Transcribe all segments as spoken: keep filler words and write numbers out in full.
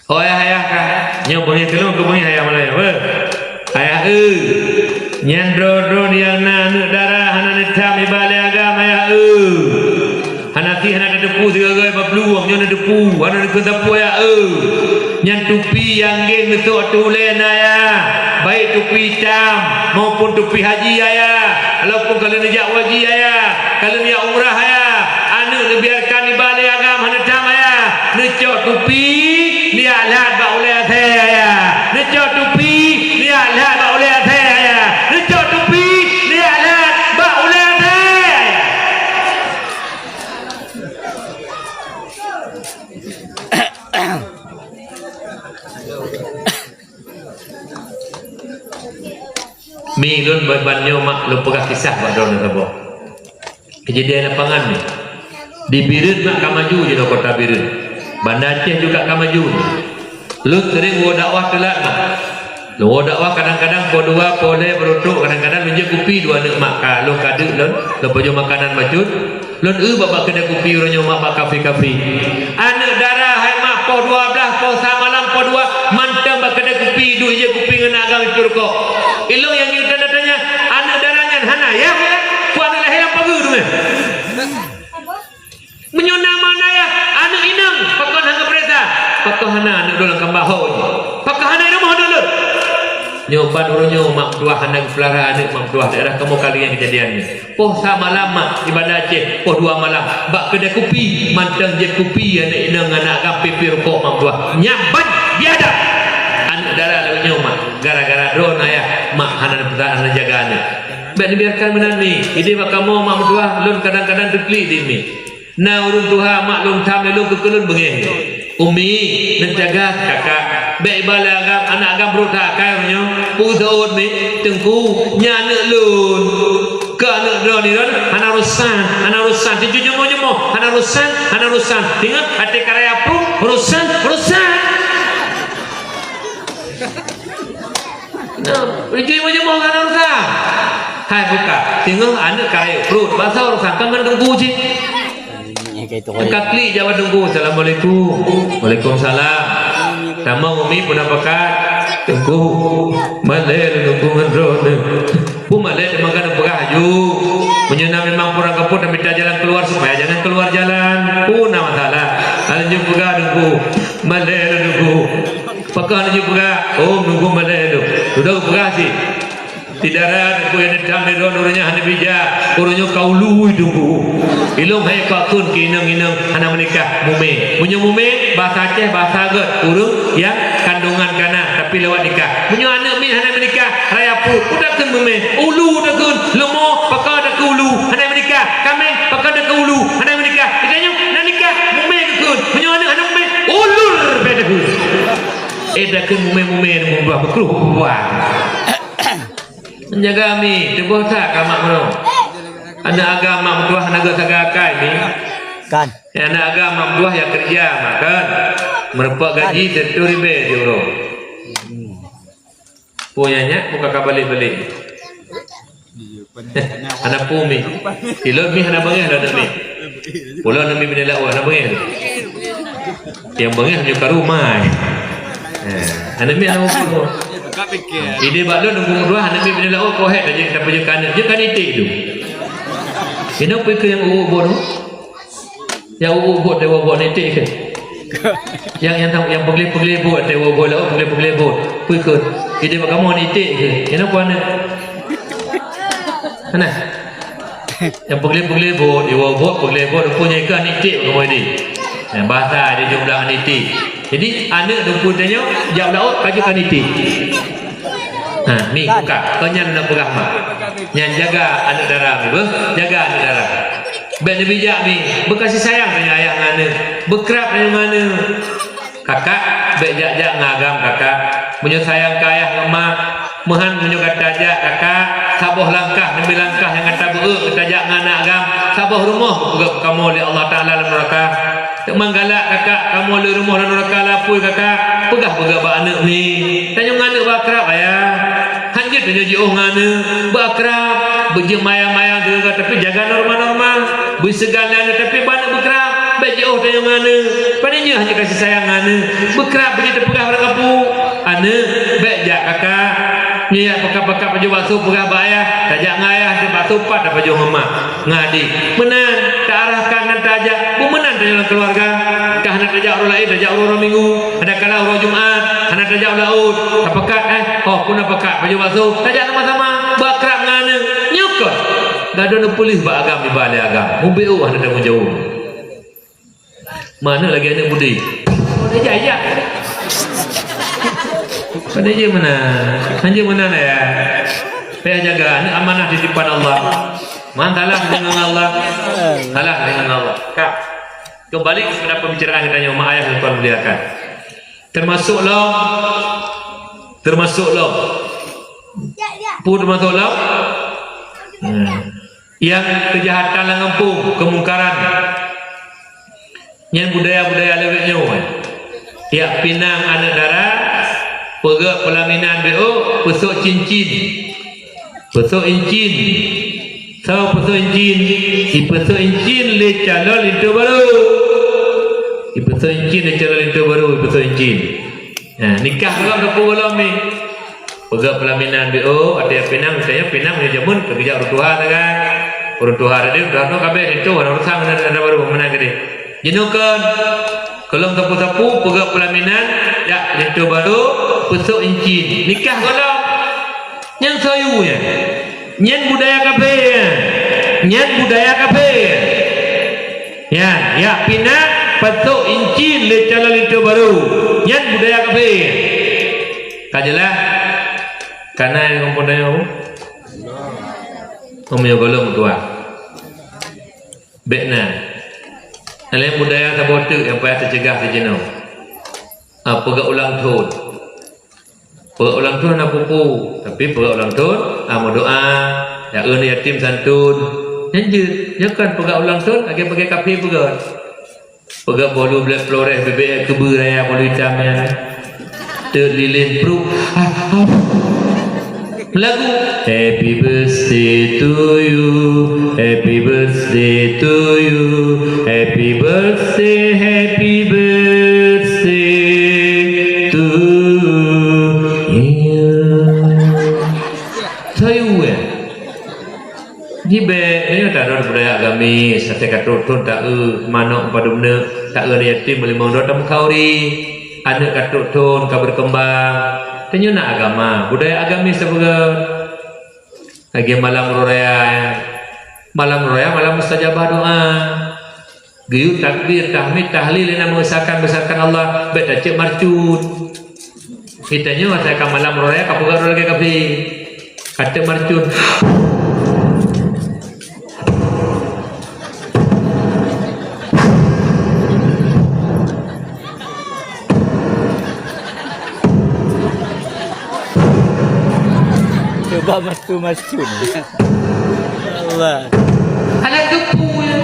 Oh, ayah-ayah kah? Nyoe beungéh keu lôn, keu beungéh ayah malèe, beuh. Ayah eu. Nyan droe-droe nyang na aneuk dara hana neutam iba lé agam, ayah eu. Hana pih hana tateupeue sigoe-goe bak peuluwang, nyoe neuteupeue, hana neukheun sapeue, ayah eu. Nyan tupi nyang geng neusok ateueh ulèe na, ayah. Baik tupi itam maupun tupi haji, ayah. Walaupun ka lheueh neujak haji, ayah. Ka lheueh neujak umrah, ayah. Aneuk neubiarkan iba lé agam hana tam, ayah. Neucok tupi, neujak lhat bak ulèe asèe, ayah. Neucok tupi, neujak lhat bak ulèe asèe, ayah. Neucok tupi, neujak lhat bak ulèe asèe, ayah. Mi, lôn ban-ban nyoe mak lôn peugah kisah bak droeneuh saboh. Keujadian lapangan nyoe. Di Bireuen mak ka maju jinoe, kota Bireuen. Banda Aceh juga ka maju. Lôn seuring woe dakwah teulat mak. Lôn woe dakwah kadang-kadang poh dua, poh lhèe baru trôk, kadang-kadang lôn jép kupi dua aneuk mak ka lôn kadeuk lôn, lôn pajoh makanan bacut. Lôn eu bak, bak keudè kupi uroe nyoe mak bak kafe-kafe. Aneuk dara hai mak poh dua blaih, poh sa malam, poh dua mantong bak keudè kupi, duek ijép kupi ngon agam ipeuet rukok. Ilôn nyang tanya-tanya, aneuk dara nyan hana yah? Peue aneuk lahé lam pageue teuma? Meunyoe na ma na yah, aneuk inong, pakon hana geupeuriksa? Pakon hana aneuk lôn lam kamba ho jih? Pakon hana i rumoh aneuk lôn? Nyoe ban uroe nyoe mak meutuah hana geupeulara aneuk mak meutuah, daerah kamoe ka lheueh keujadian nyoe. Poh sa malam mak ibadah Aceh, poh dua malam bak keudè kupi, mantong jép kupi aneuk inong, aneuk agam pipie rukok mak meutuah. Nyan ban biadab. Aneuk dara lagèe nyoe mak, gara-gara droeneuh ayah mak hana neupeusan, hana jaga aneuk. Bèk neubiarkan meunan mi. Idéh bak kamoe mak meutuah, lôn kadang-kadang teuklik di mi. Na ureueng tuha mak lôn tham lé lôn keu keu lôn beungèh. Umi, neujaga kakak. Bèk iba lé agam, aneuk agam brôk that akai uroe nyoe. Peue seuôt mi, Teungku, nyan aneuk lôn. Keu aneuk droeneuh hana urosan, hana urosan. Teujuh jumoh-jumoh, hana urosan, hana urosan. Ingat, até karaya pruet, urosan, urosan. Nah, ijui meunyoe hana urusan. Hai buka, singoh aneuk karayeuk pruet, basa urusan kan ngon teungku cit. Ka klik jaweueb teungku, "Assalamualaikum." "Waalaikumsalam." "Tamong umi peue na pakat?" "Teungku, malèe lôn teungku ngon droeneuh." "Peue malèe, teuma ka neupeugah aju. Meunyoe na memang peurang kaphôn, tamita jalan keuluar supaya jangan keuluar jalan. Peue na masalah?" Hana jeuet peugah teungku. "Malèe lôn teungku." Pakon hana jeuet peugah? Oh, nunggu malèe lôn. Sudah peugah cit. Di darat, peue nyang neudam lé droeneuh nyan hana bijak. Ureueng nyoe ka ulu teungku. Ilôn hai pakon keu inong-inong hana meunikah, mumè. Meunyoe mumè, basa Aceh, basa gèt, ureueng nyang kandungan ka na, tapi lewat nikah. Meunyoe aneuk miet hana meunikah, raya pruet, peue takheun mumè, ulu takheun, leumo, pakon takheun ulu, hana meunikah, kaméng, pakon takheun ulu, hana meunikah. Geutanyoe na nikah, mumè geukheun. Meunyoe aneuk hana mumè, ulur bèk takheun. Eh, takheun mumè-mumè, mumè buah beukruh buah. Jaga mi, teuboh that ka mak meunoe. Aneuk agam mak meutuah hana geusaga akai mi. Kan. Aneuk agam mak meutuah ya keureuja mak kan. Meureumpok gaji sireutoh ribèe siuroe. Peue nyan nyak buka ka balek-balek. Hana peue mi. Ilôn mi hana beungèh lôn aneuk mi. Ulôn aneuk mi binéh laôt hana beungèh lôn. Nyang beungèh meunyoe ka rumah. Eh, aneuk mi hana peue. Idéh bak lôn nunggu meutuah aneuk mi binéh laôt, poh hèk ka jeuet, ka peujeuet keu aneuk, jeuet keu aneuk iték tu. Inong peue keu nyang uwuek bot tu? Nyang uwuek bot, dewa bot, iték keu? Nyang, nyang tam-, nyang peugleh-peugleh bot, dewa bot, laôt peugleh-peugleh bot. Peue keu? Idéh bak kamoe aneuk iték keu? Inong peue aneuk? Hana? Nyang peugleh-peugleh bot, dewa bot, peugleh bot, rupanya keu aneuk iték bak kamoe idéh. Nyang bahasa di jumlah aneuk iték. Jadi, aneuk dum peue tanyoe, jak laôt, ka jeuet keu aneuk iték. Ha, mi, buka. Keu nyan na peugah mak. Nyan jaga aneuk dara mi, beuh. Jaga aneuk dara. Bèk neubijak mi. Beukasih sayang tanyoe ayah ngon aneuk. Beukrab tanyoe ngon aneuk. Kakak, bèk jak-jak ngon agam kakak. Meunyoe sayang keu ayah ngon mak, meuhan meunyoe gata jak kakak, saboh langkah, neubi langkah nyang gata beuet, gata jak ngon aneuk agam, saboh rumoh geupeugöt kamoe lé Allah Taala lam nuraka. Teuma galak kakak, kamoe le rumoh lam nuraka lapôi kakak, peugah-peugah bak aneuk mi. Tanyoe ngon aneuk beuakrab, ayah. Han jeuet tanyoe jiôh ngon aneuk, beuakrab, beujeuet maya-maya sigoe, tapi jaga norma-norma. Beuseugan lé aneuk, tapi bak aneuk beukrab, bèk Jiôh tanyoe ngon aneuk, pane nyoe hana kasih sayang ngon aneuk. Beukrab beujeuet teupeugah bak kapu, "Aneuk, bèk jak kakak." Nyoe jak peukat-peukat pajoh bakso peugah bak ayah, tajak ngon ayah, tajak bakso pat tapajoh ngon mak, ngon adék. Meunan, taarahkan dan taajak, beumeunan tanyoe lam keuluwarga. Ka hana tajak uroe laén, tajak uroe, uroe Minggu, kadang-kadang uroe Jumat, hana tajak u laôt. Tapeugah, eh, oh, peue na peugah, pajoh bakso, tajak sama-sama, beukrab ngon aneuk. Nyoe kon. Gadôh neupeuleueh bak agam, iba lé agam. Mubacut hana tanggung jaweueb. Mana lagi aneuk budi? Oh, dah jaya. Pada je mana? Hanya mana lah ya? Payah jaga aneuk amanah titipan Allah. Man salah dengan Allah. Salah dengan Allah. Kak, kembali kepada pembicaraan kita yang mak ayah dan tuan muliakan. Termasuk lom, termasuk lom. Peue termasuk lom? Hmm. Nyang keujahatan lam gampông, keumungkaran. Nyan budaya-budaya lawét nyoe. Jak pinang aneuk dara, peugöt peulaminan B O, peusok cincin. Peusok incin. Soe peusok incin? Ipeusok incin lé calon linto barô. Ipeusok incin lé calon linto barô, ipeusok incin. Nah, nikah gohlom sapeue gohlom ni. Peugöt peulaminan B O, até pinang, misalnya pinang meunyoe jameun, keujak ureueng tuha sagai. Ureueng tuha tadi, ureueng tuha tu kabeh itu, hana urusan dengan aneuk dara barô, meunan keudeh. Jinoe kon, gohlom sapeue-sapeue, peugöt peulaminan, jak linto barô, peusok incin. Nikah gohlom. Nyan soe yue nyan. Nyan budaya kafé nyan. Nyan budaya kafé. Nyan, jak pinang, peusok incin lé calon linto barô. Nyan budaya kafé. Ka jeulaih? Ka na nyang muphom tanyoe? Meunyoe gohlom tuan. Bèk na. Laén budaya saboh teuk nyang payah teuceugah di jinoe. Ah, peugöt ulang thôn. Peugöt ulang thôn hana peue-peue, tapi peugöt ulang thôn, ah, meudoa, jak eu aneuk yatim santôn. Nyan jeuet, nyoe kon peugöt ulang thôn, lagèe-lagèe kafé peugöt. Peugöt bolu blèt Flores, bibèe keubeue raya bolu itam nyan. Teuk lilén pruet. Ah, ah. Lagu. Happy birthday to you, happy birthday to you, happy birthday, happy birthday to you. Soe yue, eh? Jibèk, nyoe tarot budaya agamis, até ka trôk thôn ta-eu manok padum neuk, ta-eu aneuk yatim limong droe tameukauri. Aneuk ka trôk thôn ka beukeumbang. Tanyoe na agama, budaya agamis tapeugöt. Lagèe malam uroe raya, malam uroe raya malam mustajabah doa. Geuyue takbir, tahmid, tahlil, ina mengesahkan, besarkan Allah, bèk tacok marcut. Geutanyoe asai ka malam uroe raya ka peugah droe lagèe kafé. Ka tacok marcut. Cuba mastu-mastu ni. Allah. Alah geupeu ya.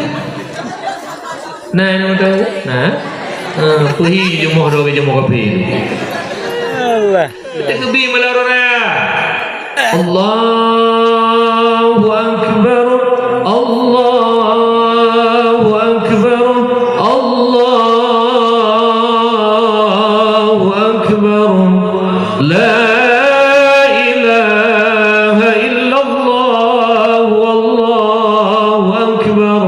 Nah, ini udah. Nah. Ah, peuhi jemoh dua jemoh kopi. Allah. Takbir malam raya. Allahu Akbar. Allahu Akbar. Allahu Akbar. La ilaha illallah. Wallahu Akbar.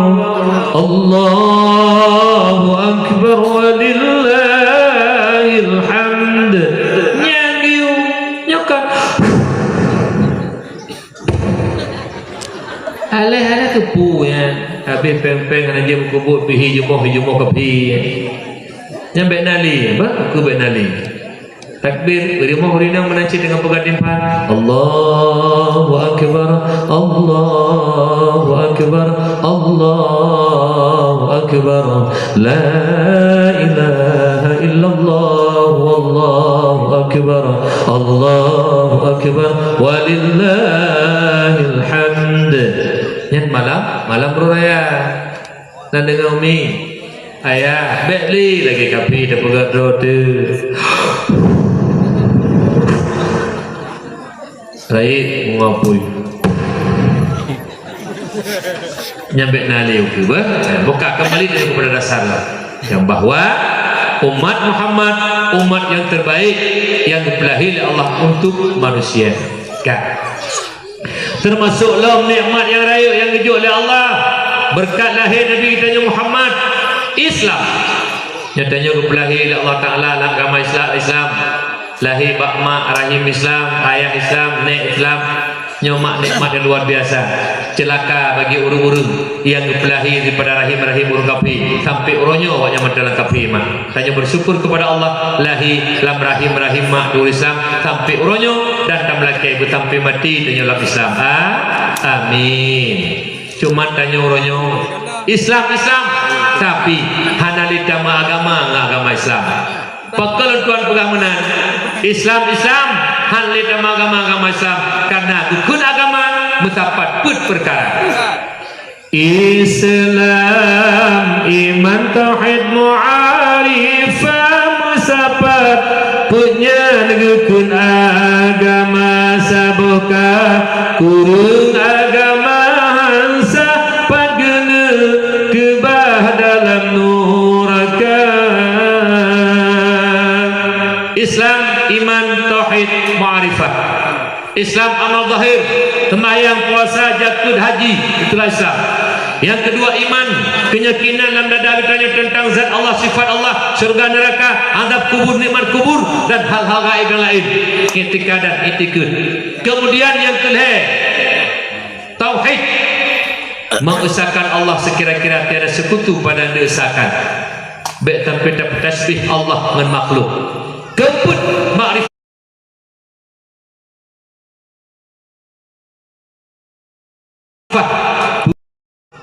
Allahu Akbar. Walillahil hamd. Nyan geuyue, nyoe kan. Aléh-aléh keupeue nyan, habéh péng-péng hana jeuet meukeubot pih hi jumoh, hi jumoh keupeue. Nyan bèk na lé, bah, keu bèk na lé. Takbir, beurimong rinong meunan cit deungon peugah timphan. Allahu Akbar, Allahu Akbar, Allahu Akbar. La ilaha illallah, wallahu akbar, Allahu akbar, walillahil hamd. Nyan malam, malam uroe raya. Na deungö umi, ayah, bèk lé lagèe kafé tapeugah droe teuh. Rayeuk meungapui. Nyan bèk na lé ukeue, bah. Buka kembali daripada dasar lah. Nyang bahwa umat Muhammad, umat nyang terbaik nyang geupeulahé lé Allah untuk manusia. Ka. Teumasok lom nikmat nyang rayeuk nyang geujok lé Allah beureukat lahé Nabi geutanyoe Muhammad, Islam. Nyang tanyoe geupeulahé lé Allah Taala lam agama Isla-, Islam. Lahé bak mak rahim Islam, ayah Islam, nék Islam. Nyoe mak nikmat nyang luar biasa. Ceulaka bagi ureuëng-ureuëng nyang geupeulahé daripada rahim-rahim ureuëng kafé. Sampai uroe nyoe awaknyan mantong lam kafé mak. Tanyoe bersyukur kepada Allah, lahé lam rahim-rahim mak ureuëng Islam sampai uroe nyoe dan tameulakée beusampai maté tanyoe lam Islam. A-, amin. Cuma tanyoe uroe nyoe Islam-Islam, tapi hana lé tameuagama ngon agama Islam. Pakon lôn tuan peugah meunan, Islam-Islam hana lé tameuagama agama Islam, karena geukheun agama meusapat peuet peukara. Islam, iman, tauhid, ma'rifah, meusapat, peuet nyan geukheun agama. Saboh ka kureueng agama, han sah pat geuneuk keubah dalam nuraka. Islam, iman, tauhid, ma'rifah. Islam amal zahir, sembahyang, puasa, jakeuet, haji, itulah Islam. Yang kedua iman, keyakinan lam dada geutanyoe tentang zat Allah, sifat Allah, syurga, neraka, azab kubur, nikmat kubur, dan hal-hal gaib yang lain. I'tikad dan i'tikad. Kemudian yang kelhée, tauhid, mengesahkan Allah sekira-kira tiada sekutu pada yang diesahkan. Bék sampai tapeutasbih Allah ngon makhluk. Keupeuet, makrifat.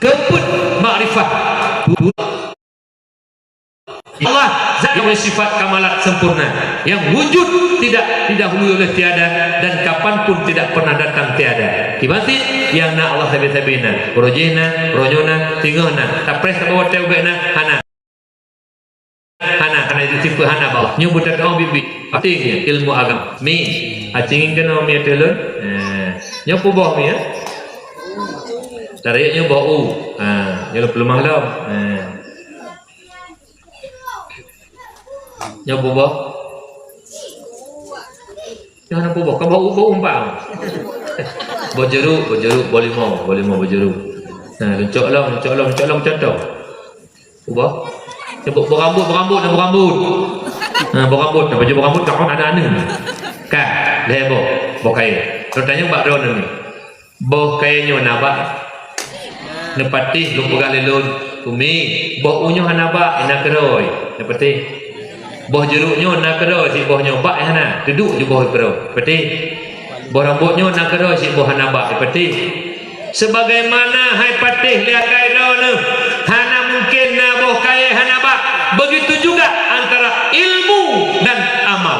Keupeuet makrifat. Allah zat yang mempunyai sifat kamalat sempurna, yang wujud tidak didahului oleh tiada dan kapanpun tidak pernah datang tiada. Kiban cit, yang na Allah sabe-sabe na, uroe jéh na, uroe nyoe na, singoh na, tapreh saboh watée ubé na, hana. Hana, hana itu tipe hana bawah. Nyoe beuteuka biet-biet. Penting ilmu agama. Mi, acing keunoe mi ateueh lôn. Ha. Nyoe peuboh mi, ya. Tarék nyoe boh u. Ha, nyoe lôn peuleumah lom. Ha. Nyoe peuboh. Nyoe hana peuboh. Ka boh u, boh u empat. Boh jeruk, boh jeruk, boh limau, boh limau, boh jeruk. Ha, lôn cok lom, lôn cok lom, lôn cok lom, contoh. Boh. Cuba boh rambut, boh rambut, boh rambut. Ha, boh rambut, baju boh rambut, takon ada aneuk. Ka, lhée boh, boh kayée. Lôn tanyong bak droeneuh ni. Boh kayée nyoe na bak? Neupatéh lôn peugah lé lôn, "Umi, boh u nyoe hana bak, na keudroe." Neupatéh. Boh jeruk nyoe na keudroe, siboh nyoe bak hana. Teuduek ju boh keudroe. Patéh. Boh rambut nyoe na keudroe, siboh hana bak. Patéh. Sebagaimana hai patéh lé akai droeneuh, hana mungken na boh kayée hana bak. Begitu juga antara ilmu dan amal.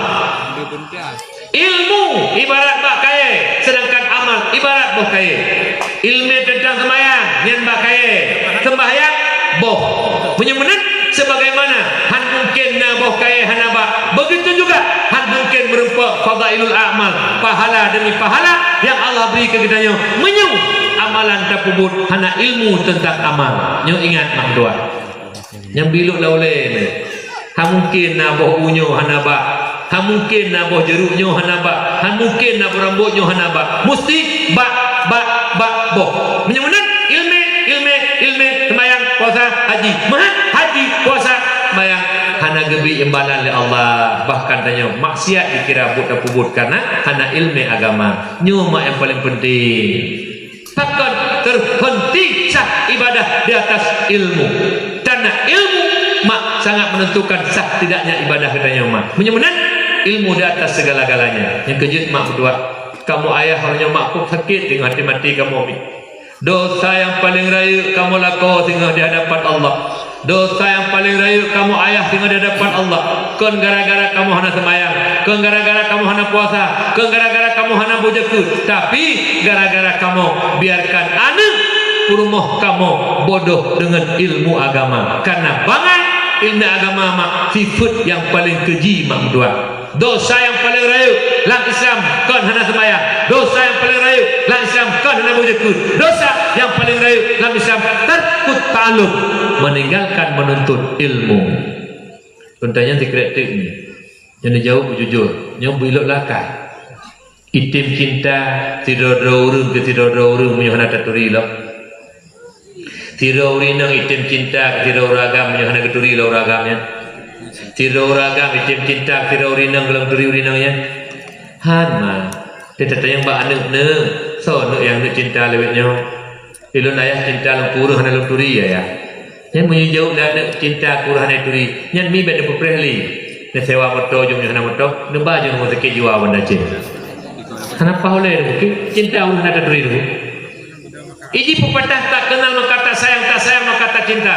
Ilmu ibarat bak kayée, sedangkan amal ibarat boh kayée. Ilmu teuntang seumayang, nyan bak kayée. Seumbahyang, boh. Meunyoe meunan, sebagaimana han mungken na boh kayée hana bak, begitu juga han mungken meurumpok fadailul a'mal, pahala demi pahala yang Allah bri keu geutanyoe meunyoe amalan tapeubuet hana ilmu teuntang amal. Nyoe ingat mak dua. Nyang biluk lam ulée nyoe. Han mungken na boh u nyoe hana bak. Han mungken na boh jeruk nyoe hana bak. Han mungken na boh rambut nyoe hana bak. Musti bak, bak, bak boh. Meunyoe meunan, ilmu, ilmu, ilmu, seumayang, puasa, haji. Meuhan, haji, puasa, seumayang. Hana geubri imbalan lé Allah. Bahkan tanyoe maksiat dikira buet tapeubuet karena hana ilmu agama. Nyoe mak nyang paleng penting. Pakon terhenti sah ibadah di atas ilmu. Karena ilmu mak sangat menentukan sah tidaknya ibadah geutanyoe mak. Meunyoe meunan, ilmu di atas segala-galanya. Nyang keujeuet mak meudoa. Kamoe ayah uroe nyoe mak kok sakét deungon até maté kamoe mi. Dosa nyang paleng rayeuk kamoe lakoe singoh di hadapan Allah. Dosa nyang paleng rayeuk kamoe ayah singoh di hadapan Allah, kon gara-gara kamoe hana seumayang, kon gara-gara kamoe hana puasa, kon gara-gara kamoe hana beujakeuet, tapi gara-gara kamoe biarkan aneuk peurumoh kamoe bodoh deungon ilmu agama. Karena bangai ilmu agama mak sifeuet nyang paleng keuji mak meudoa. Dosa nyang paleng rayeuk lam Islam kon hana seumayang. Dosa nyang paleng rayeuk Lam Islam kon hana beujeukeut. Dosa nyang paleng rayeuk lam Islam, tarkut ta'allum, meninggalkan menuntut ilmu. Contohnya sikrek teuk ni. Nyoe neujaweueb beujujur, nyoe beuilok lakah. Item cinta sidroe-droe ureuëng keu sidroe-droe ureuëng meunyoe hana taturi lom. Sidroe ureuëng inong item cinta keu sidroe ureuëng agam meunyoe hana geuturi lé ureuëng agam nyan. Sidroe ureuëng agam item cinta keu sidroe ureuëng inong gohlom turi ureuëng inong nyan. Han ma. Teutatanyong bak aneuëk neuh, soe aneuëk nyang neuëk cinta lewat nyoe? Ilôn ayah cinta lôn keu ureuëng hana lôn turi, ayah. Nyan meunyoe jaweueb lé aneuëk cinta keu ureuëng hana turi, nyan mi bék neupeupreh lé. Neusewa moto jom nyoe hana moto, neuba jom rumoh sakét jiwa Banda Aceh. Hana paih ulée neupeuke cinta ureuëng hana taturi tu. Iji peupatah tak kenal maka tak sayang, tak sayang maka tak cinta.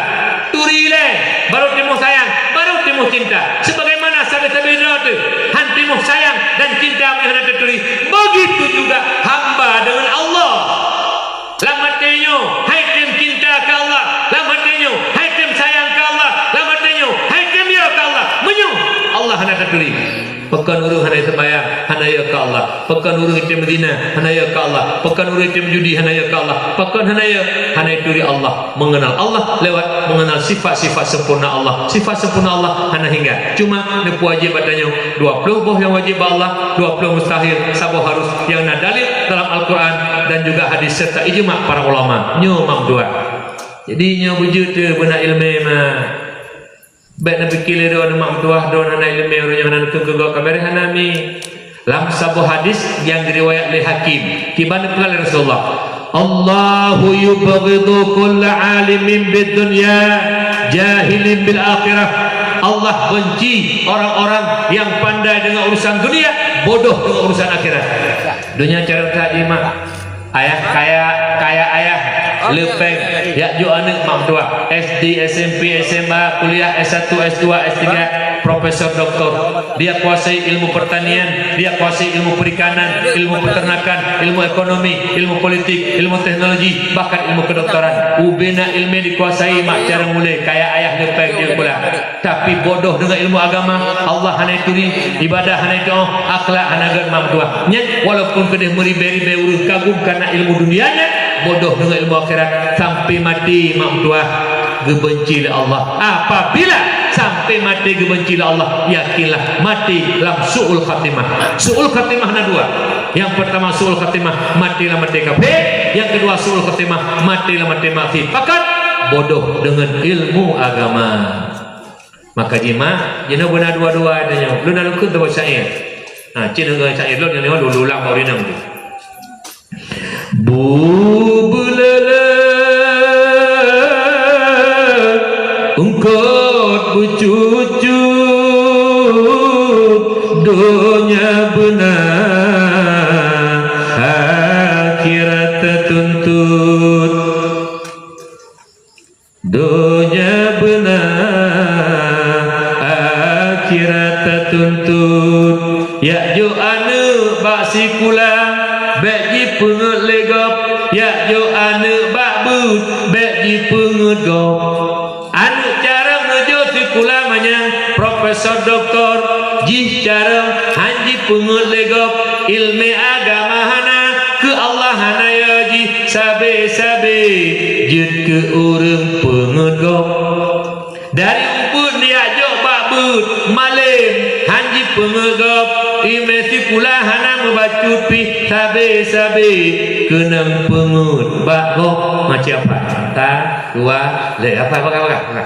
Turi lé, baru timoh sayang, baru timoh cinta. Sebagaimana sabe-sabe droe teuh han timoh sayang dan cinta meunyoe hana taturi, begitu juga hamba dengan Allah. Lam até nyoe hai tem cinta keu Allah, lam até nyoe hai tem sayang keu Allah, lam até nyoe hai tem yo keu Allah. Meunyoe Allah hana taturi, pakon ureuëng hana seumbahyang, hana yo keu Allah. Pakon ureuëng item zina, hana yo keu Allah. Pakon ureuëng item judi, hana yo keu Allah. Pakon hana yo, hana turi Allah. Mengenal Allah lewat mengenal sifat-sifat sempurna Allah. Sifat sempurna Allah hana hingga. Cuma neupeuwajéb bak tanyoe dua ploh boh nyang wajéb bak Allah, dua ploh mustahil, saboh harus nyang na dalil dalam Al-Quran dan juga hadis serta ijma para ulama. Nyoe mak meutuah. Jadi nyoe beujeuet teuh beuna ileumé ma. Bék neupike lé droe nyoe mak meutuah, droe hana ileumé, ureuëng nyang hana neuteupeue gob ka beureh hana mi. Lam saboh hadis nyang diriwayat lé Hakim, kiban neupeugah lé Rasulullah, "Allahu yubghidu kulla alimin bid dunya, jahilin bil akhirah." Allah benci orang-orang yang pandai dengan urusan dunia, bodoh dengan urusan akhirat. Dunia cara tak iman. Ayah kaya, kaya ayah, leupeng, jak jok aneuëk mak meutuah, S D, S M P, S M A, kuliah S satu, S dua, S tiga, profesor, doktor. Dia kuasai ilmu pertanian, dia kuasai ilmu perikanan, ilmu peternakan, ilmu ekonomi, ilmu politik, ilmu teknologi, bahkan ilmu kedokteran. Ubena ilmu dikuasai mak cara mulai, kaya ayah leupeng di sekolah. Tapi bodoh dengan ilmu agama, Allah hana turi, ibadah hana taat, akhlak hana gét mak meutuah. Nyan walaupun keudeh meuribée-ribée ureuëng kagum karena ilmu dunia nyan, bodoh dengan ilmu akhirat, sampai mati mak meutuah geubenci lé Allah. Apabila sampai mati geubenci lé Allah, yakinlah mati lam su'ul khatimah. Su'ul khatimah na dua. Yang pertama su'ul khatimah, mati lam mati kafir. Yang kedua su'ul khatimah, mati lam mati maksiat. Pakon? Bodoh dengan ilmu agama. Maka jih mak, jinoe beuna dua-dua tanyoe. Lôn na lôn kheun teuh syair. Ha, cit deungon syair lôn nyang lôn ulang bak ureueng inong tu. Bu beuleuleue eungkot beucucu, donya beuna akhirat tatuntut. Donya beuna akhirat tatuntut. Jak jok aneuëk bak sikula, bék jipeungeuet lé gob. Jak jok aneuëk bak beuet, bék jipeungeuet gob. Aneuëk carông neujok sikula manyang profesor, doktor, jih carông han jipeungeuet lé gob. Ileumé agama hana, keu Allah hana yo jih. Sabe-sabe jeuet keu ureueng peungeuet gob. Dari ubeuet neujak jok bak beuet, malém han jipeungeuet gob. Ileumé sikula hana meubacut pih, sabe-sabe keunong peungeuet bak gob. Macam apa? Ta, dua, lé, apa, apa, apa, apa?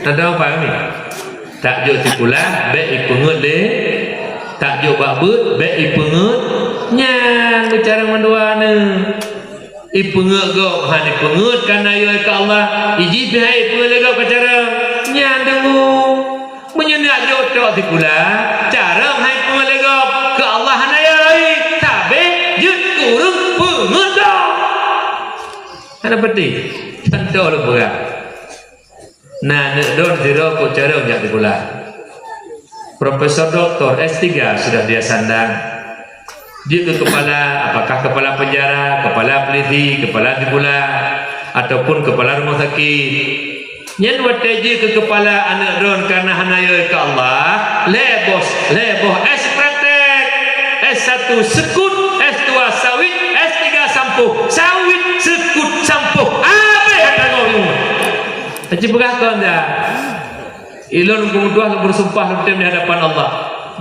Ada apa ni? Tak jok sikula, bék ipeungeuet lé. Tak jok bak beuet, bék ipeungeuet. Nyan beucarông mandua ni. Ipeungeuet gob, han ipeungeuet kana yo keu Allah. Iji pih hai ipeungeuet lé gob keu carông. Nyan deungoe. Meunyoe neujak jok trok sikula, carông han ipeungeuet lé gob, keu Allah hana yo. Sabe jeuet keu ureueng peungeuet gob. Hana peuténg. Contoh lôn peugah. Na aneuk droen sidroe kok carông jak sikula. Profesor doktor S tiga sudah dia sandang. Jeuet keu kepala, apakah kepala penjara, kepala polisi, kepala sikula, ataupun kepala rumah sakit. Nyan watée jeuet keu kepala aneuk droen kana hana yo keu Allah, lhée boh, lhée boh S praktek, S satu. Tu seukut, S dua sawit, S tiga sampoh, sawit seukut sampoh. Abéh atra gob nyoe. Aci peugah kon dah. Ilôn peumeutuah lôn beusumpah lôn tem di hadapan Allah.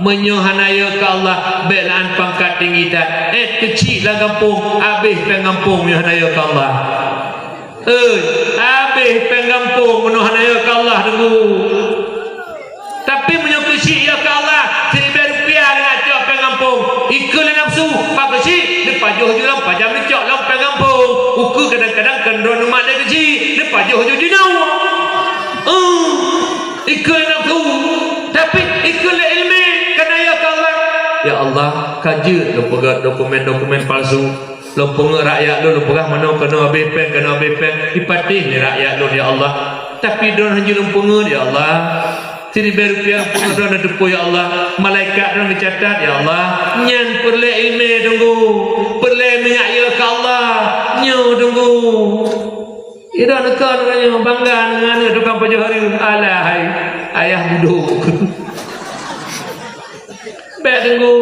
Meunyoe hana yö keu Allah, bék la'an pangkat tinggi that. Ék keuchik lam gampông, abéh péng gampông meunyoe hana yö keu Allah. Oi, abéh péng gampông meunyoe hana yö keu Allah, Teungku. Tapi meunyoe keuchik yö keu Allah, siribèe rupiah lé cok péng gampông. Ikeue lé nafeusu, pat keuchik, neupajoh ju lom, pajam neucok lom péng gampông. Ukeue kadang-kadang keu droeneuh mat lé keuchik, neupajoh ju jinoe. Eh, ikeue lé nafeusu, tapi ikeue lé ileumèe, kana yö keu Allah. Ya Allah, ka jeuet lôn peugöt dokumen-dokumen palsu. Lôn peungeut rakyat lôn, lôn peugah meunoe keunoe abéh péng, keunoe abéh péng, ipatéh lé rakyat lôn, ya Allah. Tapi droeneuh hanjeuet lôn peungeut, ya Allah. Siribèe rupiah lôn peungeut droeneuh teupeue, ya Allah. Malaikat droeneuh catat, ya Allah. Nyan peureulèe ileumèe, Teungku. Peureulèe minyak yö keu Allah. Nyoe, Teungku. Idong neuka nyoe bangga ngon aneuk tukang pajoh hareuem. Alah hai, ayah budok. Bèk Teungku,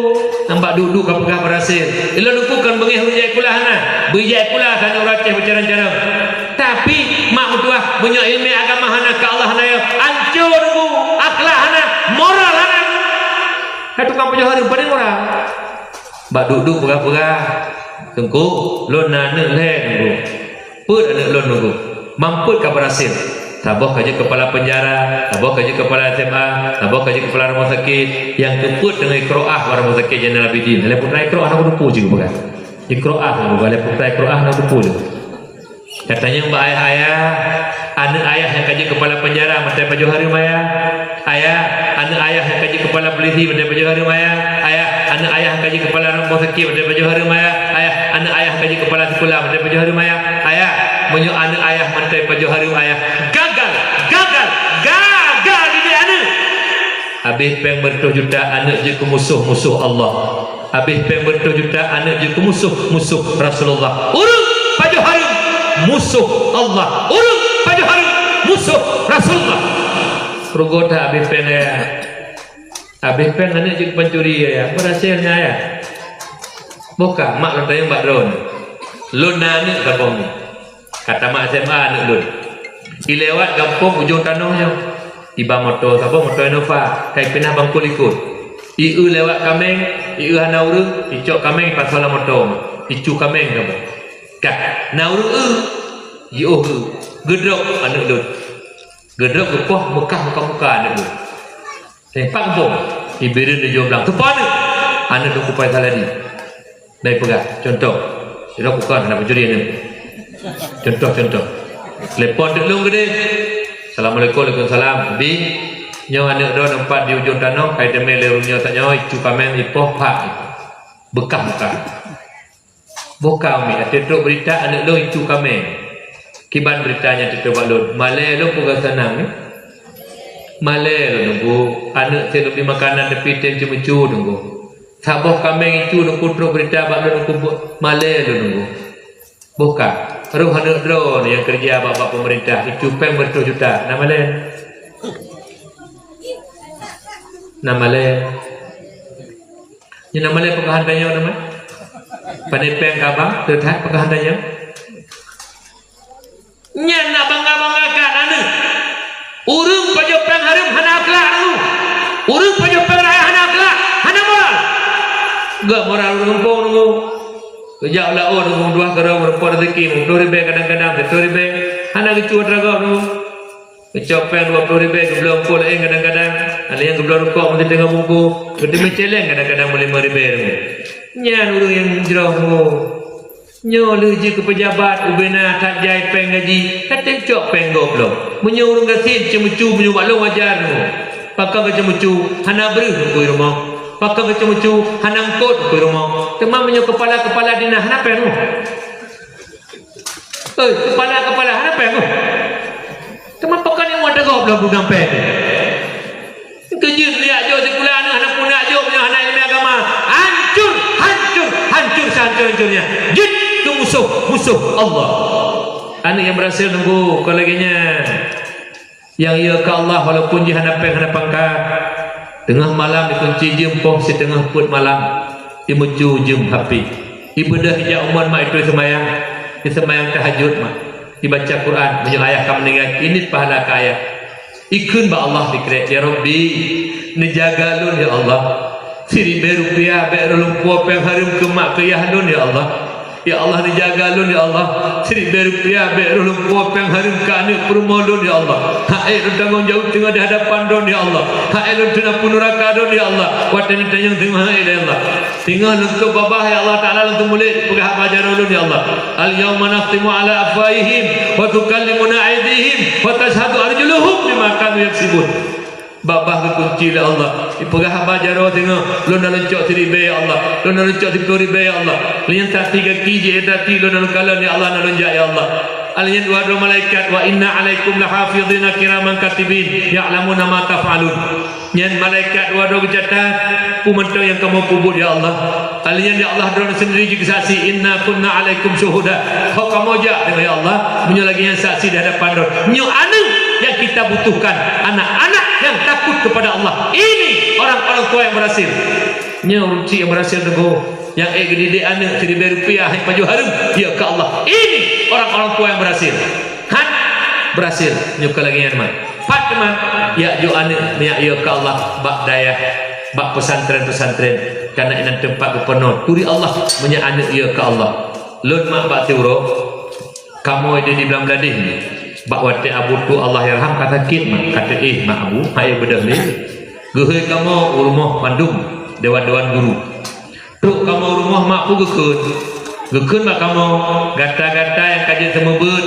nyan bak duek-duek ka peugah beurhasil. Ilôn Teungku kon beungéh beujak sikula hana. Beujak sikula ka aneuk ureueng Aceh meucarông-carông. Tapi mak meutuah, meunyoe ileumèe agama hana, keu Allah hana yö, ancô Teungku, akhlak hana, moral hana. Ka tukang pajoh hareuem padum ureueng. Bak duek-duek peugah-peugah, Teungku, lôn na aneuk lhèe Teungku. Peuet aneuk lôn Teungku. Mampet ka beurhasil. Saboh ka jeuet keupala peunjara, saboh ka jeuet keupala S M A, saboh ka jeuet keupala rumoh sakét. Nyang keupeuet teungoh ikroah bak rumoh sakét Zainal Abidin. Lhèe putra ikroah na kuteupeu cit geupeugah. Ikroah na geupeugah, lhèe putra ikroah na kuteupeu cit. Katanyong bak ayah-ayah, aneuk ayah nyang ka jeuet keupala peunjara mantong pajoh hareuem ayah. Ayah, aneuk ayah nyang ka jeuet keupala pulisi mantong pajoh hareuem ayah. Ayah, aneuk ayah nyang ka jeuet keupala rumoh sakét mantong pajoh hareuem ayah. Ayah, aneuk ayah nyang ka jeuet keupala sikula mantong pajoh hareuem ayah. Ayah, meunyoe aneuk ayah mantong pajoh hareuem ayah, gagal, gagal, gagal didik aneuk. Habéh péng meureutoh juta aneuk jeuet keu musoh-musoh Allah. Habéh péng meureutoh juta aneuk jeuet keu musoh-musoh Rasulullah. Ureueng pajoh hareuem musoh Allah. Ureueng pajoh hareuem musoh Rasulullah. Rugoe that habéh péng, ya. Habéh péng aneuk jeuet keu pancuri, ya. Beurhasil nyan, ya. Boh ka, mak lôn tanyong bak droeneuh. Lôn na aneuk saboh nyoe. Ka tamat S M A aneuk lôn. Ilewat gampông ujong tanoh nyoe. Iba moto saboh, moto Innova, ka ipinah bangku likot. Ieu lewat kaméng, ieu hana ureueng, icok kaméng ipasoe lam moto, icu kaméng saboh. Ka na ureueng eu, jiôh eu, geudrop aneuk lôn. Geudrop geupoh meukah muka-muka aneuk lôn. Eh, pat gampông? Ibi rhot di ujong blang. Teupeue aneuk? Aneuk Teungku Faisal Hadi. Bèk peugah, contoh. Sidroe bukon hana pencuri aneuk. Contoh, contoh. Telepon teuk lôn keudeh. Assalamualaikum, waalaikumsalam. Bi, nyoe aneuk droe teumpat di ujong tanoh, ka iteumé lé ureueng nyoe tanyoe, icu kaméng ipoh, pak. Beukah-beukah. Boh ka, Umi, até trok beurita aneuk lôn icu kaméng. Kiban beurita nyan teutoe bak lôn. Malèe lôn peugah sanang, eh? Malèe lôn Teungku. Aneuk sép lôn bri makanan tapi tem ceumeucue Teungku. Saboh kaméng icu Teungku trok beurita bak lôn Teungku, malèe lôn Teungku. Boh ka, roh aneuk droeneuh nyang keureuja bak, bak peumeurintah, icu péng meureutoh juta. Na malèe? Na malèe? Nyoe na malèe peukahan tanyoe na, Mak? Pane péng kaba, teuh that peukahan tanyoe? Nyan na bangga-banggakan aneuk. Ureueng pajoh péng hareuem hana akhlak, Teungku. Ureueng pajoh péng raya hana akhlak, hana moral. Gèt moral ureueng gampông, Teungku. Geujak u laôt, Teungku, dua keurong, meureumpok rezeki, meuploh ribèe kadang-kadang, siplôh ribèe. Hana geucue atra gob, Teungku. Geucok péng dua ploh ribèe geubloe eungkôt laén kadang-kadang, ada nyang geubloe rukok meusiteungoh bungkôh, geuteumé céléng kadang-kadang meulimong ribèe rupiah. Nyan ureueng nyang jroh, oh. Nyoe lheueh jeuet keu peujabat, ubé na that jai péng gaji, ka tem cok péng gob lom. Meunyoe ureueng gasien ceumeucue meunyoe bak lôn wajar, oh. Pakon keuh ceumeucue, hana breuh neukui rumoh. Pakon keuh ceumeucue, hana eungkôt neukui rumoh. Teuma meunyoe keupala-keupala dinas hana péng, oh. Oi, keupala-keupala hana péng, oh. Teuma pakon nyang watèe gob lom geupeugah péng? Keujeuet neujak jok sikula aneuk hana peue neujak jok, meunyoe hana ileumèe agama. Hancur, hancur, hancur sehancur-hancurnya. Jeuet keu musoh, musoh Allah. Aneuk nyang beurhasil Teungku, kon lagèe nyan. Nyang yö keu Allah walaupun jih hana péng hana pangkat. Teungoh malam dikunci jeuem poh siteungoh peuet malam. Imeucue jeuem hapé. Ibeudôh ijak u mon mak, ituri seumayang. Iseumayang tahajud mak. Ibaca Quran, meunyoe ayah ka meuninggai, init pahala keu ayah. Ikheun bak Allah sikrek, "Ya Rabbi, neujaga lôn ya Allah. Siribée rupiah bék lôn lumpoe péng hareuem keu mak keu yah lôn ya Allah. Ya Allah, neujaga lôn ya Allah. Siribée rupiah bék lôn lumpoe péng hareuem keu aneuk peurumoh lôn ya Allah. Hak ék lôn tanggong jaweueb teungoh di hadapan Droen ya Allah. Hak ék lôn teungoh peuneuraka Droen ya Allah." Watée neutanyong teungoh hak ék lé Allah. Teungoh lôn tutup babah, ya Allah Taala, lôn teumulék, peugah haba jaroe lôn, ya Allah. "Al-yauma nakhtimu ala afwahihim wa tukallimuna aidihim wa tashhadu arjuluhum bima kanu yaksibun." Babah geukunci lé Allah. Ipeugah haba jaroe teungoh, lôn na lôn cok siribée, ya Allah. Lôn na lôn cok siplôh ribée, ya Allah. Lôn nyang saksi gaki jih, eh, tati lôn na lôn kalon, ya Allah, na lôn jak, ya Allah. Alheuh nyan dua droe malaikat, "Wa inna alaikum lahafizina kiraman katibin, ya'lamuna ma taf'alun." Nyan malaikat dua droe geucatat peue mantong nyang kamoe peubuet, ya Allah. Alheuh nyan, ya Allah, droeneuh seundiri jeuet saksi, "Inna kunna alaikum syuhuda." Ho kamoe jak deungon, ya Allah, meunyoe lagée nyan saksi di hadapan droeneuh. Nyoe aneuk nyang kita butuhkan, anak-anak nyang takut kepada Allah. Ini orang-orang tua yang berhasil. Nyoe ureuëng chik nyang berhasil teungku, nyang ék geudidik aneuk siribée rupiah, hana pajoh hareuem, ya keu Allah. Ini orang-orang tua yang berhasil. Kan berhasil nyoe keu lagée nyan, man. Pat teuma, jak jok aneuk meunyak ya keu Allah bak dayah, bak pesantren-pesantren, kana inan teumpat geupeureunoe turi Allah meunyak aneuk ya keu Allah. Lôn mak bak siuroe, kamoe di, di Blang Bladeh ni, bak watée Abu tu Allahyarham ka sakét mak, ka teuéh mak Abu, hai beudôh lé. Geuhôi kamoe u rumoh mandum dewan-dewan guru. Trok kamoe u rumoh mak peue geukheun. Geukheun bak kamoe, gata-gata nyang ka jeuet seumeubeuet,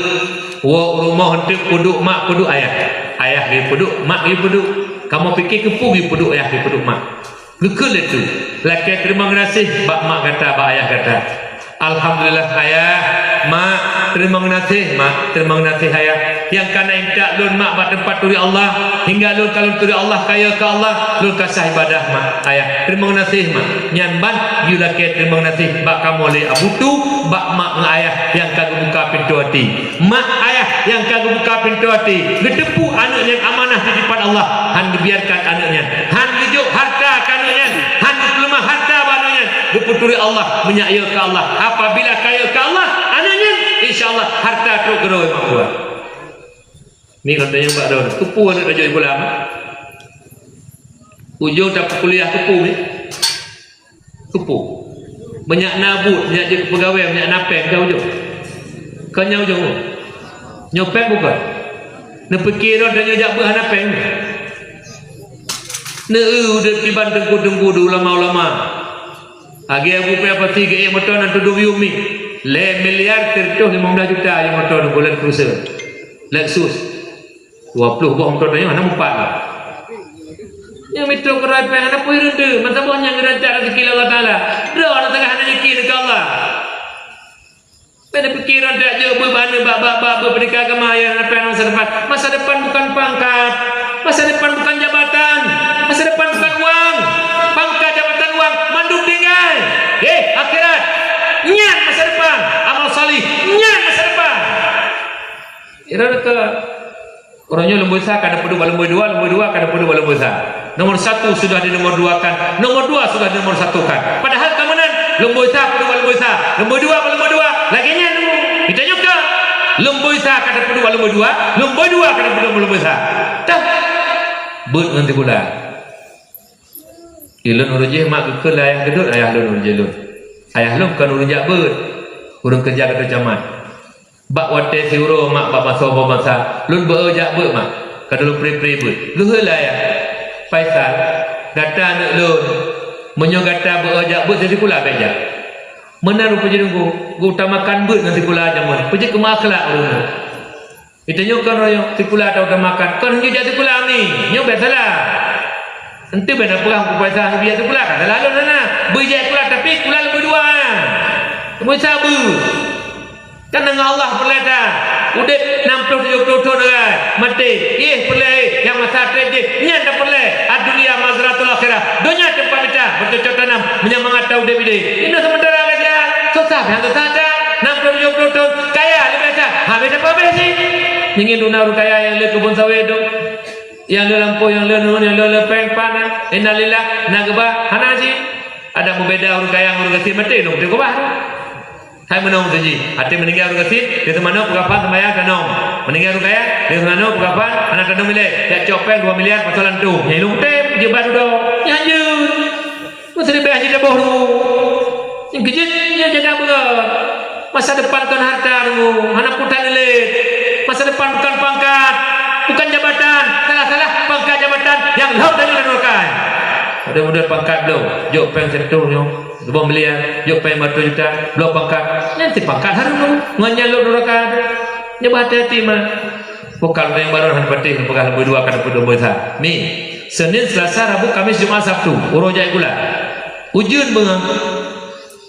woe u rumoh eunteuk peuduek mak peuduek ayah. Ayah geupeuduek, mak geupeuduek. Kamoe pike keupeue geupeuduek ayah geupeuduek mak. Geukheun lé tu, lakée teurimong geunaséh bak mak gata, bak ayah gata. Alhamdulillah ayah, mak, teurimong geunaséh mak, teurimong geunaséh ayah. Nyang ka na intat lôn mak bak teumpat turi Allah, hingga lôn ka lôn turi Allah, kaya keu Allah, lôn ka sah ibadah mak, ayah. Teurimong geunaséh mak. Nyan ban yue lakée teurimong geunaséh bak kamoe lé Abu tu, bak mak ngon ayah nyang ka geubuka pintoe até. Mak ayah nyang ka geubuka pintoe até, geuteupeue aneuk nyan amanah titipan Allah, han geubiarkan aneuk nyan, han geujok harta keu aneuk nyan, han geupeuleumah harta bak aneuk nyan, geupeuturi Allah, meunyak ya keu Allah. Apabila kaya keu Allah aneuk nyan, insya Allah harta trok keudroe mak buah. Ni lôn tanyong bak droe, keupeue aneuk tajok sikula? Ujong tapeukuliah keupeue ni? Keupeue? Meunyak na buet, meunyak jeuet keu peugawée, meunyak na péng ka ujong. Ka nyan ujong. Nyoe péng bukon? Neupike droe tanyoe jak beuet hana péng. Neu-eu udeb kiban teungku-teungku di ulama-ulama. Agi Abu Pea pasti geuék moto nan tudong yumi. Lhée miliar sireutoh limong blaih juta nyang moto nunggu Land Cruiser. Lexus. Dua ploh boh moto tanyoe hana meupat lah. Nyang mitrok keureubeuen hana pui reundeue, masa boh nyang geurancak rezeki lé Allah Taala. Droe na teuka hana yakin keu Allah. Pada pikiran tak jauh beubana bak bak bak beupeudika agama yang hadapan masa depan. Masa depan bukan pangkat. Masa depan bukan jabatan. Masa depan bukan uang. Pangkat, jabatan, uang mandum tinggai. Eh, akhirat. Nyan masa depan. Amal salih. Nyan masa depan. Kira ke Uroe nyoe lumboi sa ka tapeuduek bak lumboi dua, lumboi dua ka tapeuduek bak lumboi sa. Nomor satu sudah dinomor duakan, nomor dua sudah dinomor satukan. Padahal ka meunan, lumboi sa peuduek bak lumboi sa, lumboi dua bak lumboi dua. Lagée nyan dulu. Geutanyoe ka lumboi sa ka tapeuduek bak lumboi dua, lumboi dua ka tapeuduek bak lumboi sa. Dah. Beuet ngon sikula. Ilôn ureuëng jih mak geukheun lé ayah geudot, ayah lôn ureuëng jih lôn. Ayah lôn kon ureuëng jak beuet, ureuëng keureuja keu camat. Bak watée siuroe mak bak masa-masa, lôn beu jak beuet mak, ka lôn pri-pri beuet. Geuhôi lé ayah, "Faisal, gata aneuk lôn, meunyoe gata beu jak beuet, sikula bék jak." Meunan rupa jih teungku, geuutamakan beuet ngon sikula jameun, peue jeuet keu meuakhlak ureuëng nyoe. Geutanyoe kon royong sikula tautamakan, kon hanjeuet jak sikula ami, nyoe bék salah. Enteuk bék na peugah keu Faisal hanjeuet jak sikula, ka salah lôn hana. Beu jak sikula tapi sikula leubeh dua. Meusabeue. Kan ngon Allah peureulée that. Udeb nam ploh tujoh ploh thon raya, maté. Iéh peureulée nyang masa treb jih, nyan tapeureulée. Ad-dunya mazratul akhirah. Donya teumpat mita, beucocok tanam, meunyoe mangat ta udeb idéh. Inong seumeuntara ka siat, susah nyang susah that. Nam ploh tujoh ploh thon, kaya leubeh that. Habéh tapeuhabéh cit. Nyan ngieng duna ureuëng kaya nyang le keubon sawét tu. Nyang le lampôh, nyang le nurun, nyang le lepeng, pana. Innalillah, na geuba, hana cit. Adak meubeda ureueng kaya ngon ureueng gasien maté lom teuh keubah. Hai meunoe meuseujid, até meuninggai ureueng gasien, di teumanoe peukafan seumayang tanom. Meuninggai ureueng kaya, di teumanoe peukafan hana tanom ilée. Jak cok péng dua miliar pasoe lam tong. Nyan ilong tem, jeuet bak dudoe. Nyan jeuet. Meuseureubeh jeuet taboh ru. Nyang keujeuet nyan jaga beurot. Masa depan kon harta deungoe, hana peutan ilée. Masa depan bukan pangkat, bukan jabatan. Salah-salah pangkat jabatan nyang lheueh dan nyang nuraka. Mudah-mudahan pangkat bloe, jok péng siratoh nyoe. Lubang beulian, jok péng lima reutôh juta, bloe pangkat. Nyan si pangkat hareuem ngon nyan lôn duraka. Nyoe bah hati-hati mah. Bukan ureueng baron hana patéh peugah leumboi dua ka dapat leumboi sa. Mi, Senin, Selasa, Rabu, Kamis, Jumat, Sabtu, uroe jai gula. Ujeuen beungoh.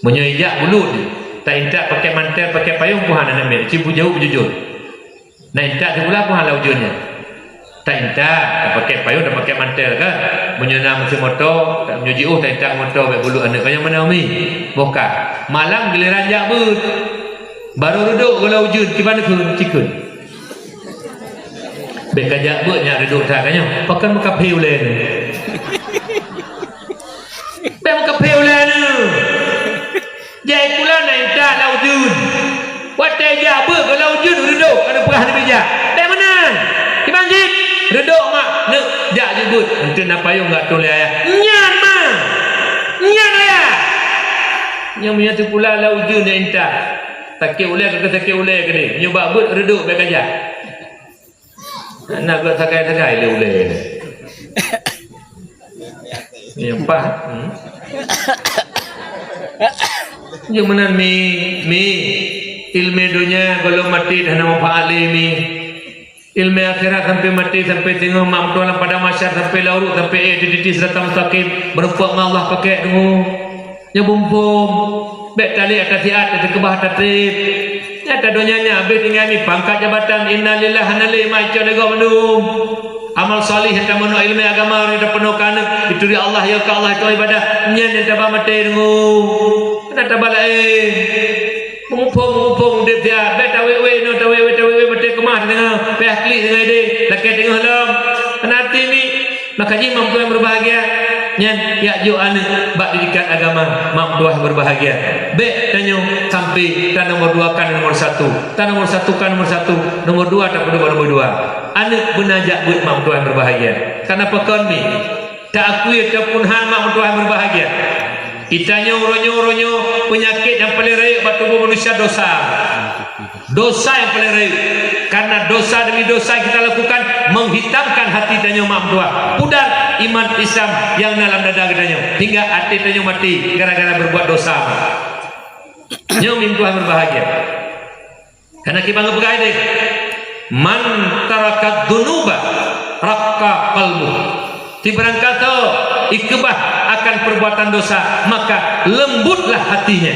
Meunyoe ijak bulut, ta intat pakai mantel, pakai payong pun hana namiet, ci bujau bujujur. Na intat sibulan pun hana ujeuen nyan. Ta intat, ta pakai payong, ta pakai mantel kan. Meunyoe na meusé moto, ta meunyoe jiôh ta intat moto bèk bulut aneuk. Kayang mana umi? Boka. Malam giliran jak beuet. Baru reudok gola ujeuen, kiban kheun, cikheun. Bèk ka jak beuet nyak reudok that kanyang. Pakon meukaphé ulèe nyoe. Bèk meukaphé ulèe nyoe. Jai kula na intat lam ujeuen. Watèe jak beuet gola ujeuen reudok ka neupeugah neubijak. Bèk meunan. Kiban cit, reudok mak neuk jak jibeuet. Enteuk na payong gak tuléh ayah. Nyan ma. Nyan ayah. Nyoe meunyoe teuh kula lam ujeuen na intat. Sakét ulèe ka sakét ulèe keudéh. Nyoe bak beuet reudok bèk ka jak. Na gèt sagai-sagai lé ulèe. Nyang paih. Hmm? Nyang meunan mi, mi. Ileumèe donya gohlom maté hana manfaat lé mi. Ileumèe akhirat sampai maté, sampai singoh mak meutuah lam padang mahsyar, sampai lam uruek, sampai ék di titis siratal mustaqim, meureumpok ngon Allah pakék deungoe. Nyoe bumbom, bèk talé ata siat, ata keubah, ata trép. Nyata donya nyan habéh tinggai mi pangkat jabatan, innalillahi wa inna ilaihi raji'un lé gob mandum. Amal saleh nyang tameunoe, ileumèe agama nyang tapeunoe keu aneuk, itu di Allah, ya keu Allah, itu ibadah, nyan nyang taba maté deungoe. Hana taba laén. Muphom-muphom udép siat, bèk tawét-wét inoe, tawét-wét, tawét-wét, maté keumah teungoh, payah klik teungoh idéh, lakèe teungoh lom. Hana até mi. Maka jih mak meutuah nyang berbahagia nyan, jak jok aneuk bak didikan agama, mak meutuah nyang berbahagia. Bèk tanyoe sampai ta nomor dua kan nomor satu, ta nomor satu kan nomor satu, nomor dua tapeuduek bak nomor dua. Aneuk beuna jak beuet mak meutuah nyang berbahagia. Karena pakon mi? Ta akui ataupun han mak meutuah nyang berbahagia. Geutanyoe uroe nyoe, uroe nyoe, peunyakét nyang paleng rayeuk bak tuboh manusia dosa. Dosa nyang paleng rayeuk. Karena dosa demi dosa yang kita lakukan menghitamkan hati tanyoe mak meutuah. Pudar iman Islam nyang na lam dada geutanyoe. Hingga até tanyoe maté gara-gara berbuat dosa. Nyoe mi meutuah nyang berbahagia. Karena kiban geupeugah idéh, "Man taraka dzunuba raqqa qalbuh." Sibarang kasoe ikeubah akan perbuatan dosa, maka lembutlah hatinya.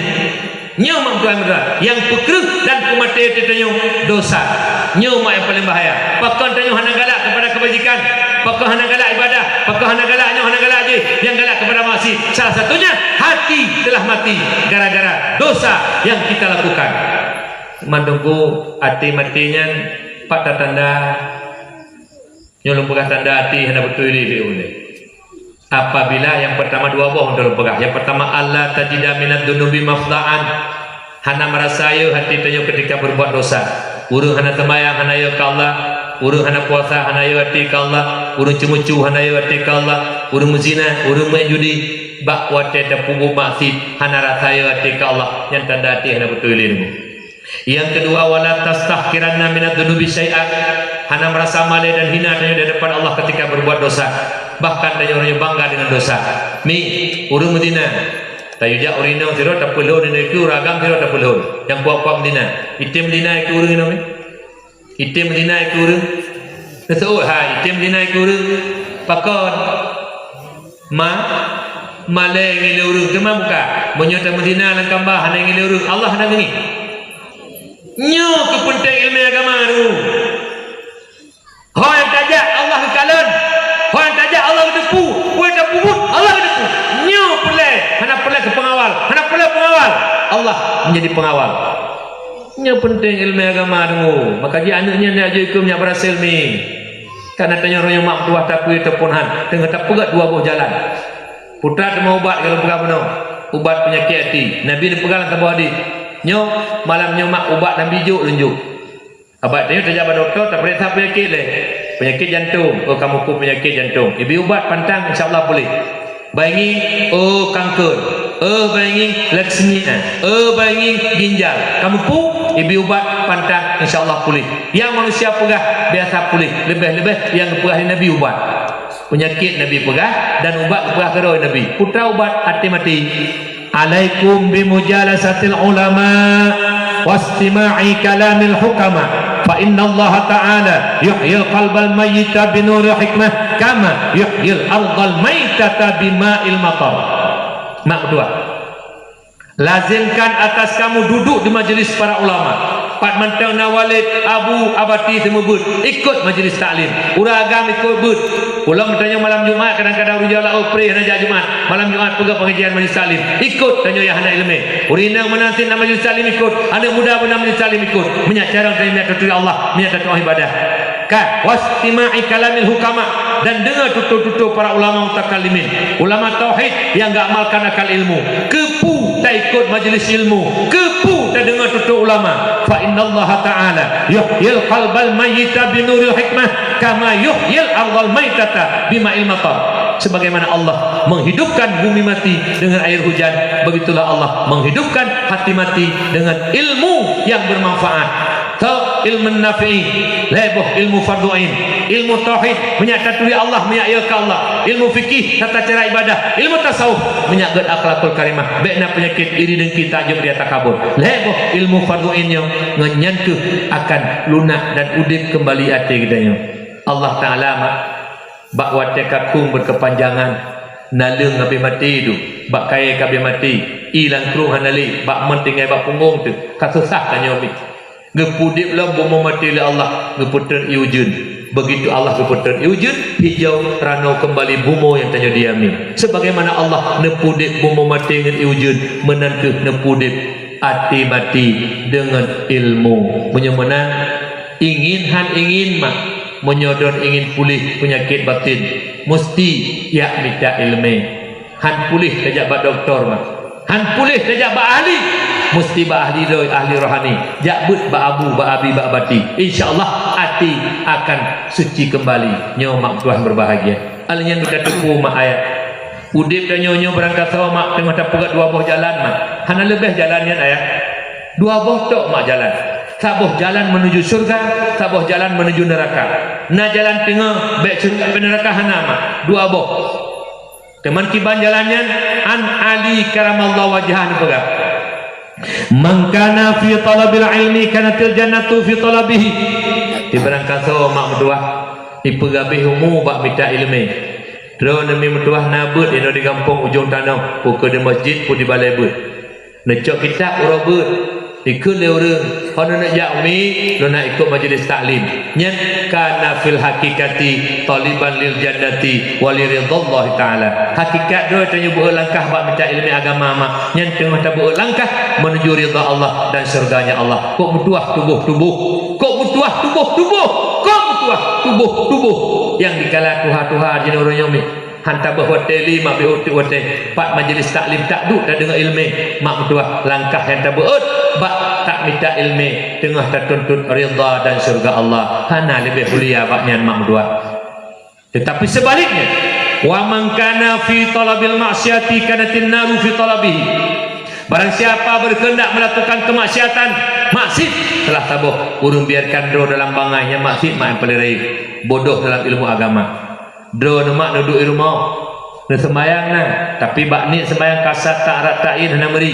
Nyoe mak meutuah nyang berbahagia, nyang peukreueh dan peumaté até tanyoe dosa. Nyoe mak nyang paleng bahaya. Pakon tanyoe hana galak keupada keubajikan, pakon hana galak ibadah, pakon hana galak nyoe, hana galak jih, nyang galak keupada maksiat. Salah satunya hati telah mati gara-gara dosa yang kita lakukan. Mandum bu até maté nyan pat tatanda? Nyoe lôn peugah tanda até hana beutôi lé lé ulèe. Apabila nyang pertama dua boh lôn peugah. Nyang pertama, alla tajida minadz dzunubi mafza'an. Hana meurasa ayeue até tanyoe keutika peubuet dosa. Ureuëng hana seumayang hana ayeue keu Allah, ureuëng hana puasa hana ayeue até keu Allah, ureuëng ceumeucue hana ayeue até keu Allah, ureuëng meuzina, ureuëng meu'en judi, bak watèe tapeubuet maksiat hana rasa ayeue até keu Allah, nyan tanda até hana beutôi lé lé. Nyang keudua, wala tastahqiranna minadz dzunubi syai'a. Hana meurasa malèe dan hina tanyoe di hadapan Allah keutika peubuet dosa. Bahkan tanyoe uroe nyoe bangga deungon dosa. Mi, ureuëng meuzina. Tayue jak ureuëng inong sidroe tapeulhon, ureuëng agam sidroe tapeulhon. Nyang kuat-kuat meuzina. Item meuzina keu ureuëng inong, eh? Item meuzina keu ureuëng. Teuseuôt hai, item meuzina keu ureuëng. Pakon? Ma, malèe ngieng ureuëng teuma buka. Meunyoe tameuzina lam kamba hana ngieng ureuëng, Allah hana geungieng. Nyoe keuh peunteng ileumèe agama tu. Ho nyang tajak Allah geukalon, ho nyang tajak Allah geuteupeue, ho nyang tapeubuet Allah geuteupeue. Nyoe peureulèe, hana peureulèe keu pengawal, hana peureulèe pengawal. Allah menjadi pengawal. Nyoe peunteng ileumèe agama tu. Maka jih aneuk nyan jak jok ikeu nyak beurasel mi. Karena tanyoe uroe nyoe mak meutuah takui ataupun han, teungoh tapeugöt dua boh jalan. Peue teuma ubat nyang lôn peugah bunoe, ubat peunyakét até. Nabi neupeugah lam saboh hadis, "Nyoe, malam nyoe mak ubat Nabi jok lôn jok." Abah tanyoe tajak bak dokto, tapeuriksa peunyakét lé. Peunyakét jantong, oh, kamoe peue peunyakét jantong. Ibi ubat pantang, insya Allah puléh. Baingi, oh, kanker. Oh, baingi, leukemia. Oh, baingi, ginjal. Kamoe peue, ibi ubat pantang, insya Allah puléh. Nyang manusia peugah biasa puléh, leubeh-leubeh nyang geupeugah lé Nabi ubat. Peunyakét Nabi peugah dan ubat geupeugah keudroe Nabi. Peue ubat até maté. Alaikum bimujalasatil ulama wastima'i kalamil hukama, fa innallaha ta'ala yuhyil qalbal mayyita binuril hikmah kama yuhyil ardal maitata bima'il matar. Mak meutuah. Lazimkan atas kamu duduk di majelis para ulama. Pat mantong na walid, abu, abati seumeubeuet, ikot majelis taklim. Ureueng agam ikot beuet. Ulôn meutanyoe malam Jumat, kadang-kadang ureueng jalan, oh, preh hana jak Jumat. Malam Jumat peugah pengajian majelis taklim. Ikot tanyoe nyang hana ileumèe. Ureueng inong meunan cit na majelis taklim ikot. Aneuk muda meunan majelis taklim ikot. Meunyo carông tanyoe meunyo tatuju Allah, meunyo tatuju ibadah. Ka, wastima'i kalamil hukama, dan deungoe tutoe-tutoe para ulama mutakallimin, ulama tauhid nyang geuamalkan akal ilmu. Keupeue taikot majelis ilmu? Keupeue tadeungoe tutoe ulama? Fa innallaha ta'ala yuhyil qalbal mayyita binuril hikmah kama yuhyil ardal maitata bima'il matar. Sebagaimana Allah menghidupkan bumi mati dengan air hujan, begitulah Allah menghidupkan hati mati dengan ilmu yang bermanfaat. Tau ilmu nafi'i, lhèe boh ilmu fardhu ain, ilmu tauhid, meunyo taturi Allah, meunyo yö keu Allah, ilmu fikih, tata cara ibadah, ilmu tasawuf, meunyo gèt akhlakul karimah, bèk na peunyakét iri dengki, takjub, ria, takabur. Lhèe boh ilmu fardhu ain nyoe, ngon nyan kheueh akan lunak dan udép keumbali até geutanyoe. Allah Taala mak, bak watèe kakung beukeupanjangan, naleueng habéh maté duek, bak kayèe ka habéh maté, ie lam krueng hana lé, bak mon tinggai bak punggong teuh, ka susah tanyoe mi. Geupeuudép lom bumoe maté lé Allah, geupeutreun ie ujeuen. Begitu Allah geupeutreun ie ujeuen, hijau, ranoe keumbali bumoe nyang tanyoe diami. Sebagaimana Allah neupeuudép bumoe maté ngon ie ujeuen, meunan kheueh neupeuudép até maté deungon ilmu. Meunyoe meunan, ingin han ingin mak, meunyoe droen ingin puléh peunyakét batin, musti jak mita ileumèe. Han puléh tajak bak dokto mak. Han puléh tajak bak ahli. Musti bak ahli droe, ahli rohani. Jak beuet bak abu, bak abi, bak abati. Insya Allah, até akan suci keumbali. Nyoe mak tuan berbahagia. Alèh nyan geutanyoe teupeu mak ayah. Udép tanyoe nyoe barangkasoe mak teungoh tapeugöt dua boh jalan mak. Hana leubeh jalan nyan ayah. Dua boh tok mak jalan. Saboh jalan menuju syurga, saboh jalan menuju neuraka. Na jalan teungoh, bèk syurga bèk neuraka hana mak. Dua boh. Teuma kiban jalan nyan, an Ali karamallahu wajhah neupeugah, "Man kana fi talabil ilmi kanatil jannatu fi talabihi." Di barangkasoe mak meutuah, ipeugabeh umu bak mita ileumèe. Droeneuh mi meutuah na beuet inoe di gampông ujong tanoh, peu keuh di masjid, peu di balèe beuet. Neucok kitab uroe beuet, ikheun lé ureueng, "Hana neujak umi, lôn na ikot majelis taklim." Nyan kana fil haqiqati taliban lil jannati wa li ridhallahi ta'ala. Hakikat droe tanyoe beuet langkah bak mita ileumèe agama mak, nyan teungoh tabeuet langkah menuju ridha Allah dan syurganya Allah. Kok meutuah tuboh-tuboh, kok meutuah tuboh-tuboh, kok meutuah tuboh-tuboh. Nyang dikala tuha-tuha jinoe uroe nyoe mi. Han tabeuet watèe lé mak beuet watèe. Pat majelis taklim taduek tadeungoe ileumèe mak meutuah langkah nyang tabeuet bak tamita ileumèe teungoh tatuntut ridha dan syurga Allah. Hana leubeh mulia bak nyan mak meutuah. Tetapi sebaliknya, wa man kana fi talabil ma'siyati kanatin naru fi talabihi. Barang siapa berkehendak melakukan kemaksiatan, maksiat, salah saboh ureueng biarkan droe dalam bangai nyang maksiat mak nyang paleng rayeuk, bodoh dalam ilmu agama. Droeneuh mak neuduek i rumoh, neuseumbahyang na, tapi bak niet seumbahyang kasat, ta'arat, ta'yin hana meuri.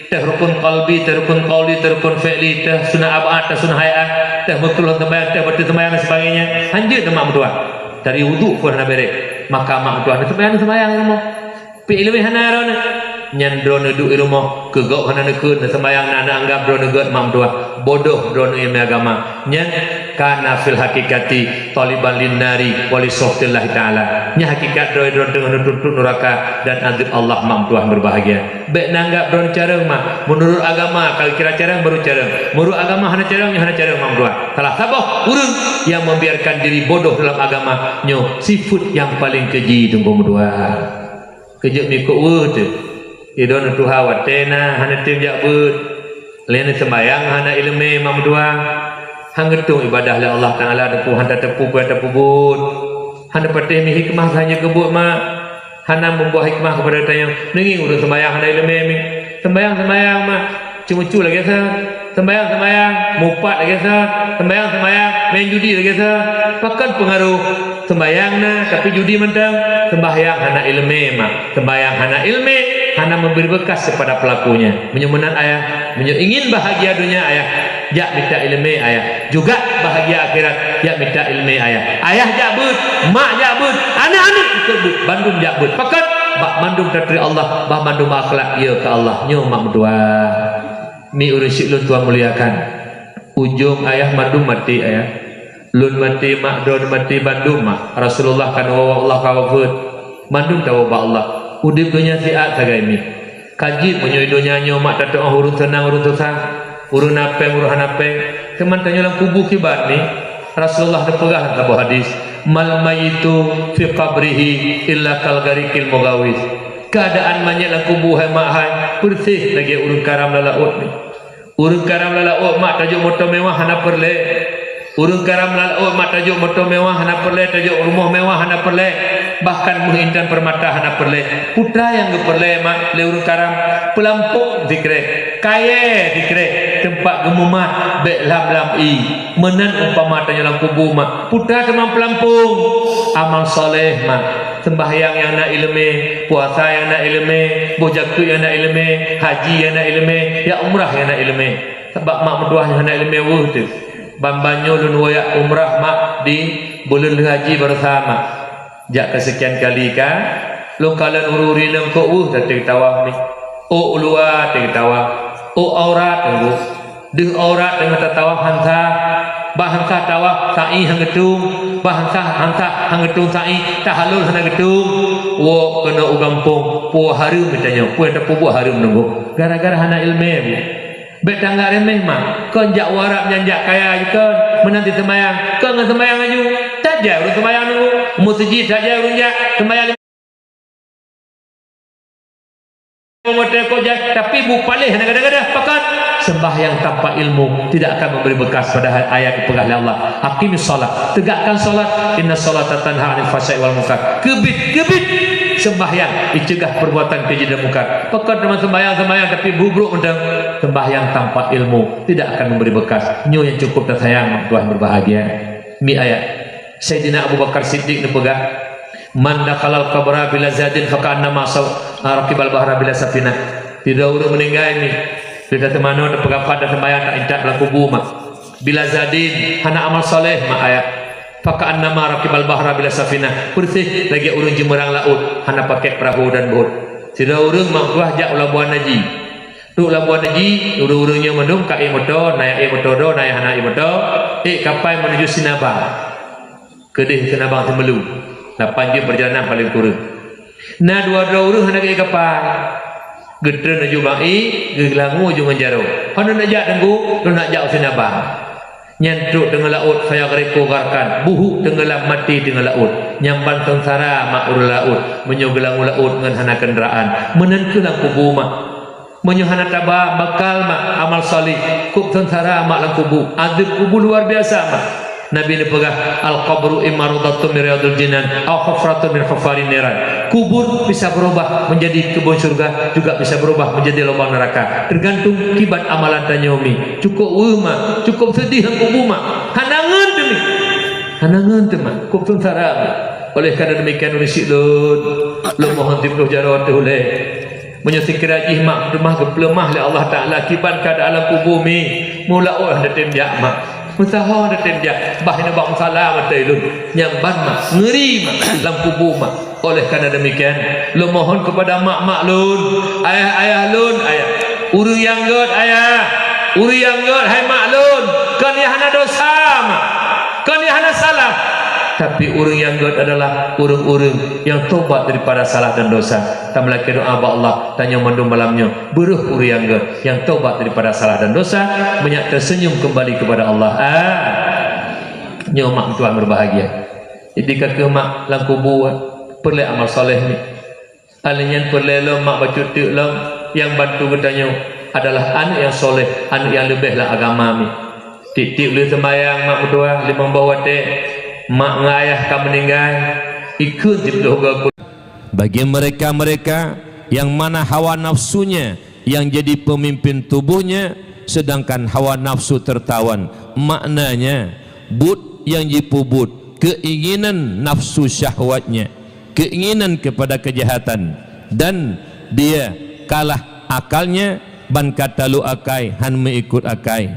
Teuh rukun qalbi, teuh rukun qauli, teuh rukun fi'li, teuh sunat ab'ad, teuh sunat hai'ah, teuh meukeulong seumbahyang, teuh bateue seumbahyang dan sebagainya. Hanjeuet neuh mak meutuah. Dari wudhu pun hana bèrèh, maka mak meutuah neuseumbahyang, neuseumbahyang i rumoh. Pih ileumèe hana droeneuh. Nyan droeneuh duek i rumoh, keu gob hana neukheun, neuseumbahyang na, neuanggab droeneuh gèt mak meutuah. Bodoh droeneuh ileumèe agama. Nyan kana fil haqiqati taliban lin nari wa li sukhtillahi ta'ala. Nyan hakikat droe droeneuh teungoh neutuntut nuraka dan azab Allah mak meutuah berbahagia. Bèk neuanggab droeneuh carông mak. Meunurot agama, ka geukira carông baru carông. Meunurot agama hana carông, nyoe hana carông mak meutuah. Salah saboh ureueng nyang membiarkan diri bodoh dalam agama, nyoe sifeuet nyang paleng keuji teungku meutuah. Keujeuet mikot weueh teuh. Idon tuha watée na hana tem jak beuet. Lé na seumbahyang hana ileumé mak meutuah. Han geutueng ibadah lé Allah Taala teupeu, han tateupeue peue nyang tapeubuet. Hana patéh mi hikmah sahaja keubuet mak. Hana meubuah hikmah keupada tanyoe. Neungieng ureuëng seumbahyang hana ileumé mi. Seumbahyang-seumbahyang mak. Ceumeucue lagée sa, seumbahyang-seumbahyang, mupat lagée sa, seumbahyang-seumbahyang, main judi lagée sa. Pakon peungaroh? Seumbahyang na, tapi judi mantong. Seumbahyang hana ileumé mak. Seumbahyang hana ileumé, hana memberi bekas kepada pelakunya. Meunyoe meunan ayah, meunyoe ingin bahagia dunia ayah, jak mita ileumé ayah. Juga bahagia akhirat, jak mita ileumé ayah. Ayah jak beuet, mak jak beuet, aneuk-aneuk ikot beuet, bandum jak beuet. Pakon? Bak mandum tateupeue Allah, bak mandum akhlak ya keu Allah. Nyoe mak meutuah. Mi ureuëng syiek lôn tuan muliakan. Ujong ayah mandum maté ayah. Lôn maté mak, droeneuh maté bandum mak. Rasulullah ka neuwoe Allah ka wafeuet. Mandum tawoe bak Allah. Udeb donya siat sagai mi. Ka jeuet meunyoe donya nyoe mak tateuoh ureuëng seunang ureuëng susah, ureuëng na péng ureuëng hana péng. Teuma tanyoe lam kubu kiban mi. Rasulullah neupeugah lam saboh hadis, "Mal mayyitu fi qabrihi illa kal ghariqil mughawis." Keuadaan manyét lam kubu hai mak hai, peureséh lagée ureuëng karam lam laôt mi. Ureuëng karam lam laôt mak tajok moto mewah hana peureulée. Ureuëng karam lam laôt mak tajok moto mewah hana peureulée, tajok rumoh mewah hana peureulée. Bahkan meuh intan peurmata hana peureulée. Peue nyang geupeureulée mak lé ureuëng karam? Peulampong sikreh, kayée sikreh, teumpat geumumat bék lam-lam ié. Meunan umpama tanyoe lam kubu mak. Peue teuma peulampong? Amal saleh mak. Seumbahyang nyang na ileumé, puasa nyang na ileumé, boh jakeuet nyang na ileumé, haji nyang na ileumé, jak umrah nyang na ileumé. Sabab mak meutuah nyoe hana ileumé weueh teuh. Ban-ban nyoe lôn woe jak umrah mak di buleuen lheueh haji baroesa mak. Jak keu seukian kali ka, lôn kalon ureuëng-ureuëng inong kok weueh tateueng tawaf mi. Ôk luwa tateueng tawaf, ôk aurat teungku. Deuh aurat teungoh tatawaf han sah, bah han sah tawaf, sa'i han geutueng, bah han sah, han sah han geutueng sa'i, tahalul hana geutueng. Woe keunoe u gampông, peue hareuem geutanyoe, peue nyang tapeubuet hareuem teungku. Gara-gara hana ileumé. Bék tanggah reméh mak. Kon jak u Arab nyan jak kaya ju kon. Meunan cit seumayang. Kon ngon seumayang laju. Tajak ureuëng seumayang teungku. Meuseujid tajak ureuëng jak seumayang. Tapi bu paléh hana gadah-gadah. Pakon? Sembahyang tanpa ilmu tidak akan memberi bekas, padahal ayat dipeugah lé Allah, "Aqimis shalah." Tegakkan salat. "Inna shalata tanha 'anil fahsya'i wal munkar." Keubiet, keubiet. Sembahyang dicegah perbuatan keji dan mungkar. Pakon teuma sembahyang, sembahyang tapi bu brok mantong. Sembahyang tanpa ilmu tidak akan memberi bekas. Nyoe nyang cukup tasayang, Tuhan berbahagia. Mi ayat. Saidina Abu Bakar Siddiq neupeugah, "Man dakhalal qabra bila zadin faka'annama saw-, rakibal bahra bila safinah." Sidroe ureuëng meuninggai mi, teuh tateumanoe, tapeugah pat, tateumanoe, taintat lam kubu mak. Bila zadin, hana amal saleh mak ayat. Faka'annama rakibal bahra bila safinah. Peureséh lagée ureuëng jimeurang laôt, hana pakai peurahô dan bot. Sidroe ureuëng mak tuah jak u Labuan Haji. Trok Labuan Haji, ureuëng-ureuëng nyoe mandum ka ék moto, na nyang ék moto droe, na nyang hana ék moto, ék kapai meunuju Sinabang. Keudeh Sinabang Seumelu, lapan jeuem peurjalanan paleng kureueng. Na dua droe ureuëng hana ék kapai. Geutreun laju bang ék, geulangue laju ngon jaroe. "Hana neujak teungku, lôn neujak u Sinabang." Nyan trok teungoh laôt, "Fayaghriqu gharqan", buhuk teungoh lam, maté teungoh laôt. Nyan ban seungsara mak ureuëng laôt, meunyoe geulangue laôt ngon hana keundaraan. Meunan kheueh lam kubu mak. Meunyoe hana taba, bakal mak amal saleh, kôb seungsara mak lam kubu. Azeueb kubu luar biasa mak. Nabi neupeugah, "Al-qabru imma raudhatun min riyadil jinan, au hufratun min hufarin niran." Kubur bisa berubah menjadi kebun syurga, juga bisa berubah menjadi lubang neraka. Tergantung kiban amalan tanyoe mi. Cukup weueh mak, cukup seudeh lam kubu mak. Hana ngon teumi. Hana ngon teuma. Kôb seungsara mak. Oleh karena demikian, ureuëng syiek lôn, lôn mohon siploh jaroe teuh ulée. Meunyoe sikira jih mak teuma geupeuleumah lé Allah Taala kiban keuadaan lam kubu mi, meulaôt hana tem jak mak. Meusaho hana tem jak, bah inoe bak musala mantong lôn. Nyan ban mak, ngeuri mak, lam kubu mak. Oleh karena demikian, lôn mohon kepada mak-mak lôn, ayah-ayah lôn, ayah. Ureuëng nyang gét ayah, ureuëng nyang gét hai mak lôn, kon nyang hana desya mak, kon nyang hana salah. Tapi ureuëng nyang gét adalah ureuëng-ureuëng nyang tobat daripada salah dan desya. Tameulakée doá bak Allah, tanyoe mandum malam nyoe, beureuh ureuëng nyang gét, nyang tobat daripada salah dan desya, meunyak teuseunyum keumbali keupada Allah. Ah. Nyoe mak tuan berbahagia. Jadi ka keuh mak lam kubu, peureulée amal saleh ni. Alèh nyan peureulèe lom mak bacut teuk lom, nyang bantu geutanyoe adalah aneuk nyang soleh, aneuk nyang leubeh lam agama mi. Tiep-tiep lheueh seumbahyang mak meutuah limong boh watèe, mak ngon ayah ka meuninggai, ikheun siplôh goe. Bagi mereka-mereka yang mana hawa nafsunya yang jadi pemimpin tubuhnya, sedangkan hawa nafsu tertawan, maknanya buet nyang jipeubuet, keinginan nafsu syahwatnya, keinginan kepada kejahatan, dan dia kalah akalnya ban ka talu akai han meuikot akai.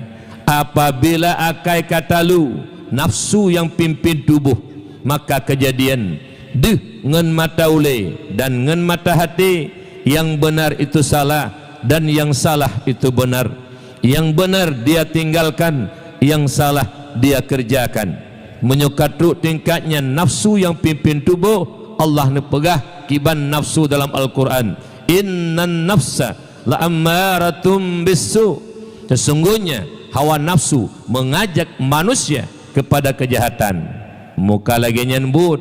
Apabila akai ka talu, nafsu nyang pimpin tuboh, maka keujadian deuh ngon mata ulèe dan ngon mata até, nyang beunar itu salah dan nyang salah itu beunar. Nyang beunar dia tinggalkan, nyang salah dia keureujakan. Meunyoe ka trok tingkat nyan nafsu nyang pimpin tuboh, Allah neupeugah kiban nafsu dalam Al-Qur'an, "Innan nafsa la'ammaratum bissu." Sesungguhnya hawa nafsu mengajak manusia kepada kejahatan. Meuka lagèe nyan buet,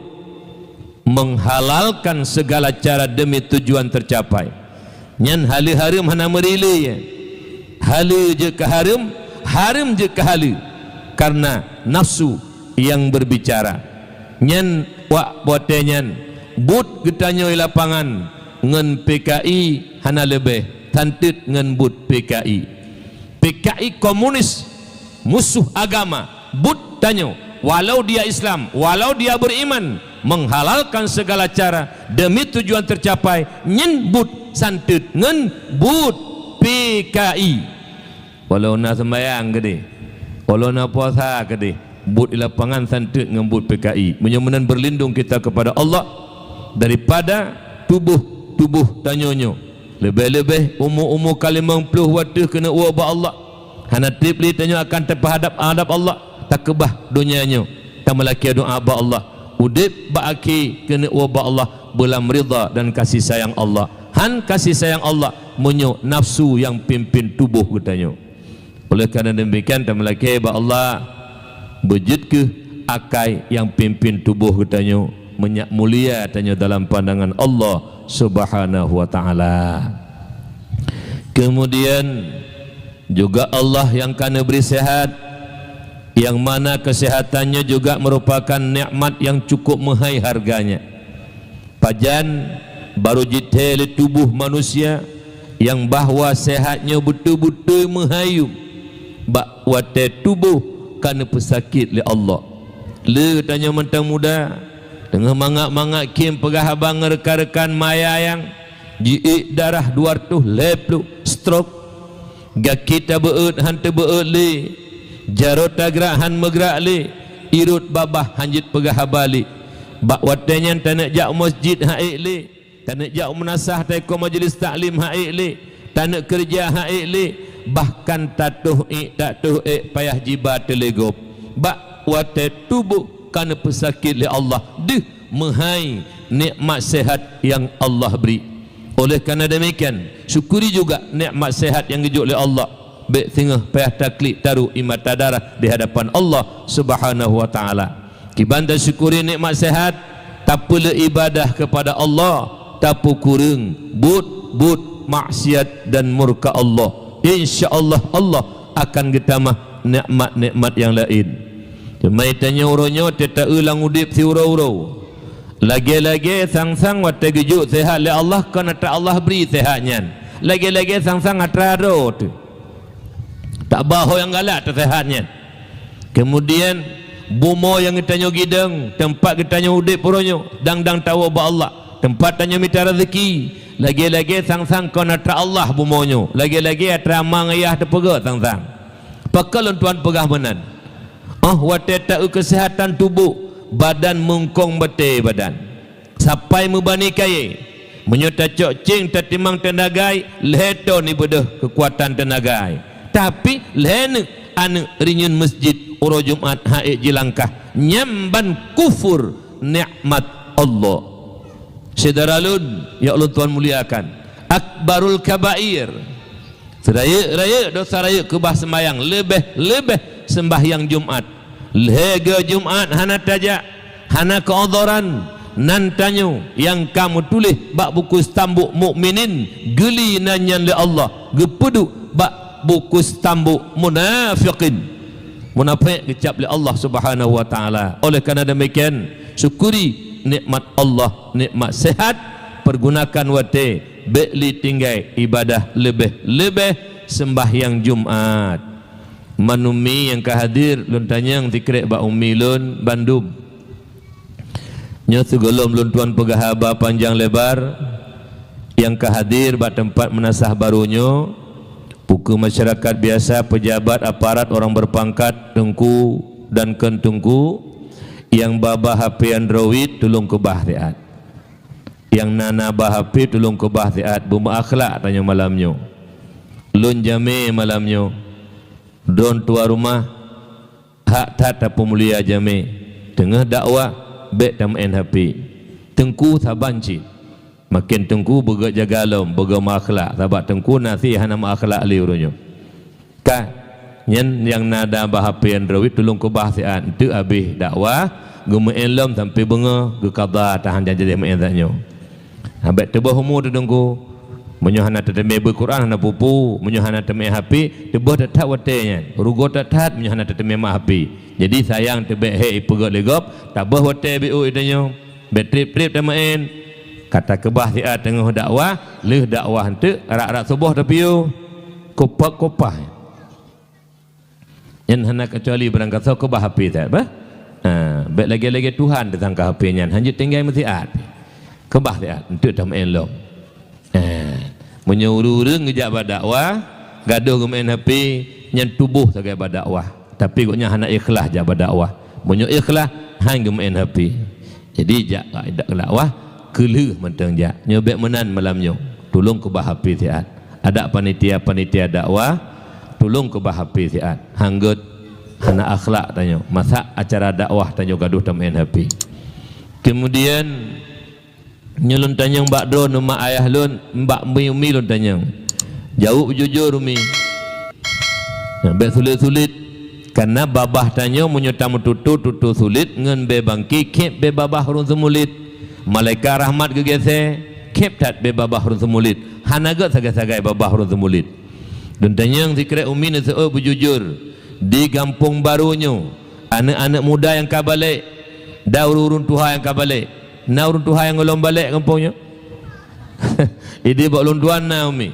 menghalalkan segala cara demi tujuan tercapai. Nyan haleue hareuem hana meuri lé, ya. Haleue jeuet keu hareuem, hareuem jeuet keu haleue. Karena nafsu nyang berbicara. Nyan wak watèe nyan buet geutanyoe i lapangan ngon P K I hana leubeh, santeut ngon buet P K I. P K I komunis, musuh agama, buet tanyoe, walau dia Islam, walau dia beriman, menghalalkan segala cara demi tujuan tercapai, nyan buet santeut ngon buet P K I. Walau na seumbahyang keudeh, walau na puasa keudeh, buet i lapangan santeut ngon buet P K I. Meunyoe meunan berlindung kita kepada Allah daripada tuboh-tuboh tanyoe nyoe. Leubeh-leubeh umu-umu ka limong ploh watèe keuneuk woe bak Allah. Hana trép lé tanyoe akan tapeuhadap-hadap Allah, takeubah donya nyoe, tameulakèe doa bak Allah. Udép bak akhé keuneuk woe bak Allah beulam ridha dan kasih sayang Allah. Han kasih sayang Allah meunyoe nafsu nyang pimpin tuboh geutanyoe. Oleh karena demikian, tameulakèe bak Allah, beujeuet kheueh akai nyang pimpin tuboh geutanyoe, meunyak mulia tanyoe dalam pandangan Allah Subhanahu wa Ta'ala. Kemudian, juga Allah nyang ka neubri sehat, nyang mana kesehatan nyoe juga merupakan nikmat nyang cukup meuhai harganya. Pajan barô jithèe lé tuboh manusia nyang bahwa sehat nyoe beutôi-beutôi meuhai yuem bak watèe tuboh ka neupeusakét lé Allah. Le tanyoe mantong muda, teungoh mangat-mangat khém peugah haba ngon rekan-rekan maya nyang jiék darah dua reutôh lhèe ploh, stroke. Gaki tabeuet han tabeuet lé, jaroe tagrak han meugrak lé, irot babah han jeuet peugah haba lé. Bak watèe nyan taneuk jak u masjid han ék lé, taneuk jak u meunasah taikô majelis taklim han ék lé, taneuk keureuja han ék lé, bahkan tatoh ék tatoh ék payah jiba teuleugôb. Bak watèe tuboh ka neupeusakét lé Allah, deuh meuhai nikmat sehat nyang Allah bri. Oleh karena demikian, syukuri juga nikmat sehat nyang geujok lé Allah. Bèk singoh payah taklik taruh ie mata darah di hadapan Allah Subhanahu wa Ta'ala. Kiban tasyukuri nikmat sehat, tapeuleueh ibadah kepada Allah, tapeukureueng buet-buet maksiat dan murka Allah. Insya Allah, Allah akan geutamah nikmat-nikmat nyang laén. Teuma tanyoe uroe nyoe teuta-eu lam udép siuroe-uroe. Lagèe-lagèe sang-sang watèe geujok sehat lé Allah, kon atra Allah bri sehat nyan. Lagèe-lagèe sang-sang atra droe teuh. Taba ho nyang galak teuh sehat nyan. Kemudian, bumoe nyang geutanyoe gidong, teumpat geutanyoe udép uroe nyoe, dang-dang tawoe bak Allah, teumpat tanyoe mita raseuki. Lagèe-lagèe sang-sang kon atra Allah bumoe nyoe. Lagèe-lagèe atra ma ngon yah teupeugöt sang-sang. Pakon lôn tuan peugah meunan? Óh watèe ta-eu keuseuhatan tuboh, badan meungkong batèe badan. Sapai meubani kayèe. Meunyoe tacok céng tatimang teunagai, lhèe ton ibeudôh keukuatan teunagai. Tapi lhèe neuk aneuk rinyueng masjid uroe Jumat han ék jilangkah. Nyan ban kufur nikmat Allah. Syedara lôn, nyang ulôn tuan muliakan, akbarul kabair. Seurayeuk-rayeuk dosa rayeuk keubah seumbahyang, leubeh-leubeh seumbahyang Jumat. Lhèe goe Jumat hana tajak, hana keuudhoran, Nan tanyoe nyang ka meutuléh bak buku stambuk mukminin, geuli nan nyan lé Allah, geupeuduek bak buku stambuk munafiqin. Munafék geucab lé Allah Subhanahu wa Taala. Oleh karena demikian, syukuri nikmat Allah, nikmat sehat, pergunakan watée, bék lé tinggai ibadah leubeh-leubeh sembahyang Jumat. Man umi nyang ka hadir, lôn tanyong sikrek bak umi lôn bandum. Nyoe sigohlom lôn tuan peugah haba panjang lebar, nyang ka hadir bak teumpat meunasah barô nyoe, ukeue masyarakat biasa, pejabat, aparat, orang berpangkat, teungku dan kon teungku, nyang babah H P Android tulông keubah siat. Nyang na-na bah H P tulông keubah siat, beumeuakhlak tanyoe malam nyoe. Lôn jamé malam nyoe. Droen tuan rumah, hak that tapeumulia jamé. Teungoh dakwah, bék tameu'en H P. Teungku saban cit. Maken teungku beugét jaga lom, beugét meuakhlak, sabab teungku na sie hana meuakhlak lé uroe nyoe. Ka, nyan nyang na dabah H P Android tulông keubah siat, enteuk habéh dakwah, geumeu'en lom sampoe beungoh, geukada tahan jan jadeh meu'en that nyoe. Ha, bék teuboh umu teuh teungku. Meunyoe hana teuteumé beuet Quran, hana peue-peue, meunyoe hana teumé H P, teuboh that-that watée nyan. Rugoe that-that meunyoe hana teuteumé mak H P. Jadi sayang teuh bék hék ipeugét lé gob, taboh watée B O I tanyoe. Bék treb-treb tameu'en. Ka takeubah siat teungoh dakwah, lheueh dakwah enteuk, rab-rab suboh tapiôh. Kupak-kupak. Nyan hana keucuali barangkasoe keubah H P that, bah? Ha, bék lagée-lagée Tuhan teusangka H P nyan, hanjeuet tinggai meusiat. Keubah siat, enteuk tameu'en lom. Ha, meunyoe ureuëng-ureuëng geujak bak dakwah, gadôh geumeu'en H P, nyan tuboh sagai bak dakwah. Tapi gobnyan hana ikhlas jak bak dakwah. Meunyoe ikhlas, han geumeu'en H P. Jadi jak bak dakwah, keulheueh mantong jak. Nyoe bék meunan malam nyoe. Tulông keubah H P siat. Adak panitia-panitia dakwah, tulông keubah H P siat. Hanggét hana akhlak tanyoe. Masa acara dakwah tanyoe gadôh tameu'en H P. Kemudian, nyoe lôn tanyong bak droeneuh mak ayah lôn, bak umi-umi lôn tanyong. Jaweueb jujur umi. Nah, bék sulet-sulet. Karena babah tanyoe meunyoe tameututoe, tutoe sulet ngon bée bangke, khép bée babah ureuëng seumulet. Malaikat rahmat geugeusée, khép that bée babah ureuëng seumulet. Hana gét sagai-sagai babah ureuëng seumulet. Lôn tanyong sikrek umi neuseuôt beujujur. Di gampông barô nyoe, aneuëk-aneuëk muda nyang ka balek, dan ureuëng-ureuëng tuha nyang ka balek. Na ureuëng tuha nyang gohlom balek gampông nyoe? Ideh bak lôn tuan na umi.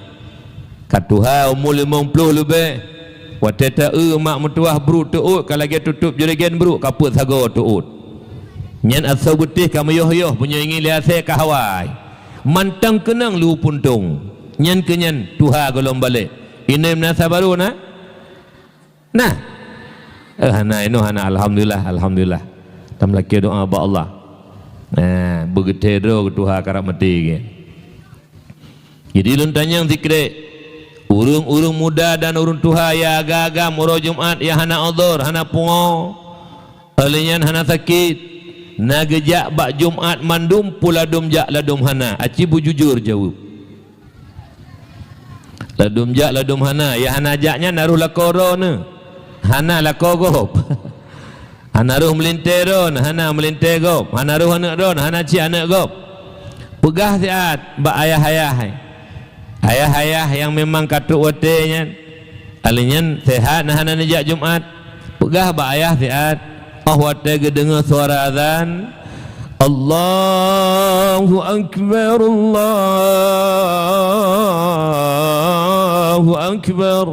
Ka tuha umu limong ploh leubeh. Watée ta-eu mak meutuwah brôk teuôt ka lagée tutôb juregen brôk ka peuet sagoe teuôt. Nyan asoe beutéh ka meuyoh-yoh, meunyoe ingieng lé asée ka hawai. Mantong keunong lu puntông. Nyan keuh nyan tuha gohlom balek. Inong na sabarô na? Nah. Eh, hana inoe hana, alhamdulillah, alhamdulillah. Tameulakée doá bak Allah. Nah, beugeuthée droe geutuha karab maté geuh. Jadi lôn tanyong sikrek, ureuëng-ureuëng muda dan ureuëng tuha nyang agam-agam uroe Jumat nyang hana udhur, hana pungo, óh lheueh nyan hana sakét, na geujak bak Jumat mandum peue ladôm jak ladôm hana, aci beujujur jaweueb. Ladôm jak ladôm hana, nyang hana jak nyan na rôh lakoe droeneuh. Hana lakoe gob. Hana rôh meulintée droeneuh, hana meulintée gob. Hana rôh aneuëk droeneuh, hana cit aneuëk gob. Peugah siat bak ayah-ayah. Ayah-ayah nyang memang ka trok watée nyan. Óh lheueh nyan sehat na hana neujak Jumat. Peugah bak ayah siat, óh watée geudeungoe suara azan, "Allahu Akbar, Allahu Akbar."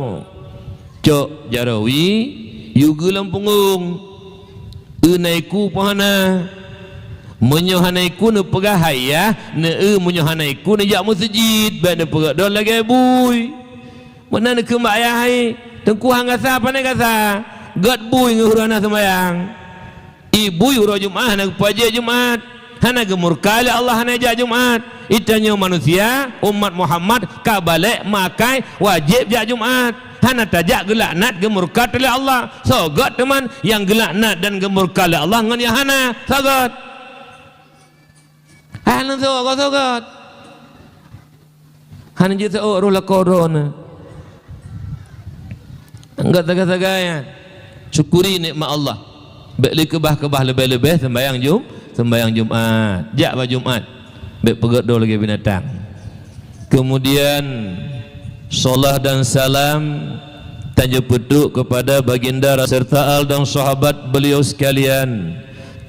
Cok jaroe, yue geuh lam punggong. Eu na iku peue hana? Meunyoe hana iku neupeugah hai yah, neu-eu meunyoe hana iku neujak meuseujid, bék neupeugah droen lagée bui. Meunan keuh bak ayah hai, teungku han gasa pane gasa, gét bui ngon ureuëng hana seumayang. Ié bui uroe Jumat hana geupeuaje Jumat, hana geumurka lé Allah hana jak Jumat. Itanyoe manusia, umat Muhammad ka balek makai wajéb jak Jumat. Hana tajak geulaknat geumurka lé Allah. Soe gét teuma nyang geulaknat dan geumurka lé Allah ngon nyang hana? Soe gét? Hana soe gét, soe gét. Hana jeuet seuôt roh lakoe droeneuh. Anggap sagai-sagai nyan. Syukuri nikmat Allah. Bék lé keubah-keubah leubeh-leubeh sembahyang Jum-, Sembahyang Jumat, jak bak Jumat, bék peugét droe lagée binatang. Kemudian, salat dan salam tanyoe peutrok kepada baginda serta al dan sahabat beliau sekalian,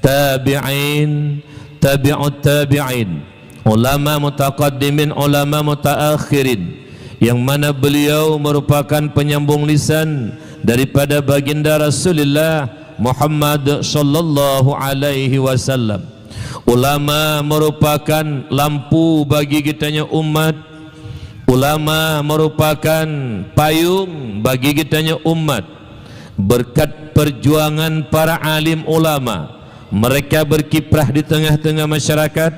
tabi'in, tabi'ut tabi'in, ulama mutaqaddimin, ulama mutaakhirin, yang mana beliau merupakan penyambung lisan daripada baginda Rasulullah Muhammad sallallahu alaihi wasallam. Ulama merupakan lampu bagi geutanyoe umat. Ulama merupakan payung bagi geutanyoe umat. Berkat perjuangan para alim ulama, mereka berkiprah di tengah-tengah masyarakat,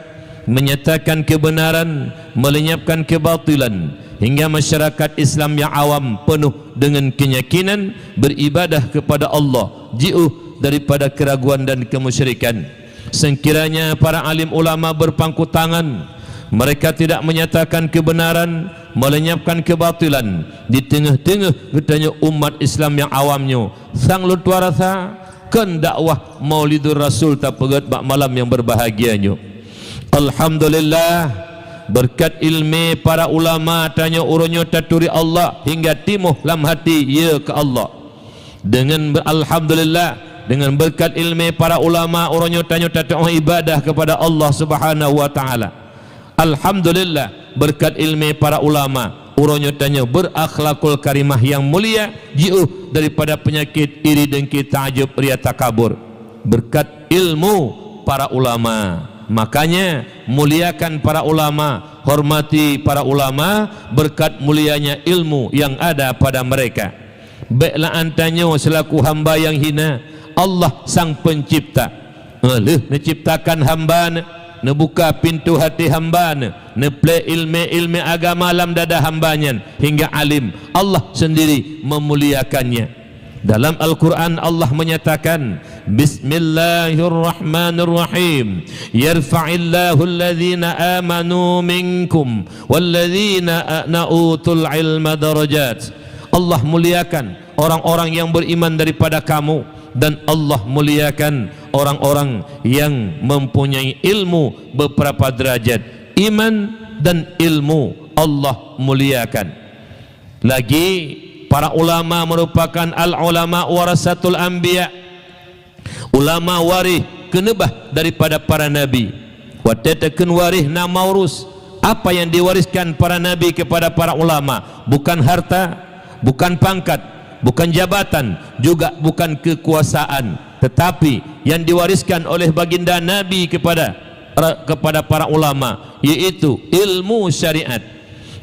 menyatakan kebenaran, melenyapkan kebatilan, hingga masyarakat Islam yang awam penuh dengan keyakinan beribadah kepada Allah, jiôh daripada keraguan dan kemusyrikan. Sekiranya para alim ulama berpangku tangan, mereka tidak menyatakan kebenaran, melenyapkan kebatilan di tengah-tengah geutanyoe umat Islam yang awam nyoe, sang lôn tuan rasa, kon dakwah Maulidur Rasul tapeugét bak malam yang berbahagia nyoe. Alhamdulillah, berkat ilmu para ulama tanyoe uroe nyoe taturi Allah hingga timoh lam hati, ya ke Allah. Dengan ber-, alhamdulillah, dengan berkat ilmu para ulama, uroe nyoe tanyoe tatu'oh ibadah kepada Allah Subhanahu wa Ta'ala. Alhamdulillah, berkat ilmu para ulama, uroe nyoe tanyoe berakhlakul karimah yang mulia, jiôh daripada penyakit iri, dengki, taajub, ria, takabur. Berkat ilmu para ulama. Makanya, muliakan para ulama, hormati para ulama, berkat mulianya ilmu yang ada pada mereka. Bék la'an tanyoe seulaku hamba nyang hina, Allah sang pencipta. Eh, lheueh neuciptakan hamba nyoe, neubuka pintoe hati hamba nyoe, neuplée ilmu-ilmu agama lam dada hamba nyan hingga alim, Allah sendiri memuliakannya. Dalam Al-Quran Allah menyatakan, "Bismillahirrahmanirrahim. Yarfa'illahu alladhina amanu minkum walladhina utul ilma darajat." Allah muliakan orang-orang yang beriman daripada kamu, dan Allah muliakan orang-orang yang mempunyai ilmu beberapa derajat. Iman dan ilmu Allah muliakan. Lagi, para ulama merupakan al-ulama warasatul anbiya. Ulama waréh keuneubah daripada para nabi. Watée takheun waréh na maurus, apa yang diwariskan para nabi kepada para ulama, bukan harta, bukan pangkat, bukan jabatan, juga bukan kekuasaan, tetapi yang diwariskan oleh baginda Nabi kepada, kepada para ulama, yaitu ilmu syariat.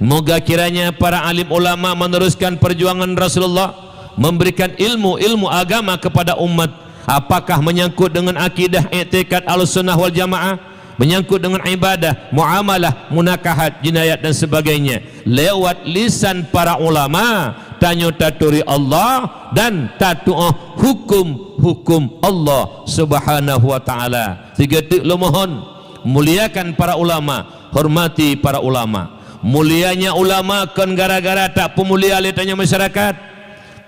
Moga kiranya para alim ulama meneruskan perjuangan Rasulullah, memberikan ilmu-ilmu agama kepada umat. Apakah menyangkut dengan akidah, iktikad Ahlussunnah wal Jamaah, menyangkut dengan ibadah, muamalah, munakahat, jinayat dan sebagainya, lewat lisan para ulama, tanyoe taturi Allah dan tatu'oh hukum-hukum Allah Subhanahu wa Ta'ala. Sigoe teuk lôn mohon, muliakan para ulama, hormati para ulama. Mulianya ulama kon gara-gara tapeumulia lé tanyoe masyarakat,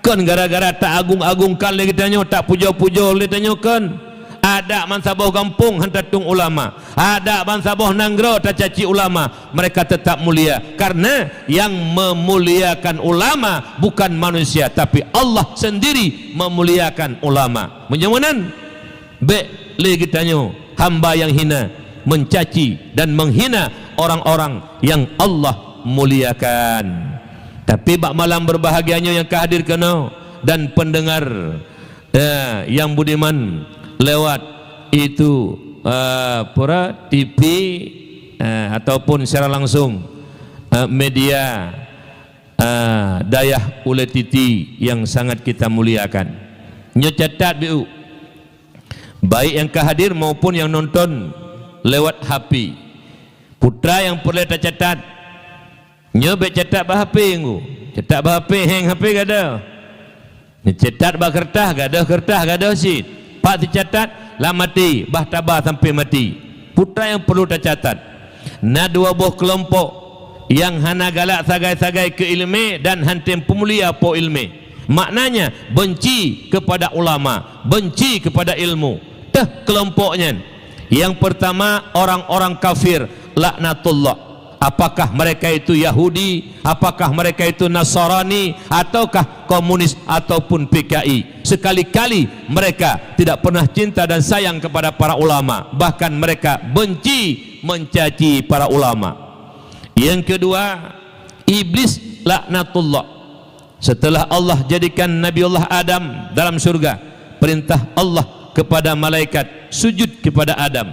kon gara-gara taagung-agungkan lé geutanyoe, tapujoe-pujoe lé tanyoe, kon. Adak bansaboh gampông han tatueng ulama, adak bansaboh nanggroe tacaci ulama, mereka tetap mulia karena yang memuliakan ulama bukan manusia, tapi Allah sendiri memuliakan ulama. Meunyoe meunan, bék lé geutanyoe hamba nyang hina, mencaci dan menghina orang-orang yang Allah muliakan. Tapi bak malam berbahagia nyoe nyang ka hadir keunoe dan pendengar, eh, yang budiman lewat itu, eh, pura T V, eh, ataupun secara langsung, eh, media, eh, Dayah Ulée Titi yang sangat kita muliakan. Nyoe catat, Bu. Baik yang ka hadir maupun yang nonton lewat H P. Putra yang peureulée tacatat, nyoe bék catat bak H P, Ngku. Catat bak H P, heng H P gadôh. Nyoe catat bak keureutah gadôh, keureutah gadôh cit. Pat teucatat, lam até, bah taba sampoe maté. Putra yang perlu tacatat, na dua boh keulompok nyang hana galak sagai-sagai keu iéleumé dan han tem peumulia po iéleumé. Maknanya, benci kepada ulama, benci kepada ilmu. Teuh keulompok nyan, Yang pertama, orang-orang kafir, laknatullah. Apakah mereka itu Yahudi, apakah mereka itu Nasrani, ataukah komunis, ataupun P K I. Sekali-kali mereka tidak pernah cinta dan sayang kepada para ulama. Bahkan mereka benci, mencaci para ulama. Yang kedua, iblis laknatullah. Setelah Allah jadikan Nabiullah Adam dalam syurga, perintah Allah kepada malaikat sujud kepada Adam.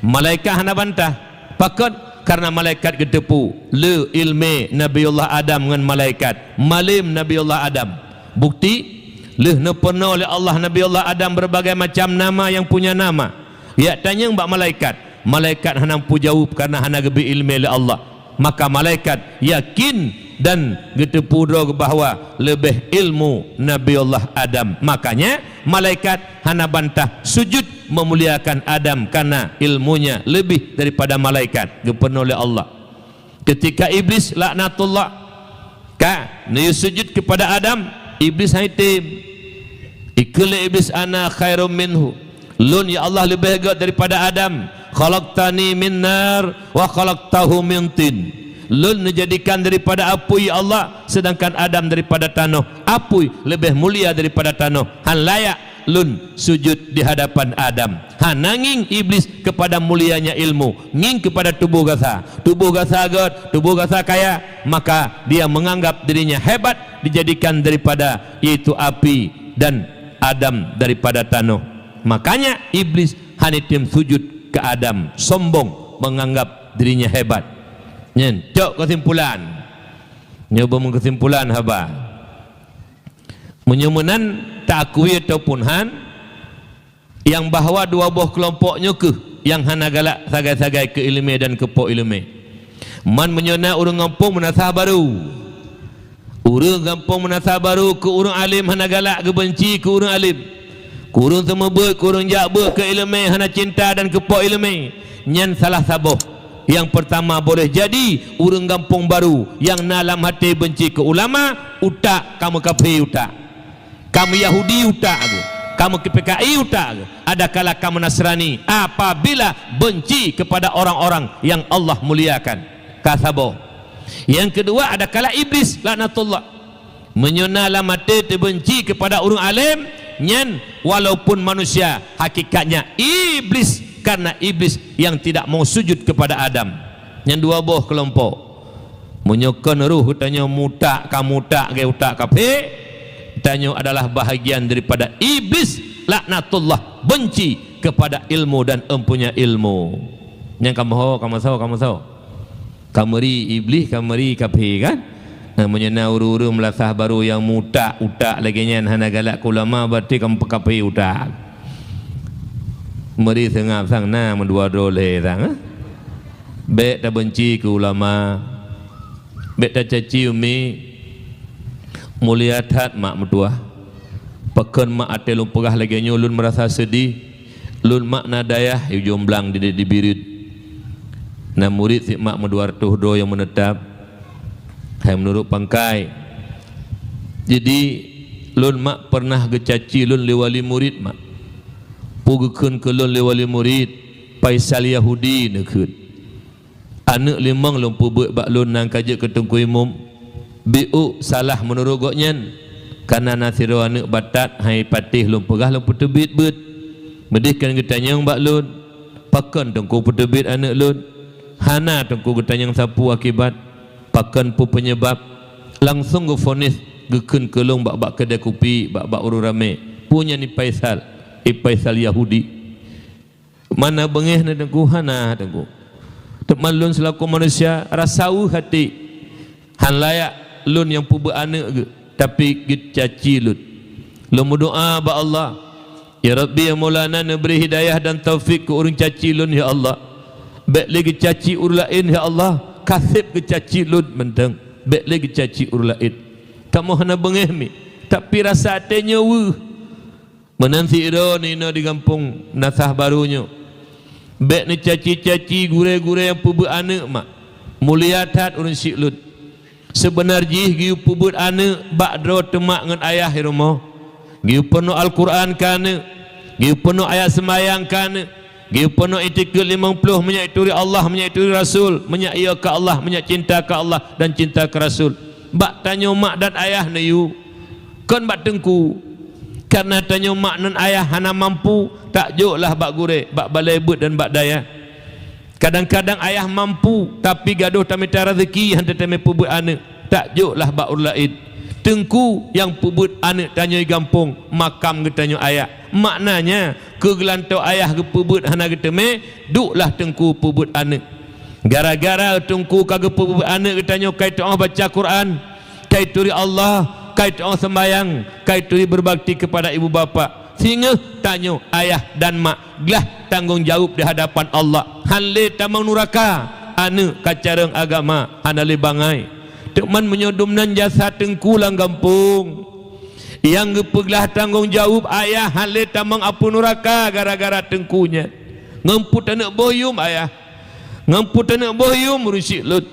Malaikat hana bantah. Pakon? Karena malaikat geuteupeue le ileumé Nabiullah Adam ngon malaikat, malém Nabiullah Adam. Bukti, lheueh neupeurunoe lé Allah Nabiullah Adam berbagai macam nama yang punya nama. Jak tanyong bak malaikat, malaikat hana peujaweueb karena hana geubri ileumé lé Allah. Maka malaikat yakin dan geuteupeue droe bahwa leubeh ilmu Nabiullah Adam. Makanya malaikat hana bantah sujud memuliakan Adam karena ilmunya lebih daripada malaikat geupeurunoe lé Allah. Ketika Iblis laknatullah ka neuyue sujud kepada Adam, Iblis hai tem. Ikheun lé Iblis, "Ana khairum minhu." "Lôn, ya Allah, leubeh gét daripada Adam. Khalaqtani min nar wa khalaqtahu min tin." "Lôn neujadikan daripada apui, ya Allah, sedangkan Adam daripada tanoh. Apui leubeh mulia daripada tanoh. Han layak lôn sujud di hadapan Adam." Hana ngieng Iblis kepada mulianya ilmu, ngieng kepada tuboh gasa. Tuboh gasa gét, tuboh gasa kaya, maka dia menganggap dirinya hebat, dijadikan daripada, yaitu api, dan Adam daripada tanoh. Makanya Iblis hana tem sujud ke Adam, sombong, menganggap dirinya hebat. Nyan, cok kesimpulan. Nyoe beumeukesimpulan haba. Meunyoe meunan taakui ataupun han, nyang bahwa dua boh keulompok nyoe kheueh nyang hana galak sagai-sagai keu ileumé dan keu po ileumé. Man meunyoe na ureuëng gampông meunasah barô, ureuëng gampông meunasah barô keu ureuëng além hana galak, geubeunci keu ureuëng além, keu ureuëng seumeubeuet, keu ureuëng jak beuet, keu ileumé hana cinta dan keu po ileumé, nyan salah saboh. Nyang peurtama, boleh jadi ureuëng gampông barô nyang na lam até beunci keu ulama, utak ka meukafé utak. Ka meuyahudi utak geuh, ka meukeupika'i utak geuh, adakala ka meunasrani apabila benci kepada orang-orang yang Allah muliakan. Ka saboh. Nyang keudua, adakala Iblis laknatullah. Meunyoe na lam até teubenci kepada ureuëng além, nyan walaupun manusia, hakikatnya Iblis, karena Iblis yang tidak mau sujud kepada Adam. Nyan dua boh keulompok. Meunyoe kon roh geutanyoe mutak, ka mutak lagée utak kafé, tanyoe adalah bahagian daripada Iblis laknatullah, benci kepada ilmu dan empunya ilmu. Nyang kamoe ho, kamoe so, kamoe so. Kameuri Iblis, kameuri kafé kan? Nah, meunyoe na ureuëng-ureuëng meulasah barô nyang mutak utak lagée nyan hana galak keu ulama, berarti kamoe peukafé utak. Meuri seungab sang na meudua droe lhée sang, eh? Bék tabenci keu ulama, bék tacaci umi. Mulia that mak meutuwah. Pakon mak até lôn peugah lagée nyoe, lôn meurasa seudeh. Lôn mak na dayah i Jomblang di, di Bireuen. Na murit sit mak meudua reutôh droe nyang meuneutab, hai meunurot pangkai. Jadi, lôn mak pernah geucaci lôn lé wali murit mak. Peue geukheun keu lôn lé wali murit, Faisal Yahudi neukheun. Aneuëk limong lôn peubuet bak lôn nyang ka jeuet keu teungku imum. Biuk salah meunurot gobnyan, kana na sidroe aneuëk batat hai patéh lôn peugah lôn peuteubiet beuet. Meudeh kan geutanyong bak lôn, "Pakon teungku peuteubiet aneuëk lôn?" "Hana teungku," geutanyong sapeue akibat, "pakon peue peunyeubab?" Langsong geufonis geukheun keu lôn bak-bak keudée kupi, bak-bak ureuëng ramé. Peue nyan i Faisal, i Faisal Yahudi. Mana beungéh na teungku? Hana teungku. Teuma lôn seulaku manusia rasa weueh até. Han layak lôn nyang peubuet aneuëk geuh, tapi geucaci lôn. Lôn meudoá bak Allah, "Ya Rabbi, ya Maulana, neubri hidayah dan taufik keu ureuëng caci lôn, ya Allah. Bék lé geucaci ureuëng laén, ya Allah. Kaseb geucaci lôn mantong. Bék lé geucaci ureuëng laén." Kamoe hana beungéh mi, tapi rasa até nyoe weueh. Meunan sidroe ninoe di gampông Nasah Barô nyoe, bék neucaci-caci gurée-gurée nyang peubuet aneuëk mak. Mulia that ureuëng syiek lôn. Seubeuna jih geuyue peubuet aneuëk bak droe teumak ngon ayah i rumoh. Geuyue peurunoe Alquran keu aneuëk, geuyue peurunoe ayat seumayang keu aneuëk. Geupeunoh itikeuet limong ploh, meunyoe turi Allah, meunyoe turi Rasul, meunyoe iyo keu Allah, meunyoe cinta keu Allah dan cinta keu Rasul. Bak tanyoe mak dan ayah neuyue, kon bak teungku. Kareuna tanyoe mak ngon ayah hana mampu, tajôklah bak gurée, bak balée beuet dan bak dayah. Kadang-kadang ayah mampu, tapi gadôh tamita raseuki hana teuteumé peubeuet aneuëk, tajôklah bak ureuëng laén. Teungku nyang peubeuet aneuëk tanyoe gampông, makam geutanyoe ayah. Maknanya, keu geulantoe ayah geupeubuet hana geuteumé, duklah teungku peubuet aneuëk. Gara-gara teungku ka geupeubuet aneuëk geutanyoe kai teuoh baca Quran, kai turi Allah, kai teuoh sembahyang, kai turi berbakti kepada ibu bapak. Singoh tanyoe ayah dan mak glah tanggong jaweueb di hadapan Allah. Han lé tamong nuraka, aneuëk ka carông agama hana lé bangai. Teuma meunyoe dumnan jasa teungku lam gampông, nyang geupeuglah tanggong jaweueb ayah han lé tamong apui nuraka gara-gara teungku nyan. Ngon peue taneuk boh yuem ayah? Ngon peue taneuk boh yuem ureuëng syiek lôn?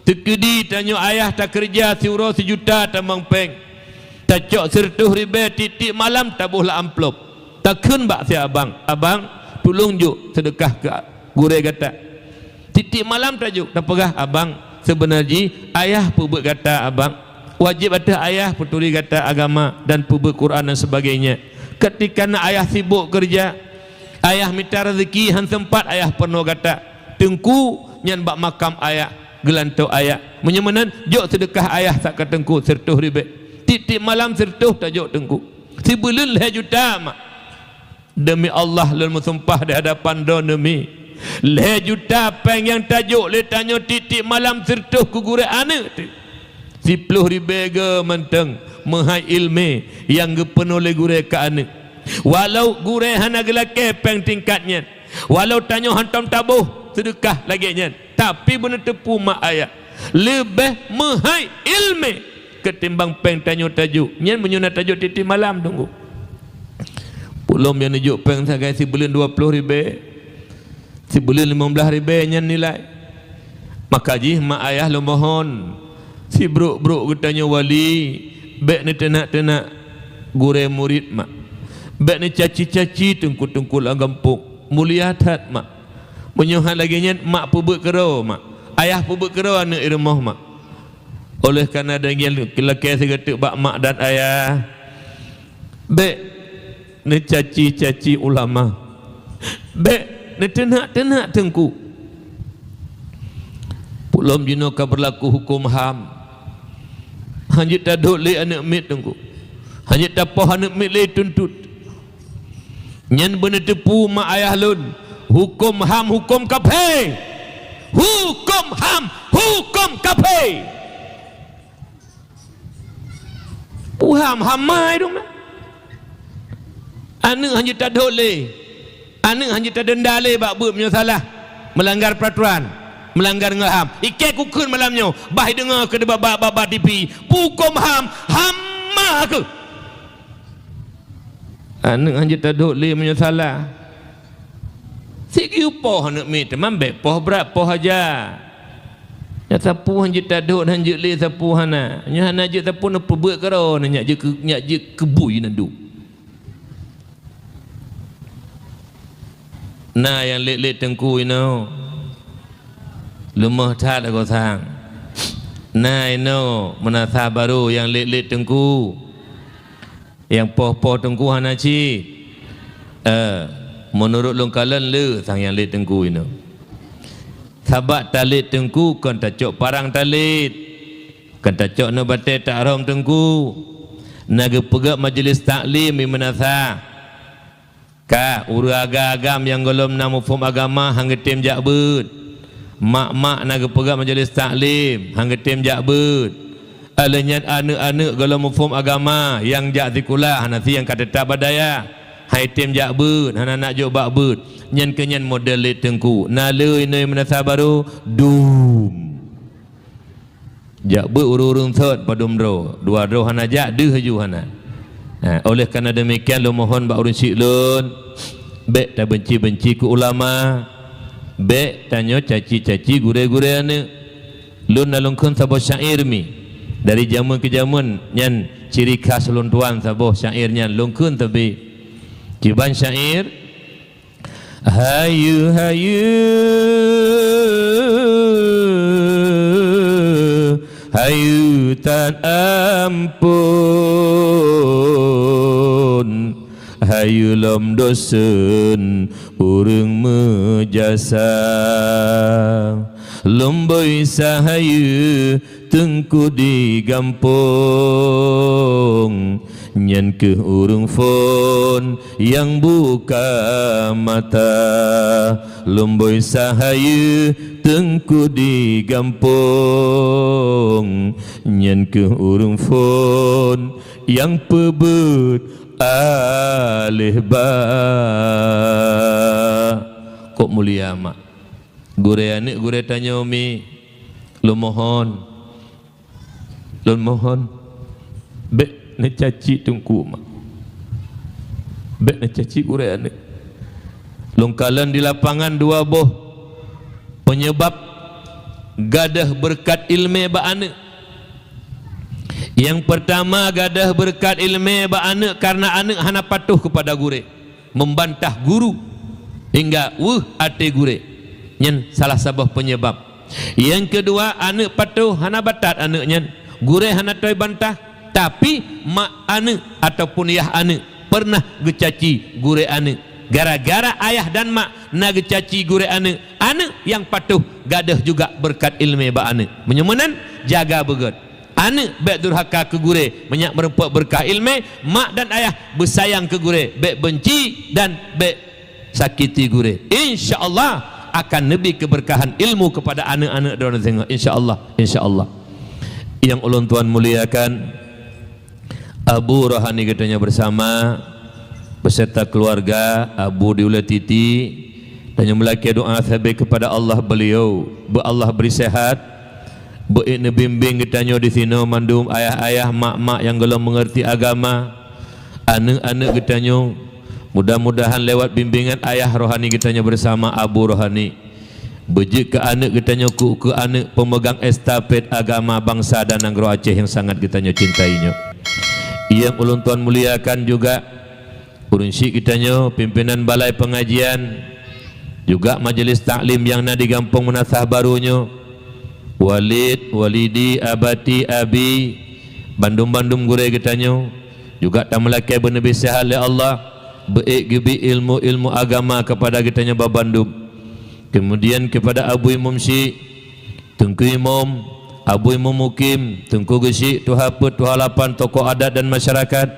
Teukeudi tanyoe ayah takeureuja siuroe sijuta tamong péng, tacok sireutôh ribée, tieb-tieb malam taboh lam amplop, takheun bak si abang, "Abang, tulông jok seudeukah keu gurée gata." Tieb-tieb malam tajok, tapeugah, "Abang, seubeuna jih ayah peubuet gata, abang. Wajéb ateueh ayah peuturi gata agama dan peubuet Quran dan sebagainya." Ketika na ayah sibok keureuja, ayah mita raseuki han seumpat ayah peurunoe gata, teungku nyan bak makam ayah, geulantoe ayah. Meunyoe meunan, jok seudeukah ayah sak ka teungku sireutôh ribée. Tieb-tieb malam sireutôh tajok teungku. Sibuleuen lhée juta mak. Deumi Allah lôn meusumpah di hadapan droeneuh mi, lhée juta péng nyang tajok lé tanyoe tieb-tieb malam sireutôh keu gurée aneuëk teuh. Siploh ribée goe mantong meuhai iéleumé nyang geupeurunoe lé gurée keu aneuëk. Walau gurée hana geulakée péng tingkat nyan, walau tanyoe hántom taboh seudeukah lagée nyan, tapi beuneuteupeu mak ayah leubeh meuhai iéleumé keutimbang péng tanyoe tajok. Nyan meunyoe na tajok tieb-tieb malam teungku. Pulom nyang neujok péng sagai sibuleuen dua ploh ribée, sibuleuen limong blaih ribée nyan nilai. Maka jih mak ayah lôn mohon, sibrok-brok geutanyoe wali, bék neuteunak-teunak gurée murit mak. Bék neucaci-caci teungku-teungku lam gampông, mulia that mak. Meunyoe hana lagée nyan, mak peubuet keudroe mak, ayah peubuet keudroe aneuëk i rumoh mak. Oleh karena demikian, lakée sigoe teuk bak mak dan ayah, bék neucaci-caci ulama, bék neuteunak-teunak teungku. Pulom jinoe ka beurlaku huköm ham, hanjeuet tadhôt lé aneuëk miet teungku, hanjeuet tapoh aneuëk miet lé tuntut. Nyan beuneuteupeu mak ayah lôn, huköm ham huköm kafé. Huköm ham huköm kafé. Peu ham ham mai dong na. Aneuëk hanjeuet tadhôt lé. Aneuëk hanjeuet tadenda lé bak beuet meunyoe salah, meulanggar peuraturan, meulanggar ngon ham. Ikée kukheun malam nyoe, bah ideungoe keu bak, bak, bak, bak T V. Peu huköm ham, ham ma kheueh. Aneuëk hanjeuet tadhôt lé meunyoe salah. Sigiu poh aneuëk miet teuma bék poh brat, poh aja. Nyan sapeue hanjeuet tadhôt, hanjeuet lé sapeue hana. Nyoe hana jeuet sapeue neupeubuet keudroe, nyan jeuet keu, nyan jeuet keu bui nan du. Na nyang lét-lét teungku inoe. Leumoh that agoe sang. Na inoe meunasah barô nyang lét-lét teungku. Nyang poh-poh teungku hana cit. Eh, meunurot lôn kalon le sang nyang lét teungku inoe. Sabab talét teungku kon tacok parang talét. Kon tacok ngon batée tarom teungku. Na geupeugét majelis taklim di meunasah. Ka, ureuëng agam-agam nyang gohlom na muphom agama han geutem jak beuet. Mak-mak na geupeugét majelis taklim, han geutem jak beuet. Óh lheueh nyan aneuëk-aneuëk gohlom muphom agama nyang jak sikula hana si nyang ka teutap bak dayah. Han geutem jak beuet, hana nak jok bak beuet. Nyan keuh nyan model lét teungku. Na le inoe meunasah barô, dum. Jak beuet ureuëng-ureuëng sot padum droe, dua droe hana jak, deuh laju hana. Ha, oleh karena demikian, lôn mohon bak ureuëng syiek lôn, bék tabenci-benci keu ulama, bék tanyoe caci-caci gurée-gurée aneuëk. Lôn na lôn kheun saboh syair mi, dari jameun keu jameun, nyan ciri khas lôn tuan saboh syair nyan lôn kheun sabe. Kiban syair, Hayu, hayu, hayu tan ampôn, hayu lom dosen ureuëng meujasa. Lom boi sa hayu teungku di gampông, nyan kheueh ureuëng phon nyang buka mata. Lom boi sa hayu teungku di gampông, nyan kheueh ureuëng phon nyang peubeuet aléh ba. Kok mulia mak. Gurée aneuëk gurée tanyoe mi, lôn mohon, lôn mohon, bék neucaci teungku mak, bék neucaci gurée aneuëk. Lôn kalon di lapangan dua boh peunyeubab gadôh beureukat iéleumé bak aneuëk. Nyang peurtama gadôh beureukat iéleumé bak aneuëk kareuna aneuëk hana patuh keupada gurée. Meubantah guru hingga weueh até gurée. Nyan salah saboh peunyeubab. Nyang keudua, aneuëk patuh hana batat aneuëk nyan. Gurée hana toe bantah, tapi mak aneuëk ataupun yah aneuëk peureunah geucaci gurée aneuëk. Gara-gara ayah dan mak na geucaci gurée aneuëk, aneuëk nyang patuh gadôh juga beureukat iéleumé bak aneuëk. Meunyoe meunan, jaga beugét. Aneuëk bék durhaka keu gurée, meunyak meurumpok beureukat iéleumé, mak dan ayah beusayang keu gurée, bék beunci dan bék sakiti gurée. Insya Allah akan neubi keubeureukahan ilmu keupada aneuëk-aneuëk droeneuh singoh. Insya Allah, insya Allah. Nyang ulôn tuan muliakan, Abu Rohani geutanyoe beusama, beserta keuluwarga Abu di Ulée Titi, tanyoe meulakée doá sabe keupada Allah beuliau, beu Allah bri seuhat, beu neubimbéng geutanyoe disinoe mandum ayah-ayah, mak-mak nyang gohlom meungeurti agama, aneuëk-aneuëk geutanyoe. Mudah-mudahan lewat bimbingan ayah rohani geutanyoe beusama Abu Rohani, beujeuet keu aneuëk geutanyoe keu, keu aneuëk peumeugang estafet agama bansa dan nanggroe Aceh nyang sangat geutanyoe cintai nyoe. Nyang ulôn tuan muliakan juga, ureuëng syiek geutanyoe, pimpinan balai peungajian, juga majelis taklim nyang na di gampông Meunasah Barô nyoe, walid, walidi, abati, abi, bandum-bandum gurée geutanyoe, juga tameulakée beuneubri seuhat lé Allah, beuék geubi ilmu-ilmu agama keupada geutanyoe babandum. Keumudian keupada Abu Imum Syiek, Teungku Imum, Abu Imum Mukim, Teungku Geuchik, Tuha Peuet, Tuha Lapan, tokoh adat dan masyarakat,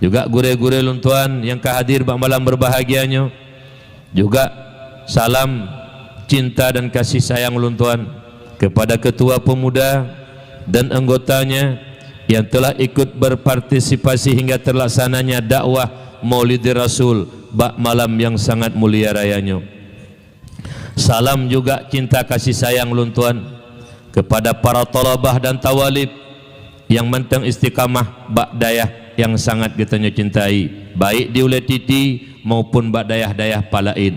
juga gurée-gurée lôn tuan nyang ka hadir bak malam beurbahagia nyoe, juga salam cinta dan kasih sayang lôn tuan kepada Ketua Pemuda dan anggotanya yang telah ikut berpartisipasi hingga terlaksananya dakwah Maulid Rasul bak malam yang sangat mulia raya nyoe. Salam juga cinta kasih sayang lôn tuan kepada para thalabah dan thawalib nyang mantong istiqamah bak dayah nyang sangat geutanyoe cintai, baik di Ulée Titi maupun bak dayah-dayah palaén.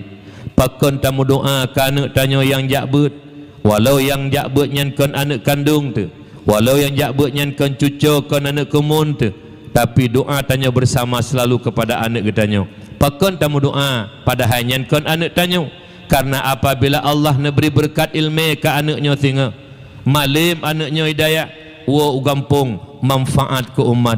Pakon tameudoá keu aneuëk tanyoe nyang jak beuet, walau nyang jak beuet nyan kon aneuëk kandong teuh, walau nyang jak beuet nyan kon cucoe, kon aneuëk keumuen teuh, tapi doá tanyoe beusama seulalu keupada aneuëk geutanyoe. Pakon tameudoá, padahai nyan kon aneuëk tanyoe? Kareuna apabila Allah neubri beureukat iéleumé keu aneuëk nyoe singoh, malém aneuëk nyoe hidayah, woe u gampông, manfaat keu umat.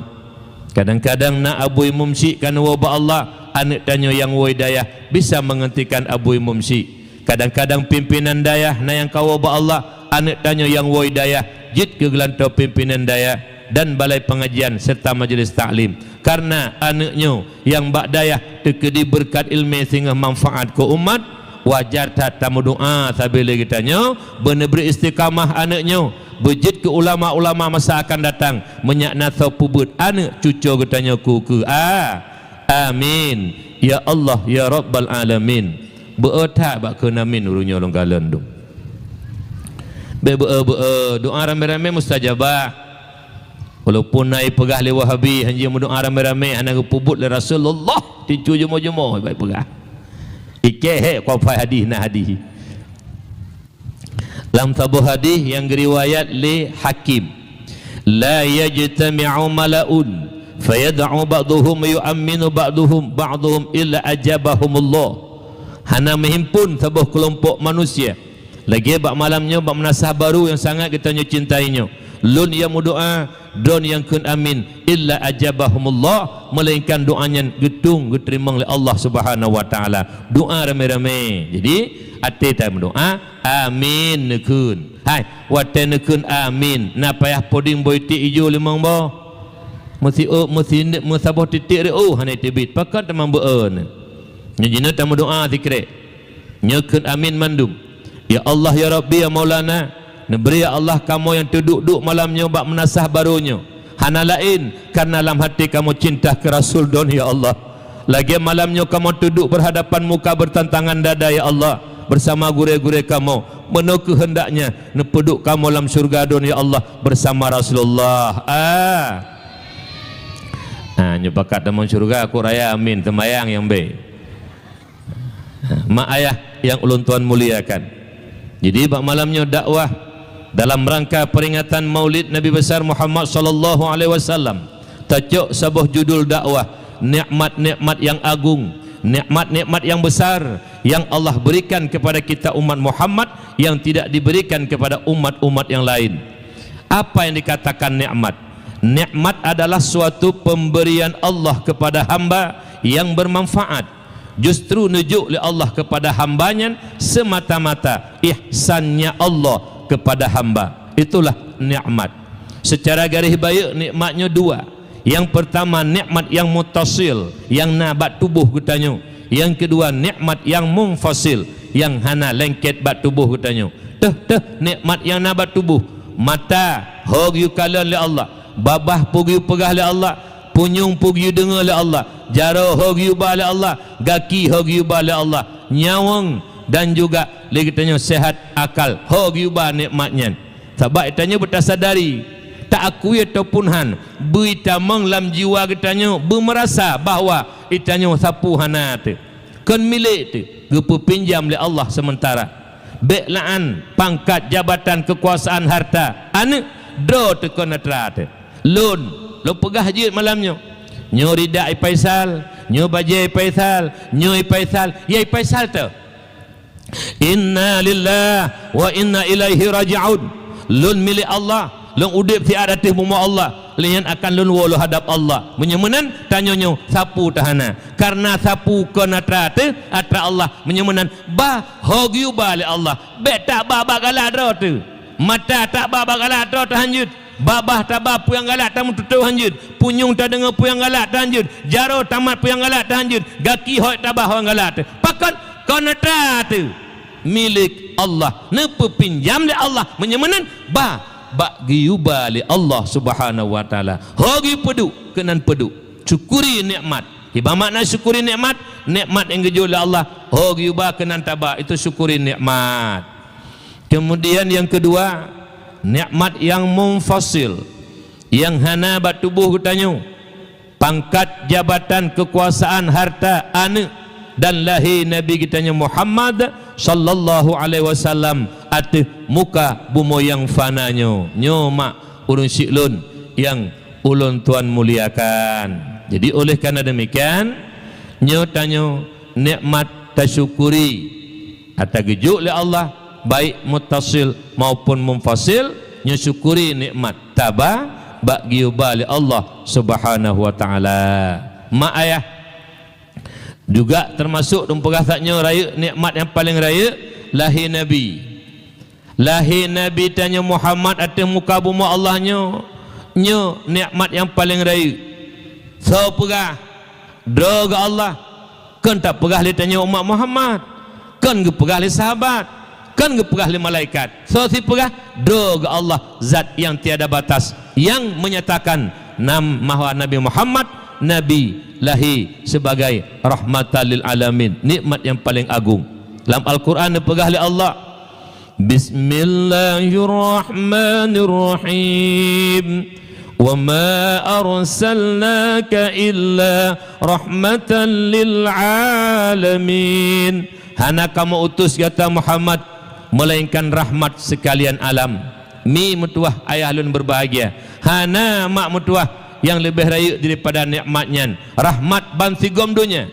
Kadang-kadang na Abu Imum Syiek ka neuwoe bak Allah, aneuëk tanyoe nyang woe hidayah bisa menggantikan Abu Imum Syiek. Kadang-kadang pimpinan dayah na nyang ka woe bak Allah, aneuëk tanyoe nyang woe hidayah jeuet keu geulantoe pimpinan dayah dan balai peungajian serta majelis taklim. Kareuna aneuëk nyoe nyang bak dayah teukeudi beureukat iéleumé singoh manfaat keu umat, wajar that tameudoá sabe lé geutanyoe beuneubri istiqamah aneuëk nyoe, beujeuet keu ulama-ulama masa akan datang, meunyak na soe peubeuet aneuëk cucoe geutanyoe keu-keu. A, amin, ya Allah, ya Rabbal Alamin. Beu-eu that bak kheun amin ureuëng nyoe lôn kalon dum. Bék beu-eu-beu-eu, doá ramé-ramé mustajabah. Walaupun na ipeugah lé Wahabi, hana jimeudoá ramé-ramé, hana geupeubuet lé Rasulullah, ticu jumoe-jumoe, baik peugah. Ikée hék kuapai hadih, na hadih. Lam saboh hadih nyang geuriwayat lé Hakim, "La yajtami'u mala'un fayad'u ba'duhum yu'amminu ba'duhum, ba'duhum illa ajabahumullah." Hana meuhimpun saboh keulompok manusia lagée bak malam nyoe bak meunasah barô nyang sangat geutanyoe cintai nyoe. Lôn nyang meudoá, droe nyang kheun amin, illa ajabahumullah, meulainkan doá nyan geutueng geuteurimong lé Allah Subhanahu wa Taala. Doá ramé-ramé. Jadi, até tameudoá, amin neukheun. Hai, watée neukheun amin, na payah poding boh iték ijo limong boh? Meusi-, meusi-, meusaboh titék reuôh hana teubiet, pakon teuma beu-e nyoe? Nyoe jinoe tameudoá sikrek. Nyoe kheun amin mandum. Ya Allah, ya Rabbi, ya Maulana, neubri ya Allah kamoe nyang teuduek-duek malam nyoe bak meunasah barô nyoe. Hana laén, kareuna lam até kamoe cinta keu Rasul Droen, ya Allah. Lagée malam nyoe kamoe teuduek berhadapan muka bertantangan dada, ya Allah, bersama gurée-gurée kamoe. Meunoe keuheundaknya neupeuduek kamoe lam syeuruga Droen, ya Allah, bersama Rasulullah. Ah. Ah, nyoe pakat tamong syeuruga, kok raya amin, seumayang nyang bée. Mak ayah nyang ulôn tuan muliakan. Jadi, bak malam nyoe dakwah dalam rangka peringatan Maulid Nabi Besar Muhammad sallallahu alaihi wasallam, tacok saboh judul dakwah, nikmat-nikmat yang agung, nikmat-nikmat yang besar yang Allah berikan kepada kita umat Muhammad yang tidak diberikan kepada umat-umat yang lain. Apa yang dikatakan nikmat? Nikmat adalah suatu pemberian Allah kepada hamba yang bermanfaat. Justru neujok lé Allah kepada hamba nyan semata-mata ihsannya Allah kepada hamba. Itulah nikmat. Secara garéh bayeuk nikmat nyoe dua. Nyang peurtama nikmat nyang muttasil, nyang na bak tuboh geutanyoe. Nyang keudua nikmat nyang munfasil, nyang hana lengket bak tuboh geutanyoe. Teuh-teuh nikmat nyang na bak tuboh. Mata ho geuyue kalon lé Allah, babah peue geuyue peugah lé Allah, punyueng peue geuyue deungoe lé Allah, jaroe ho geuyue ba lé Allah, gaki ho geuyue ba lé Allah, nyawöng dan juga lé geutanyoe sehat akal ho geuyue ba nikmat nyan. Sabab geutanyoe beutasadari, taakui ataupun han, beuitamong lam jiwa geutanyoe beumeurasa bahwa geutanyoe sapeue hana teuh, kon milék teuh, geupeupinjam lé Allah seumeuntara. Bék laan pangkat, jabatan, keukuasaan, harta, aneuëk, droe teuh kon atra teuh. Lôn, lôn peugah jeuet malam nyoe. Nyoe ridak i Faisal, nyoe bajée i Faisal, nyoe i Faisal, ya i Faisal teuh. Inna lillahi wa inna ilaihi raji'un. Lôn milék Allah, lôn udeb siat ateueh bumoe Allah, lheueh nyan akan lôn woe lôn hadab Allah. Meunyoe meunan, tanyoe nyoe sapeue teuh hana. Kareuna sapeue kon atra teuh, atra Allah. Meunyoe meunan, ba ho geuyue ba lé Allah. Bék taba bak galak droe teuh. Mata taba bak galak droe teuh han jeuet. Babah taba peue nyang galak tameututoe han jeuet, punyueng tadeungoe peue nyang galak teuh han jeuet, jaroe tamat peue nyang galak teuh han jeuet, gaki hot taba ho nyang galak teuh. Pakon? Kon atra teuh milék Allah, neupeupinjam lé Allah. Meunyoe meunan, ba bak geuyue ba lé Allah Subhanahu wa Taala. Ho geuyue peuduek, keunan peuduek. Syukuri nikmat. Kiban makna syukuri nikmat? Nikmat nyang geujok lé Allah, ho geuyue ba keunan taba, itu syukuri nikmat. Kemudian yang kedua, nikmat yang munfasil, yang hana bak tuboh geutanyoe, pangkat, jabatan, keukuasaan, harta, aneuëk, dan lahé Nabi geutanyoe Muhammad sallallahu alaihi wasallam ateueh muka bumoe nyang fana nyoe. Nyoe mak ureuëng syik lôn nyang ulôn tuan muliakan. Jadi oleh karena demikian, nyoe tanyoe nikmat tasyukuri. Ata geujok lé Allah, baik muttasil maupun munfasil, nyoe syukuri nikmat taba bak geuyue ba lé Allah Subhanahu wa Taala. Mak ayah juga teumasok dum peugah that nyoe rayeuk nikmat nyang paleng rayeuk lahé Nabi. Lahé Nabi tanyoe Muhammad ateueh muka bumoe Allah nyoe, nyoe nikmat nyang paleng rayeuk. Soe peugah? Droe geuh Allah. Kon tapeugah lé tanyoe umat Muhammad, kon geupeugah lé sahabat, kon geupeugah lé malaikat. Soe sipeugah? Droe geuh Allah, zat nyang tiada batas, nyang menyatakan nam-, bahwa Nabi Muhammad, Nabi lahé sebagai rahmatan lil alamin, nikmat nyang paleng agung. Lam Al-Quran neupeugah lé Allah, Bismillahirrahmanirrahim. Wa ma arsalnaka illa rahmatan lil alamin. Hana kamoe utus gata Muhammad, melainkan rahmat sekalian alam. Mi meutuwah ayah lôn berbahagia. Hana mak meutuwah nyang leubeh rayeuk daripada nikmat nyan. Rahmat bansigom donya.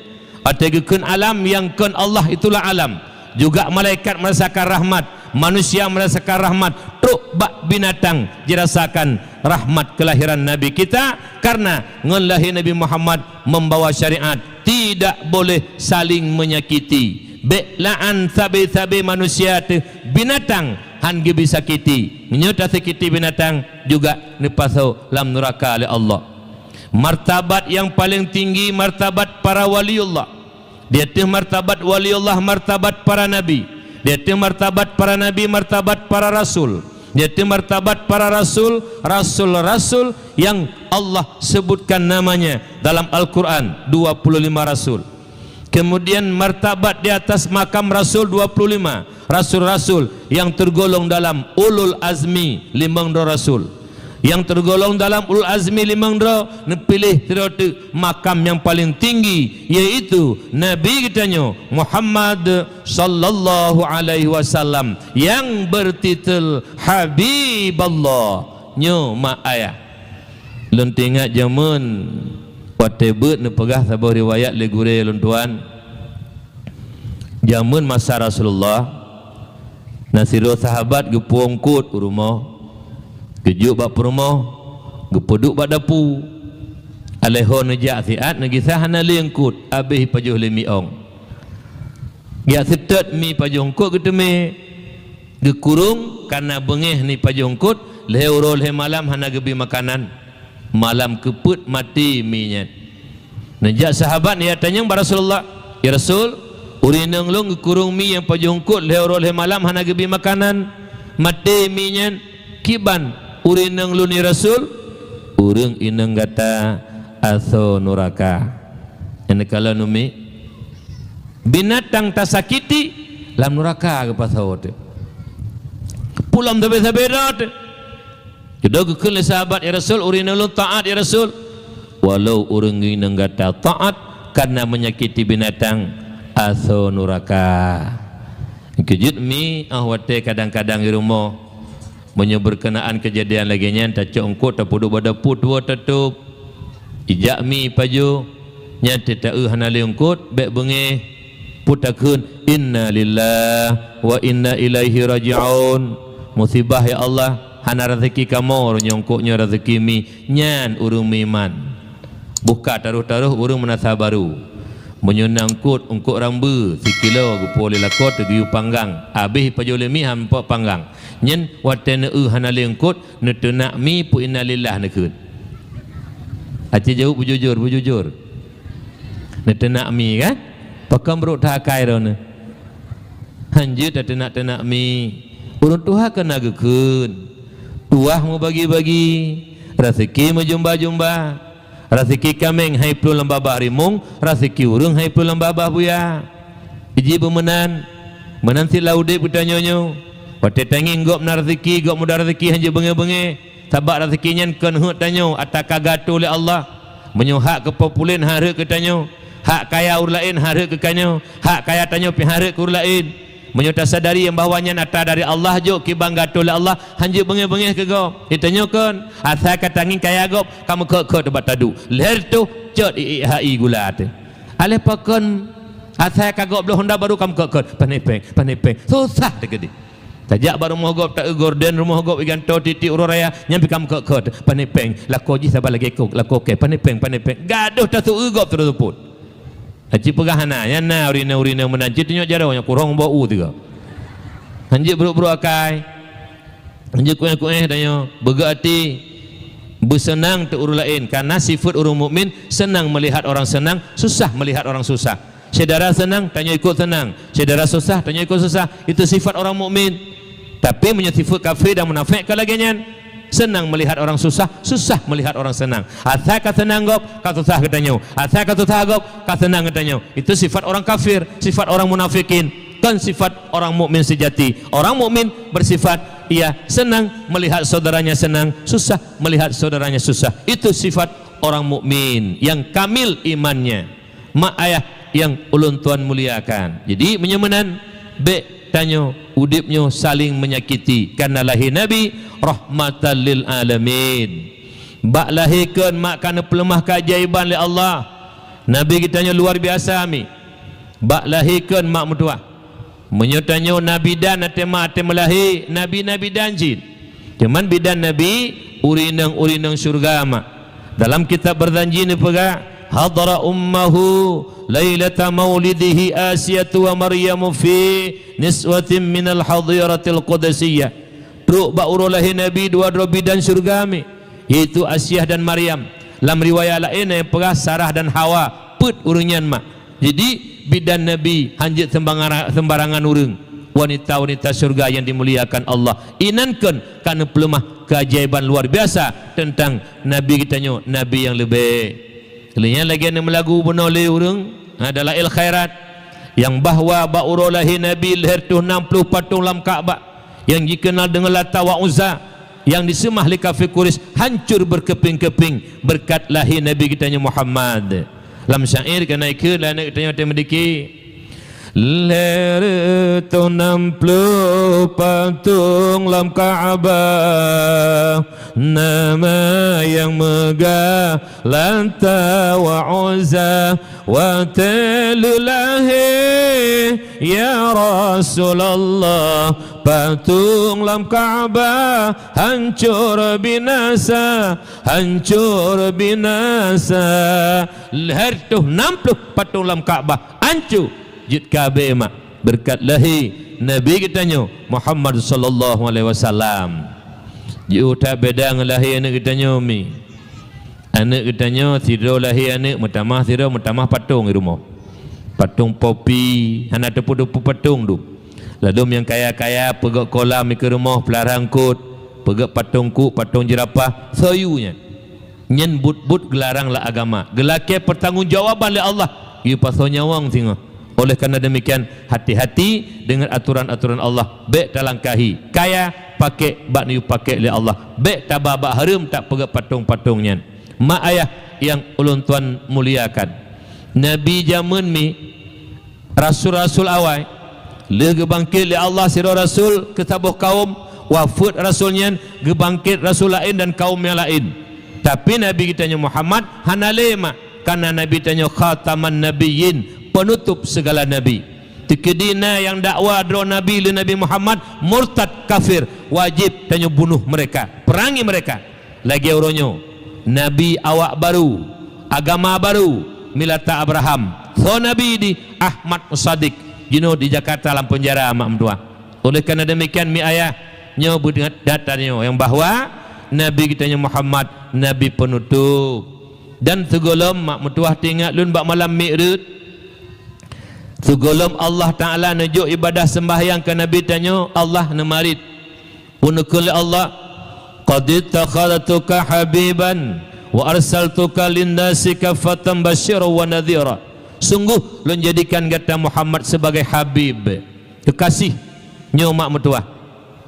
Watée geukheun alam, nyang kheun Allah itulah alam. Juga malaikat merasakan rahmat, manusia merasakan rahmat, trok bak binatang jirasakan rahmat kelahiran Nabi kita, karena ngon lahé Nabi Muhammad membawa syariat tidak boleh saling menyakiti. Bék la'an sabe-sabe manusia teuh binatang, hán geubi sakiti. Meunyoe tasakiti binatang, juga neupasoe lam nuraka lé Allah. Martabat nyang paleng tinggi martabat para waliullah. Di ateueh martabat waliullah martabat para nabi. Di ateueh martabat para nabi martabat para rasul. Di ateueh martabat para rasul, rasul-rasul nyang Allah sebutkan namanya dalam Al-Quran, dua puluh lima rasul. Kemudian martabat di atas makam rasul dua puluh lima, rasul-rasul nyang tergolong dalam ulul azmi limong droe rasul. Nyang tergolong dalam ulul azmi limong droe neupiléh sidroe teuk makam nyang paleng tinggi, yaitu Nabi geutanyoe Muhammad sallallahu alaihi wasallam nyang bertitel Habiballah. Nyoe mak ayah. Lôn teuingat jameun watée beuet neupeugah saboh riwayat lé gurée lôn tuan. Jameun masa Rasulullah, na sidroe sahabat geupuwoe eungkot u rumoh, geujok bak peurumoh, geupeuduek bak dapu. Alèh ho neujak siat neugisa hana lé eungkot, abéh pajoh lé mi ong. Jak seutôt mi pajoh eungkot geuteumé, geukurong, kana beungéh ni pajoh eungkot, lhée uroe lhée malam hana geubi makanan. Malam keupeuet maté mi nyan. Neujak sahabat neujak tanyong bak Rasulullah, "Ya Rasul, ureueng inong lôn geukurong mi nyang pajoh eungkot lhée uroe lhée malam hana geubi makanan. Maté mi nyan, kiban ureueng inong lôn ya Rasul?" "Ureueng inong gata asoe nuraka." Nyang neukalon umi, binatang tasakiti lam nuraka geupasoe teuh. Peue lom sabe-sabe droe teuh. Keudua geukheun lé sahabat, "Ya Rasul, ureueng inong lôn taat, ya Rasul." "Walau ureueng inong gata taat, kana menyakiti binatang, asoe nuraka." Keujeuet mi, ah, watée kadang-kadang di rumoh, meunyoe berkenaan kejadian lagée nyan, tacok eungkot tapeuduek bak dapu tuwoe tatôb. Ijak mi pajoh, nyan teuh ta-eu hana lé eungkot, bék beungéh. Peue takheun, "Inna lillahi wa inna ilaihi raji'un." Musibah, ya Allah, hana raseuki kamoe, uroe nyoe eungkot nyoe raseuki mi. Nyan ureueng meuiman. Buka taroh-taroh ureueng meunasah barô. Meunyoe na eungkot, eungkot rambeue, sikilo geupuwoe lé lakoe teuh geuyue panggang, abéh pajoh lé mi han meupat panggang. Nyan watée neu-eu hana lé eungkot, neuteunak mi peue innalillah neukheun. Aci jaweueb beujujur, beujujur. Neuteunak mi kan? Pakon brok that akai droeneuh. Hanjeuet tateunak-teunak mi. Ureueng tuha keu na geukheun. Tuah meubagi-bagi, raseuki meujumba-jumba. Raseuki kaméng han iplueng lam babah rimueng, raseuki ureueng han iplueng lam babah buya. Jih beumeunan, meunan cit lam udeb geutanyoe nyoe. Watée tangieng gob na raseuki, gob muda raseuki, hanjeuet beungéh-beungéh. Sabab raseuki nyan kon heuet tanyoe, ata ka geuatoe lé Allah. Meunyoe hak keupeue pulen han rhot keu tanyoe, hak kaya ureueng laén han rhot keu tanyoe, hak kaya tanyoe pih han rhot keu ureueng laén. Meunyoe tasadari bahwa nyan ata dari Allah, jok kiban geuatoe lé Allah, hanjeuet beungéh-beungéh keu gob. Geutanyoe kon, asai ka tangieng kaya gob, ka meukhot-khot bak taduek. Lheueh tôh cot ié hai gula teuh. Aléh pakon asai ka gob bloe honda baru ka meukhot-khot, pané péng, pané péng. Susah teuh keudeh. Tajak bak rumoh gob, ta-eu gorden rumoh gob igantoe tieb-tieb uroe raya, nyan pih ka meukhot-khot, pané péng. Lakoe jih saban lagée kok, lakoe kèe, pané péng, pané péng. Gadôh taseu-eu gob terus seupôt. Aci peugah hana, nyan na ureueng inong-ureueng inong meunan, ci tunyok jaroe nyang kurong boh u tiga. Hanjeuet brok-brok akai. Hanjeuet kuéh-kuéh tanyoe, beugeuh até. Beuseunang teuh ureueng laén, karena sifat ureueng mukmin senang melihat orang senang, susah melihat orang susah. Syedara seunang, tanyoe ikot seunang. Syedara susah, tanyoe ikot susah. Itu sifat orang mukmin. Tapi meunyoe sifat kafé dan munafék ka lagée nyan, senang melihat orang susah, susah melihat orang senang. Asai ka seunang gob, ka susah geutanyoe. Asai ka susah gob, ka seunang geutanyoe. Itu sifat orang kafir, sifat orang munafikin, kon sifat orang mukmin sejati. Orang mukmin bersifat ia senang melihat saudaranya senang, susah melihat saudaranya susah. Itu sifat orang mukmin yang kamil imannya. Mak ayah nyang ulôn tuan muliakan. Jadi, meunyoe meunan, bék tanyoe udeb nyoe saléng meunyakiti, karena lahé Nabi rahmatan lil alamin. Bak lahé kon mak ka neupeuleumah keajaiban lé Allah. Nabi geutanyoe luar biasa mi. Bak lahé kon mak meutuwah. Meunyoe tanyoe na bidan até mak até meulahé, na bi-, na bidan cit. Cuman bidan Nabi, ureueng inong-ureueng inong syeuruga mak. Dalam kitab Barzanji neupeugah, "Hadara ummahu lailata maulidihi Asiyatu wa Maryamu fi niswatin minal hadiratil qudsiyah." Trok bak uroe lahé Nabi dua droe bidan syeuruga mi, yaitu Asiah dan Maryam. Lam riwayat laén nyang peugah Sarah dan Hawa, peuet ureueng nyan mak. Jadi, bidan Nabi hanjeuet sembarang-, sembarangan ureueng. Wanita-wanita syeuruga yang dimuliakan Allah. Inan kon ka neupeuleumah keajaiban luar biasa teuntang Nabi geutanyoe, Nabi nyang leubeh. Lheueh nyan lagée neumeulagu bunoe lé ureueng, ha, Dalail Khairat, nyang bahwa bak uroe lahé Nabi lhée reutôh nam ploh patong lam Ka'bah nyang jikeunal deungon Lata wa Uzza, nyang diseumah lé kafé Quraisy, hancur beurkeuping-keuping beureukat lahé Nabi geutanyoe Muhammad. Lam syair ka na ikheun lé aneuk geutanyoe teuh meudiki. Lhée reutôh nam ploh patong lam Ka'bah, nama nyang meugah Lata wa Uzza. Watée lheueh lahé, ya Rasulullah, patong lam Ka'bah hancur binasa, hancur binasa. Lhée reutôh nam ploh patong lam Ka'bah hancô, jeuet ka abée mak, beureukat lahé Nabi geutanyoe Muhammad sallallahu alaihi wasallam. Jiôh that beda ngon lahé aneuk geutanyoe mi. Aneuk geutanyoe sidroe lahé aneuk meutamah sidroe meutamah patong di rumoh. Patong popi, hana teupeu-teupeu patong dum. Ladôm nyang kaya-kaya peugét kolam ikeue rumoh, peulara eungkôt, peugét patong kuk, patong jeurapah, soe yue nyan. Nyan buet-buet geularang lam agama. Geulakée peutanggongjawaban lé Allah. Yue pasoe nyawöng singoh. Oleh karena demikian, hati-hati deungon aturan-aturan Allah. Bék talangkahi. Kaya, pakék bak nyang geupakèk lé Allah. Bék taba bak hareuem tapeugét patong-patong nyan. Mak ayah nyang ulôn tuan muliakan. Nabi jameun mi, rasul-rasul awai, lheueh geubangkét lé Allah sidroe rasul keu saboh kawöm, wafeuet rasul nyan, geubangkét rasul laén dan kawöm nyang laén. Tapi Nabi geutanyoe Muhammad hana lé mak, karena Nabi tanyoe khataman nabiyyin, penutup segala nabi. Teukeudi na nyang dakwa droe Nabi lé Nabi Muhammad murtad kafir, wajéb tanyoe bunoh mereka, perangi mereka. Lagée uroe nyoe, nabi awak barô, agama barô, milata Abraham. Soe nabi di? Ahmad Musaddiq, jinoe di Jakarta lam peunjara mak meutuah. Oleh karena demikian, mi ayah, nyoe beuingat that tanyoe nyang bahwa Nabi geutanyoe Muhammad, nabi penutup. Dan sigohlom mak meutuah teuingat lôn bak malam Mi'raj, sigohlom Allah Taala neujok ibadah seumbahyang keu Nabi tanyoe, Allah neumarit. Peue neukheun lé Allah, "Qad ittakhadtuka habiban wa arsaltuka linnasi kaffatan basyiran wa nadhira." Sungguh lôn jadikan gata Muhammad sebagai habib, keukaséh, nyoe mak meutuah.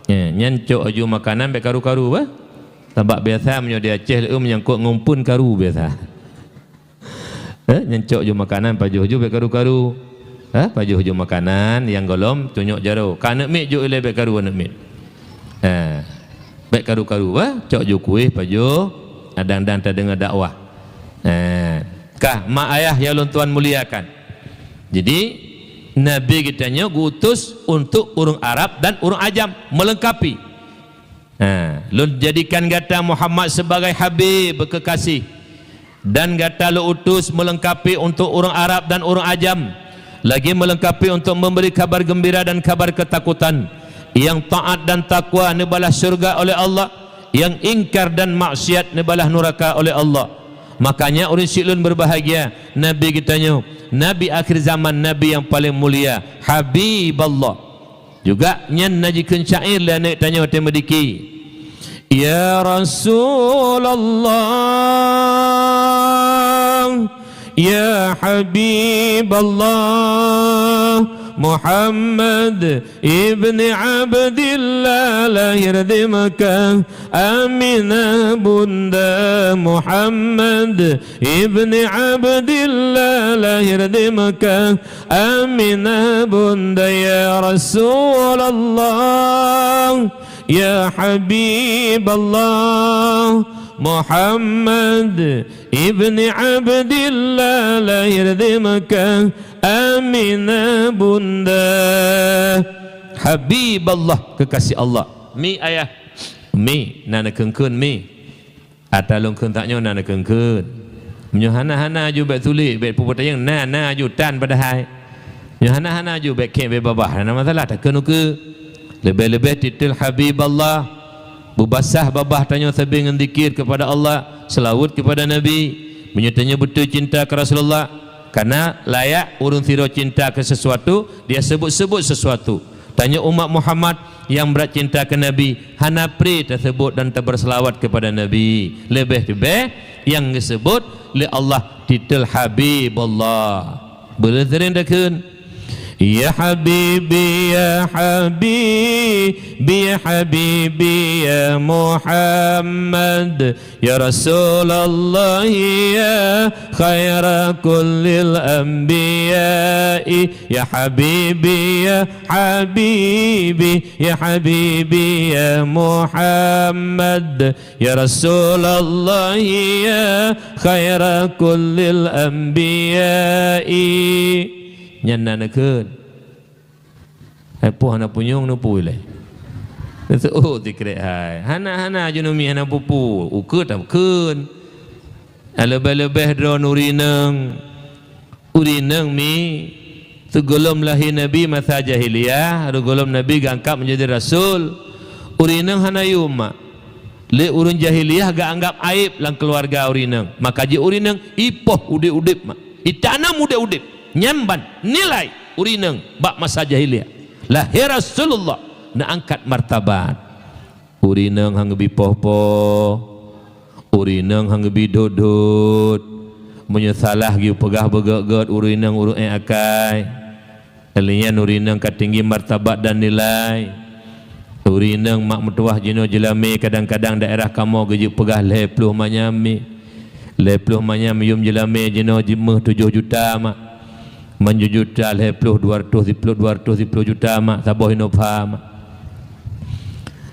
Eh, nyan cok laju makanan bék karu-karu, bah. Sabab biasa meunyoe di Aceh leuem nyang kok ngumpun karu biasa. Eh, nyan cok ju makanan pajoh ju bék karu-karu. Eh, pajoh ju makanan nyang gohlom tunyok jaroe. Ka aneuk miet ju ilée bék karu aneuk miet. Eh, bék karu-karu, eh, cok ju kueh pajoh, adang-adang tadeungoe dakwah. Eh, kah mak ayah nyang lôn tuan muliakan. Jadi, Nabi geutanyoe geuutus untuk ureuëng Arab dan ureuëng Ajam, meulengkapi. Ha, lôn jadikan gata Muhammad sebagai habib keukaséh, dan gata lôn utus meulengkapi untuk ureuëng Arab dan ureuëng Ajam, lagi meulengkapi untuk memberi kabar geumbira dan kabar keutakutan. Nyang taát dan takwa neubalah syeuruga oleh Allah, nyang ingkar dan maksiat neubalah nuraka oleh Allah. Makanya ureuëng syiek lôn beubahgia, Nabi geutanyoe, Nabi akhir zaman, Nabi nyang paleng mulia, Habiballah. Juga nyan na jikheun syair lé aneuk tanyoe teumeudiki. Ya Rasulullah, ya Habiballah, Muhammad ibni Abdillah lahir di Mekah, Aminah bunda Muhammad ibni Abdillah lahir di Mekah, Aminah bunda ya Rasulullah, ya Habiballah, Muhammad ibni Abdillah lahir di Mekah, Aminah bunda. Habiballah, kekasih Allah. Mi ayah. Mi, na neukeun-keun mi. Ata lôn kheun that nyoe na neukeun-keun. Meunyoe hana-hana ju bék tuléh, bék peupeutanyong, na, na ju tan padahai. Meunyoe hana-hana ju bék khék, bék babah, hana masalah, takeun ukeue. Leubeh-leubeh titel Habiballah. Beubasah babah tanyoe sabe ngon zikir keupada Allah, seulaweuet keupada Nabi. Meunyoe tanyoe beutôi cinta keu Rasulullah, kana layak ureuëng sidroe cinta keu sesuatu, dia sebut-sebut sesuatu. Tanyoe umat Muhammad nyang brat cinta keu Nabi, hana pré taseubut dan tabeurseulaweuet keupada Nabi. Leubeh-leubeh nyang geuseubut lé Allah titel Habiballah. Beuleueng seuring takheun, "Ya Habibi, ya Habibi, ya Habibi, ya Muhammad, ya Rasulullah, ya khaira kullil anbiya'i, ya Habibi, ya Habibi, ya Habibi, ya Muhammad, ya Rasulullah, ya khaira kullil anbiya'i." Nyan na neukheun. Hai poh hana punyueng neupui lé. Neuseuôt sikrek hai. Hana-hana jinoe mi hana pupu. Ukeue takheun. Leubeh-leubeh droe nuri neueng. Ureuëng inong mi, sigohlom lahé Nabi masa jahiliyah, sigohlom Nabi geuangkat menjadi rasul, ureuëng inong hana yum mak. Lé ureuëng jahiliyah geuanggap aéb lam keuluwarga ureuëng inong. Maka jih ureuëng inong ipoh udeb-udeb mak. Itanam udeb-udeb. Nyan ban nilai ureuëng inong bak masa jahiliyah. Lahé Rasulullah neuangkat martabat. Ureuëng inong han geubi poh-poh, ureuëng inong han geubi dot-dot. Meunyoe salah geupeugah beugét-gét ureuëng inong ureuëng ék akai. Lheueh nyan ureuëng inong ka tinggi martabat dan nilai. Ureuëng inong mak meutuwah jinoe jeulamé kadang-kadang daerah kamoe geujeuet peugah lhée ploh manyam mi. Lhée ploh manyam yum jeulamé jinoe jimeuh tujoh juta mak. Manjeuet juta lhée ploh dua ratus siploh, dua ratus siploh juta mak, saboh Innova mak.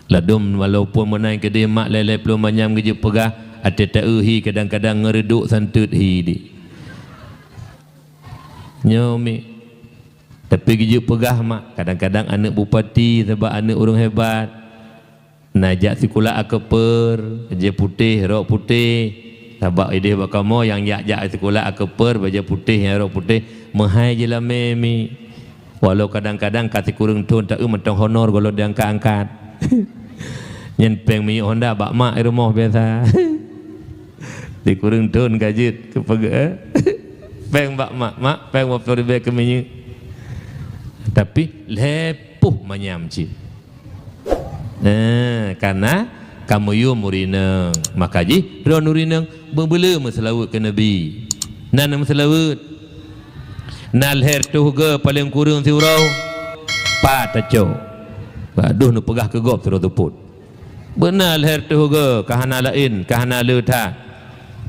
Ladôm walaupun meunan keudeh mak lhée-lhée ploh manyam geujeuet peugah, até taeu hi kadang-kadang ngeureuduek santeut hi di. Nyoe mi. Tapi geujeuet peugah mak, kadang-kadang aneuëk bupati sabab aneuëk ureuëng hebat. Na jak sikula akeupeur, bajée putéh, rok putéh. Sabab ideh bak kamoe nyang jak-jak sikula akeupeur, bajée putéh, nyang rok putéh, meuhai jeulamé mi. Walau kadang-kadang ka sikureueng thon taeu mantong honor gohlom diangkat-angkat. Nyan péng minyeuk Honda bak mak i rumoh biasa. Sikureueng thon ka jeuet keu peugét, eh? Péng bak mak, mak, péng dua ploh ribée keu minyeuk. Tapi lhée ploh manyam cit. Eh, karena kamu yum ureuëng inong, maka jih droe ureuëng inong beubeuleue meuseulaweuet keu Nabi. Na neumeuseulaweuet. Na lhée reutôh goe paleng kureueng siuroe, pat tacok. Padub neupeugah keu gob sidroe seupôt. Beuna lhée reutôh goe ka hana laén, ka hana le that.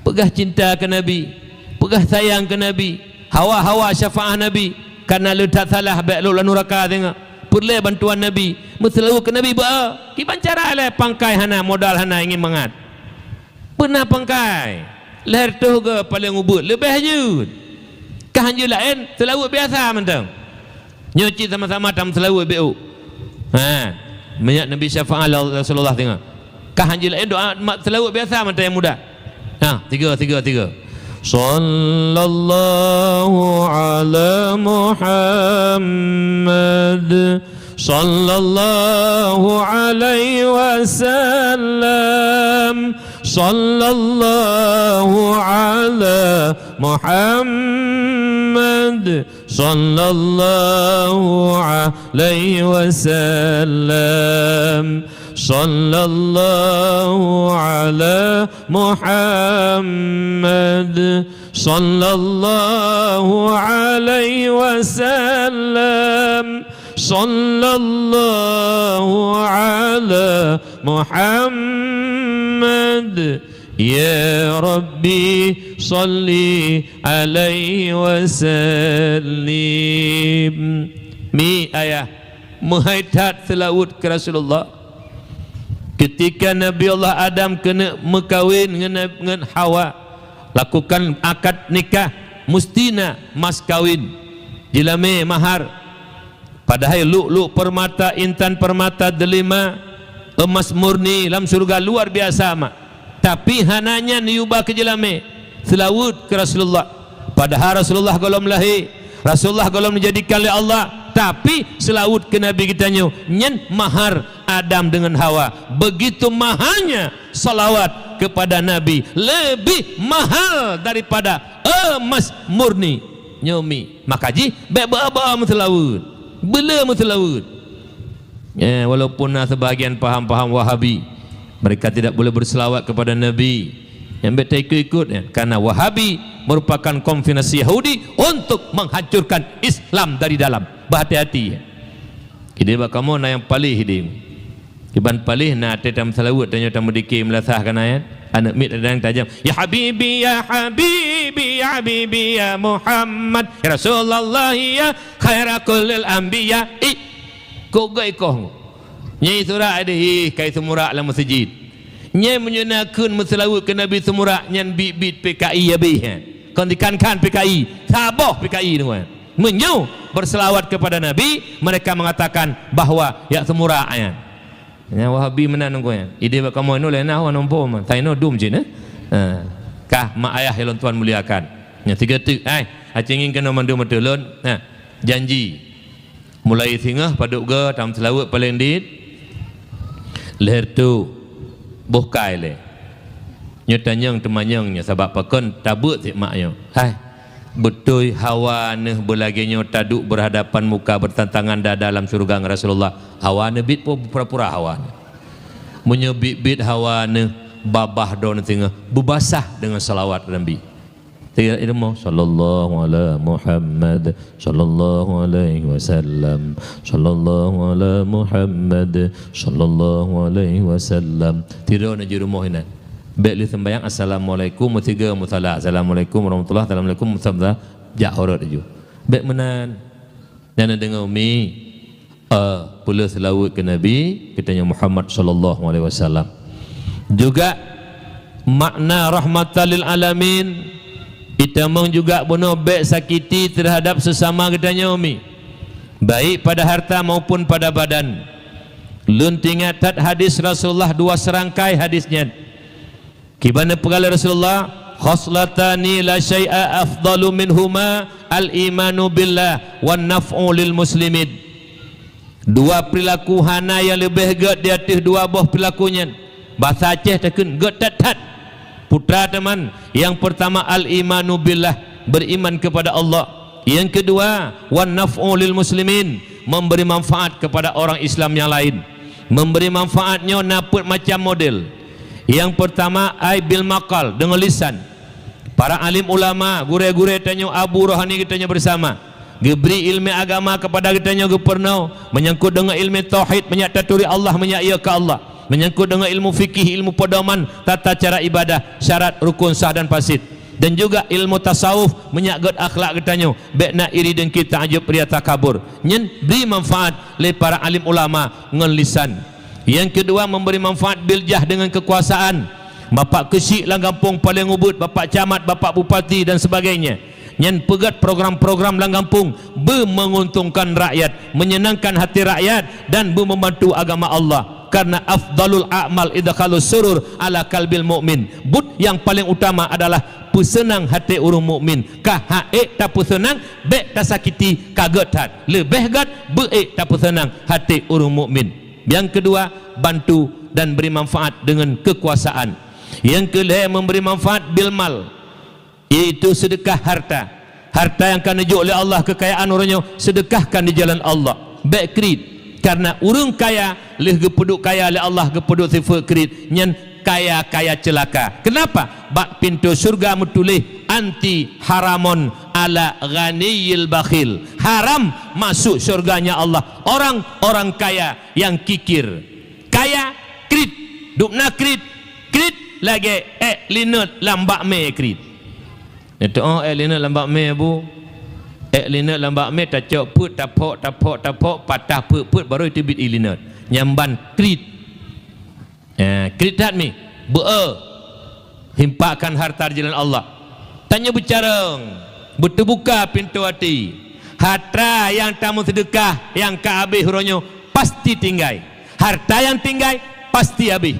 Peugah cinta keu Nabi, peugah sayang keu Nabi, hawa-hawa syafaat Nabi, kana le that salah bék lhok lam nuraka singoh. Peureulée bantuan Nabi, meuseulaweuet keu Nabi beu. Kiban cara lé pangkai hana, modal hana, ingin mangat. Beuna pangkai. Lhée reutôh goe paleng ubeuet, leubeh jeuet. Ka han jeuet laén, seulaweuet biasa mantong. Nyoe cit sama-sama tameuseulaweuet bék. Ha, meunyoe Nabi syafaat lé Rasulullah singoh. Ka han jeuet laén doa mak seulaweuet biasa mantong nyang mudah. Ha, tiga, tiga, tiga. Sallallahu ala Muhammad. Sallallahu alaihi wasallam. Sallallahu ala Muhammad. Sallallahu alaihi wasallam. Sallallahu ala Muhammad. Sallallahu alaihi wasallam. Sallallahu ala Muhammad. Ya Rabbi, salli alaihi wasallim. Mi ayah, meuhai that seulaweuet keu Rasulullah. Keutika Nabi Allah Adam keuneuk meukawen ngon, ngon Hawa, lakukan akad nikah, musti na mas kawin. Jeulamé mahar, padahai lu'lu' peurmata, intan peurmata, delima, emas murni lam syeuruga luar biasa mak. Tapi hana nyan yue ba keu jeulamé, seulaweuet keu Rasulullah. Padahai Rasulullah gohlom lahé, Rasulullah gohlom dijadikan lé Allah, tapi seulaweuet keu Nabi geutanyoe nyan mahar Adam deungon Hawa. Begitu mahalnya salawat kepada Nabi, lebih mahal daripada emas murni. Nyoe mi, maka jih bék beu-a-beu-a meuseulaweuet, beuleu meuseulaweuet. Eh, walaupun na sebahagian paham-paham Wahabi, mereka tidak boleh berselawat kepada Nabi. Nyang bék taikut-ikut, ya. Karena Wahabi merupakan konfirmasi Yahudi untuk menghancurkan Islam dari dalam. Berhati-hati, ya. Idéh bak kamoe na nyang paléh idéh. Kiban paléh na até tameuseulaweuet tanyoe tameudike meulasah kan ayat. Aneuk miet kadang tajam, "Ya Habibi, ya Habibi, ya Habibi, ya Muhammad, ya Rasulullah, ya khaira kullil anbiya." Ih, kok gak ikoh. Nyai surak idéh, ih, kai seumurak lam meuseujid. Nyai meunyoe na kheun meuseulaweuet keu Nabi seumurak nyan biet-biet P K I habéh, eh. Kon dikhan-khan P K I, saboh P K I deungon. Meunyoe berselawat kepada Nabi, mereka mengatakan bahwa yak seumurak nyan. Nyang Wahabi meunan nunggu nyan. Idéh bak kamoe nyoe lé na wan umpama. Tainoe dum cit, eh. Ha. Kah mak ayah nyang lôn tuan muliakan. Nyang sigoe teuk, ai, aci ngieng keunoe mandum ateueh lôn. Ha. Janji. Mulai singoh padub goe tameuseulaweuet paleng dit. Lheueh tu boh kai lé. Nyoe tanyong teumanyong nyoe sabab pakon tabeuet cit mak nyoe. Hai, beutôi hawa neuh beulagée nyoe taduek berhadapan muka bertantangan dada lam syeuruga ngon Rasulullah. Hawa neuh biet po pura-pura hawa neuh. Meunyoe biet-biet hawa neuh babah droeneuh singoh beubasah deungon salawat Nabi. Tiga ilmu, "Sallallahu ala Muhammad, sallallahu alaihi wasallam, sallallahu ala Muhammad, sallallahu alaihi wasallam." Tiga na jeurumoh inan. Bék lé sembahyang, "Assalamualaikum," meusiga musala, "Assalamualaikum warahmatullah, assalamualaikum," musabda, jak horot laju. Bék meunan. Nyan na deungoe mi, eh, peuleueh seulaweuet keu Nabi, geutanyoe Muhammad sallallahu alaihi wasallam. Juga makna rahmatan lil alamin, itamong juga bunoe bék sakiti terhadap sesama geutanyoe mi, baik pada harta maupun pada badan. Lôn teuingat that hadis Rasulullah dua serangkai hadis nyan. Kiban neupeugah lé Rasulullah, "Khaslatani la syai'a afdalu minhuma al-imanu billah wan naf'u lil muslimin." Dua perilaku hana nyang leubeh gét di ateueh dua boh perilaku nyan. Basa Aceh takheun gét that-that. Putra teuma, nyang peurtama al-imanu billah, beriman kepada Allah. Nyang keudua, wan naf'u lil muslimin, memberi manfaat kepada orang Islam nyang laén. Memberi manfaat nyoe na peuet macam model. Nyang peurtama, ai bil maqal, deungon lisan. Para alim ulama, gurée-gurée tanyoe, abu rohani geutanyoe bersama, geubri ileumé agama keupada geutanyoe geupeurunoe, menyangkut deungon ileumé tauhid, meunyak taturi Allah, meunyak iya keu Allah, menyangkut deungon ilmu fikih, ilmu pedoman, tata cara ibadah, syarat, rukun, sah dan fasid. Dan juga ilmu tasawuf, meunyak gét akhlak geutanyoe, bék na iri dengki, taajub, ria, takabur. Nyan bri manfaat lé para alim ulama ngon lisan. Nyang keudua, memberi manfaat bil jah deungon keukuasaan. Bapak keuchik lam gampông paleng ubit, bapak camat, bapak bupati dan sebagainya. Nyan peugét program-program lam gampông beumeunguntungkan rakyat, menyenangkan hati rakyat dan beumeubantu agama Allah. Karena afdalul a'mal idkhalus surur ala qalbil mu'min. Buet nyang paleng utama adalah peuseunang até ureuëng mukmin. Ka hak ék tapeuseunang, bék tasakiti, ka gét that. Leubeh gét beu ék tapeuseunang até ureuëng mukmin. Nyang keudua, bantu dan beri manfaat deungon keukuasaan. Nyang keulhée, memberi manfaat bil mal. Yaitu seudeukah harta. Harta nyang ka neujok lé Allah keukayaan uroe nyoe, seudeukahkan di jalan Allah. Bék kriet, karena ureuëng kaya lheueh geupeuduek kaya lé Allah geupeuduek sifeuet kriet, nyan kaya-kaya ceulaka. Keunapa? Bak pintoe syeuruga meutuléh anti haramun ala ghaniyil bakhil. Haram masuk syurganya Allah orang-orang kaya nyang kikir. Kaya kriet, dubna kriet, kriet lagée ék linot lam bak mé kriet. Neuteuoh ék linot lam bak mé, Bu. Ék linot lam bak mé tacok peuet, taphok, taphok, taphok, patah peuet-peuet, barô teubiet ié linot. Nyan ban kriet. Eh, kriet that mi. Beu-e. Himpakkan harta di jalan Allah. Tanyoe beucarông, beuteubuka pintoe até. Harta nyang tameuseudeukah nyang ka habéh uroe nyoe pasti tinggai. Harta nyang tinggai pasti habéh.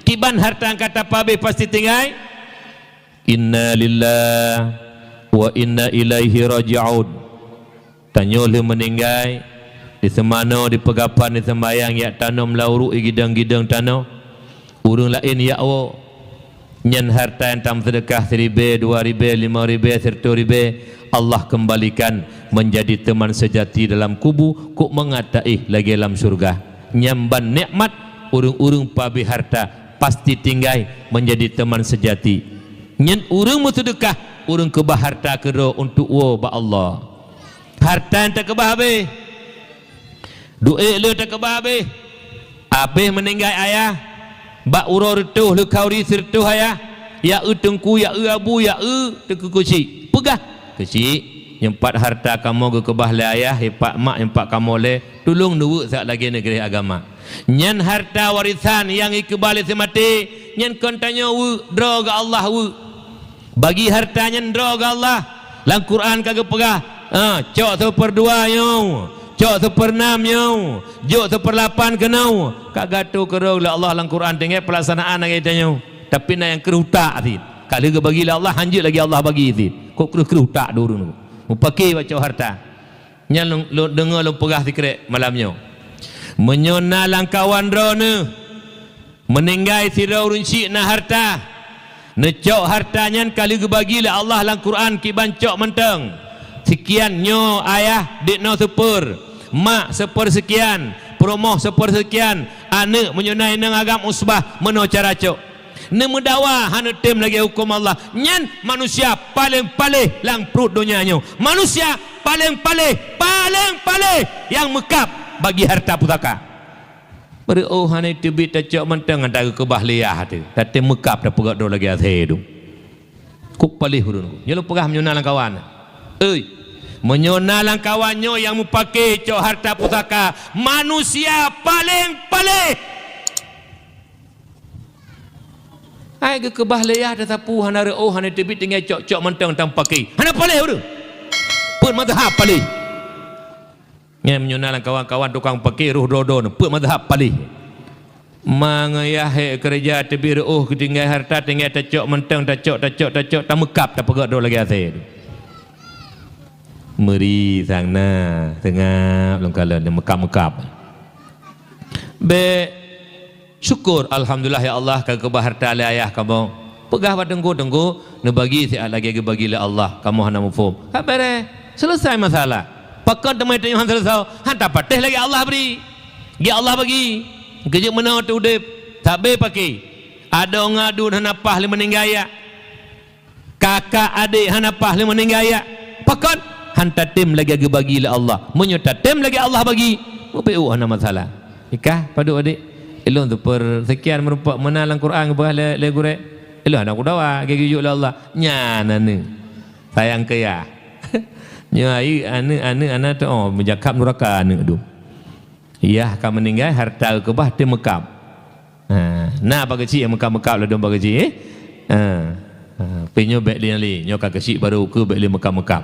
Kiban harta nyang ka tapeuhabéh pasti tinggai? Inna lillahi wa inna ilaihi raji'un. Tanyoe lheueh meuninggai, diseumanoe, dipeugapan, diseumbayang, jak tanom lam uruek gidong-gidong tanoh. Ureuëng laén jak woe. Nyan harta nyang tameuseudeukah siribée, dua ribée, limong ribée, sireutôh ribée, Allah keumbalikan meunjadi teuman seujati dalam kubu, kok mangat taéh lagée lam syeuruga. Nyan ban nikmat ureuëng-ureuëng peuhabéh harta pasti tinggai meunjadi teuman seujati. Nyan ureuëng meuseudeukah, ureuëng keubah harta keudroe untuk woe bak Allah. Harta nyang takeubah habéh. Duek le takeubah habéh. Habéh meuninggai ayah, bak uroe reutôh leukauri sireutôh ayah, ya eu teungku, ya eu abu, ya eu teungku keuchik. Peugah, "Keuchik, nyoe pat harta kamoe geukeubah lé ayah, nyoe pat mak, nyoe pat kamoe lé, tulông neuweuek siat lagée neugreh agama." Nyan harta warisan nyang geukeubah lé si maté, nyan kon tanyoe weuek, droe geuh Allah weuek. Bagi harta nyan droe geuh Allah. Lam Quran ka geupeugah, "Ah, cok seupeurdua nyoe, cok seupeurnam nyoe, jok seupeurlapan keunoe." Ka geuatô keudroe lé Allah lam Quran, tinggai peulaksanaan lagée tanyoe. Tapi na nyang kreueh utak cit. Ka lheueh geubagi lé Allah, hanjeuet lagée Allah bagi cit. Kok kreueh-kreueh utak dua ureuëng nyoe. Mupake bak cok harta. Nyan lôn, lôn deungoe lôn peugah sikrek malam nyoe. Meunyoe na lam kawan droeneuh, meuninggai sidroe ureuëng chik na harta, neucok harta nyan ka lheueh geubagi lé Allah lam Quran kiban cok mantong. Seukian nyoe ayah, diknoe seupeur, mak seupeur seukian, peurumoh seupeur seukian, aneuëk meunyoe na inong agam usbah, meunoe cara cok. Neumeudawa hana tem lagée huköm Allah. Nyan manusia paleng paléh lam pruet donya nyoe. Manusia paleng paléh, paleng paléh nyang meukab bagi harta pusaka. Beureue hana teubiet tacok mantong, hana geukeubah lé yah teuh. Tatem meukab tapeugét droe lagée asée dum. Kok paléh ureuëng nyoe? Nyoe lôn peugah meunyoe na lam kawan. Oi, meunyoe na lam kawan nyoe nyang mupake cok harta pusaka, manusia paleng paléh. Hai geukeubah lé yah tasapu, hana reuôh, hana teubiet, tinggai cok-cok mantong tamupake. Hana paléh ureuëng. Peuet mazhab paléh. Nyan meunyoe na lam kawan-kawan tukang pake roh droe-droe nyoe, peuet mazhab paléh. Ma ngon yah hék keureuja teubiet reuôh, geutinggai harta, tinggai tacok mantong, tacok, tacok, tacok, tameukab, tapeugét droe lagée asée. Meuri sang na, seungab lôn kalon, meukab-meukab. Bék. Syukur, alhamdulillah ya Allah, ka geukeubah harta lé ayah kamoe. Peugah bak teungku, "Teungku, neubagi siat lagée geubagi lé Allah, kamoe hana muphom." Ka beres, selesai masalah. Pakon teuma tanyoe hana selesai? Hana patéh lagée Allah bri. Geu Allah bagi. Keujeuet meunoe teu udeb, sabe pake. Adoe ngon aduen hana paih lé meuninggai, ya. Kakak adek hana paih lé meuninggai, ya. Pakon? Han tatem lagée geubagi lé Allah. Meunyoe tatem lagée Allah bagi, mupeue hana masalah. Ikah padub adek. Ilôn teupeu seukian meurumpok meunan lam Quran geupeugah lé, lé gurée. Ilôn hana kudawa, geuyue lé Allah. Nyan aneuk. Sayang keu yah. Nyoe ayu aneuk, aneuk, aneuk tu, oh, meujakab nuraka aneuk tu. Yah ka meuninggai, harta geukeubah teumeukab. Ha, na bak keuchik nyang meukab-meukab ladôm bak keuchik, eh? Ha. Ha, pih nyoe bék lé, nyoe ka keuchik barô ukeue bék lé meukab-meukab.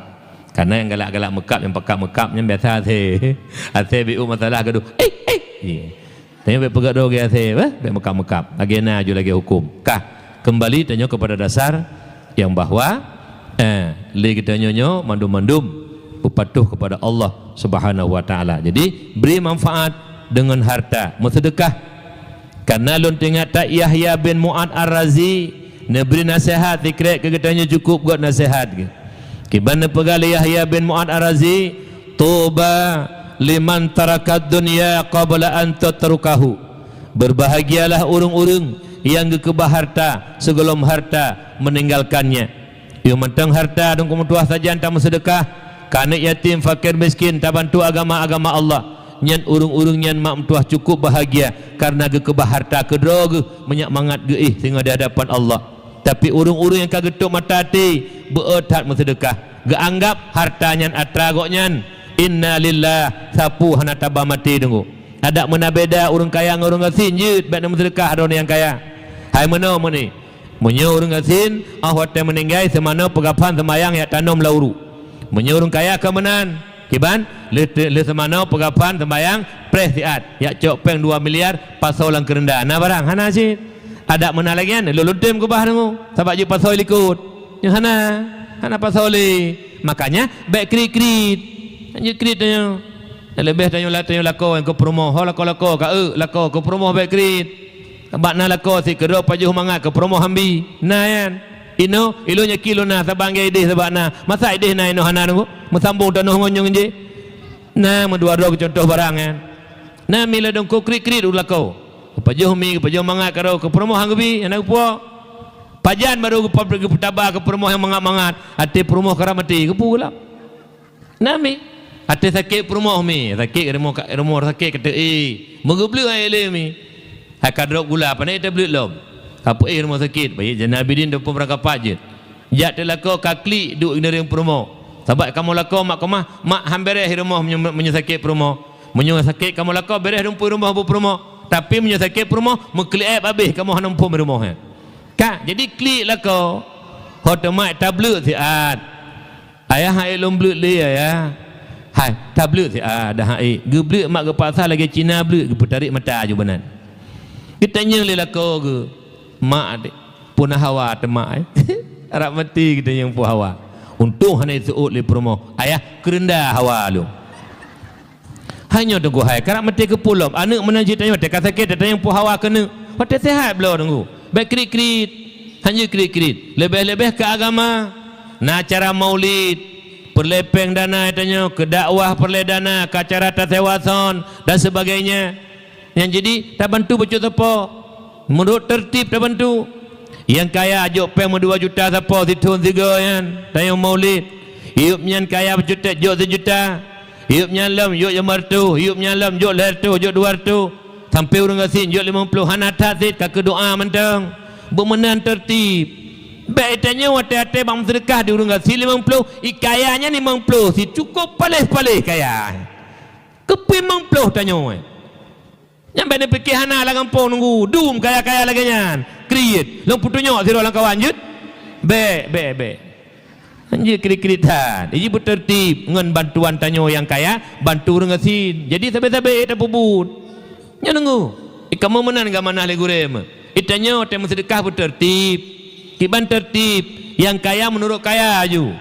Kareuna nyang galak-galak meukab, nyang pakat meukab nyan biasa asée. Asée bék u masalah gadoh. Eh, eh. Iya. Tanyoe bék peugah droe geuh asée, bah, bék meukab-meukab. Lagée na ju lagée huköm. Kah, keumbali tanyoe keupada dasar nyang bahwa, eh, lé geutanyoe nyoe mandum-mandum beupatuh keupada Allah Subhanahu wa Taala. Jadi, bri manfaat deungon harta, meuseudeukah. Kareuna lôn teuingat that Yahya bin Mu'ad Ar-Razi neubri naseuhat, sikrek keu geutanyoe cukôp göt naseuhat geuh. Kiban neupeugah lé Yahya bin Mu'ad Ar-Razi, "Tuba liman tarakad dunya qabla an tatrukahu." Beubahgialah ureuëng-ureuëng nyang geukeubah harta sigohlom harta meuninggalkannya. Yoh mantong harta dong keu meutuah sajan tameuseudeukah, keu aneuk yatim, fakir miskin, tabantu agama-agama Allah. Nyan ureuëng-ureuëng nyan mak meutuah cukôp bahgia kareuna geukeubah harta keudroe geuh meunyak mangat geuéh singoh di hadapan Allah. Tapi ureuëng-ureuëng nyang ka geutôp mata até, beu-ôt that meuseudeukah, geuanggab harta nyan atra gobnyan. Inna lillah, sapeue hana taba maté deungoe. Adak meunan beda ureuëng kaya ngon ureuëng gasien, jeuet bék na meuseudeukah droeneuh nyang kaya. Hai meunoe meunoe. Meunyoe ureuëng gasien, óh watée meuninggai, seumanoe peugaphan seumayang jak tanom lam uruek. Meunyoe ureuëng kaya ka meunan, Iban, lheueh te-, lheueh seumanoe peugaphan seumbahyang, preh siat, jak cok péng dua miliar, pasoe lam keureunda. Na barang? Hana cit. Adak meunan lagée nyan, lôn, lôn tem keubah deungoe, sabab jeuet pasoe likot. Nyoe hana, hana pasoe lé. Makanya, bék kriet-kriet. Jeuet kriet tanyoe. Leubeh tanyoe la-, tanyoe lakoe nyang keu peurumoh, ho lakoe-lakoe, ka eu lakoe keu peurumoh bék kriet. Bak na lakoe sit keudroe pajoh mangat keu peurumoh hambi. Na nyan. Inoe, ilôn yakin lôn na, saban lagée ideh sabak na. Masa ideh na inoe hana deungoe? Meusambong tanoh ngon nyang jih. Na meudua droe keu cuntoh barang nyan. Na mi ladôm keu kriet-kriet u lakoe. Geupajoh mi, geupajoh mangat karoe keu peurumoh han geubi, hana geupuwoe. Pajan barô geupa-, geupeutaba keu peurumoh nyang mangat-mangat, até peurumoh karab maté, geupeue geulam. Na mi. Até sakét peurumoh mi, sakét rumoh ka-, rumoh sakét ka teu-, eh, meugeubleuet ayé lé mi. Hai ka drob gula, pane tableuet lom. Ka peuéh rumoh sakét, bayeue Zainal Abidin dua ploh meurangkapat jeuet. Jak teulakoe ka klik duek neureueng peurumoh. Sabab kamoe lakoe mak keumah, mak han béreh rumoh meunyoe, meunyoe sakét peurumoh. Meunyoe sakét kamoe lakoe béreh rumpui rumoh bu peurumoh. Tapi meunyoe sakét peurumoh, meukeulieb abéh kamoe hana muphom rumoh nyan. Ka, jadi klik lakoe. Ho teuma tableuet siat. Ayah, han ék lôn bleuet lé, Ayah. Hai, tableuet siat, dah han ék. Geubleuet mak geupaksa lagée Cina bleuet, geupeutarek mata ju beunan. Geutanyong lé lakoe geuh, "Mak, peue na hawa teuma, eh?" Rab maté geutanyong peue hawa. Untông hana iseuôt lé peurumoh, "Ayah, keureunda hawa lôn." Hai nyoe Teungku hai, karab maté keupeue lom? Aneuëk meunan jih tanyoe watée ka sakét, tatanyong peue hawa keuneuk. Watée seuhat bloe Teungku. Bék kriet-kriet. Hanjeuet kriet-kriet. Leubeh-leubeh keu agama. Na acara maulid, peureulée péng dana tanyoe, keu dakwah peureulée dana, keu acara tasewa son, dan sebagainya. Nyang jadi, tabantu bacut sapo. Meunurot teurtib tabantu. Nyang kaya jok péng meudua juta sapo sithon sigoe nyan, tanyoe maulid. Yub nyan kaya bacut jok sijuta. Yub nyan lom jok lima reutôh, yub nyan lom jok lhée reutôh, jok dua reutôh. Sampoe ureuëng gasien jok limong ploh, hana that cit ka keu doá mantong. Beumeunan teurtib. Bék tanyoe watée-watée bak meuseudeukah di ureuëng gasien limong ploh, i kaya nyan limong ploh, si cukôp paléh-paléh kaya. Keupeue limong ploh tanyoe? Nyang bék neupike hana lam gampông Teungku, dum kaya-kaya lagée nyan. Kriet, lôn peutunyok sidroe lam kawan jeuet. Bék, bék, bék. Hanjeuet kriet-kriet that. Iji beuteurtib ngon bantuan tanyoe nyang kaya, bantu ureuëng gasien. Jadi sabe-sabe tapeubuet. Nyan Teungku. Ikamoe meunan geumanah lé gurée meuh. Itanyoe watée meuseudeukah beuteurtib. Kiban teurtib, nyang kaya meunurot kaya aju.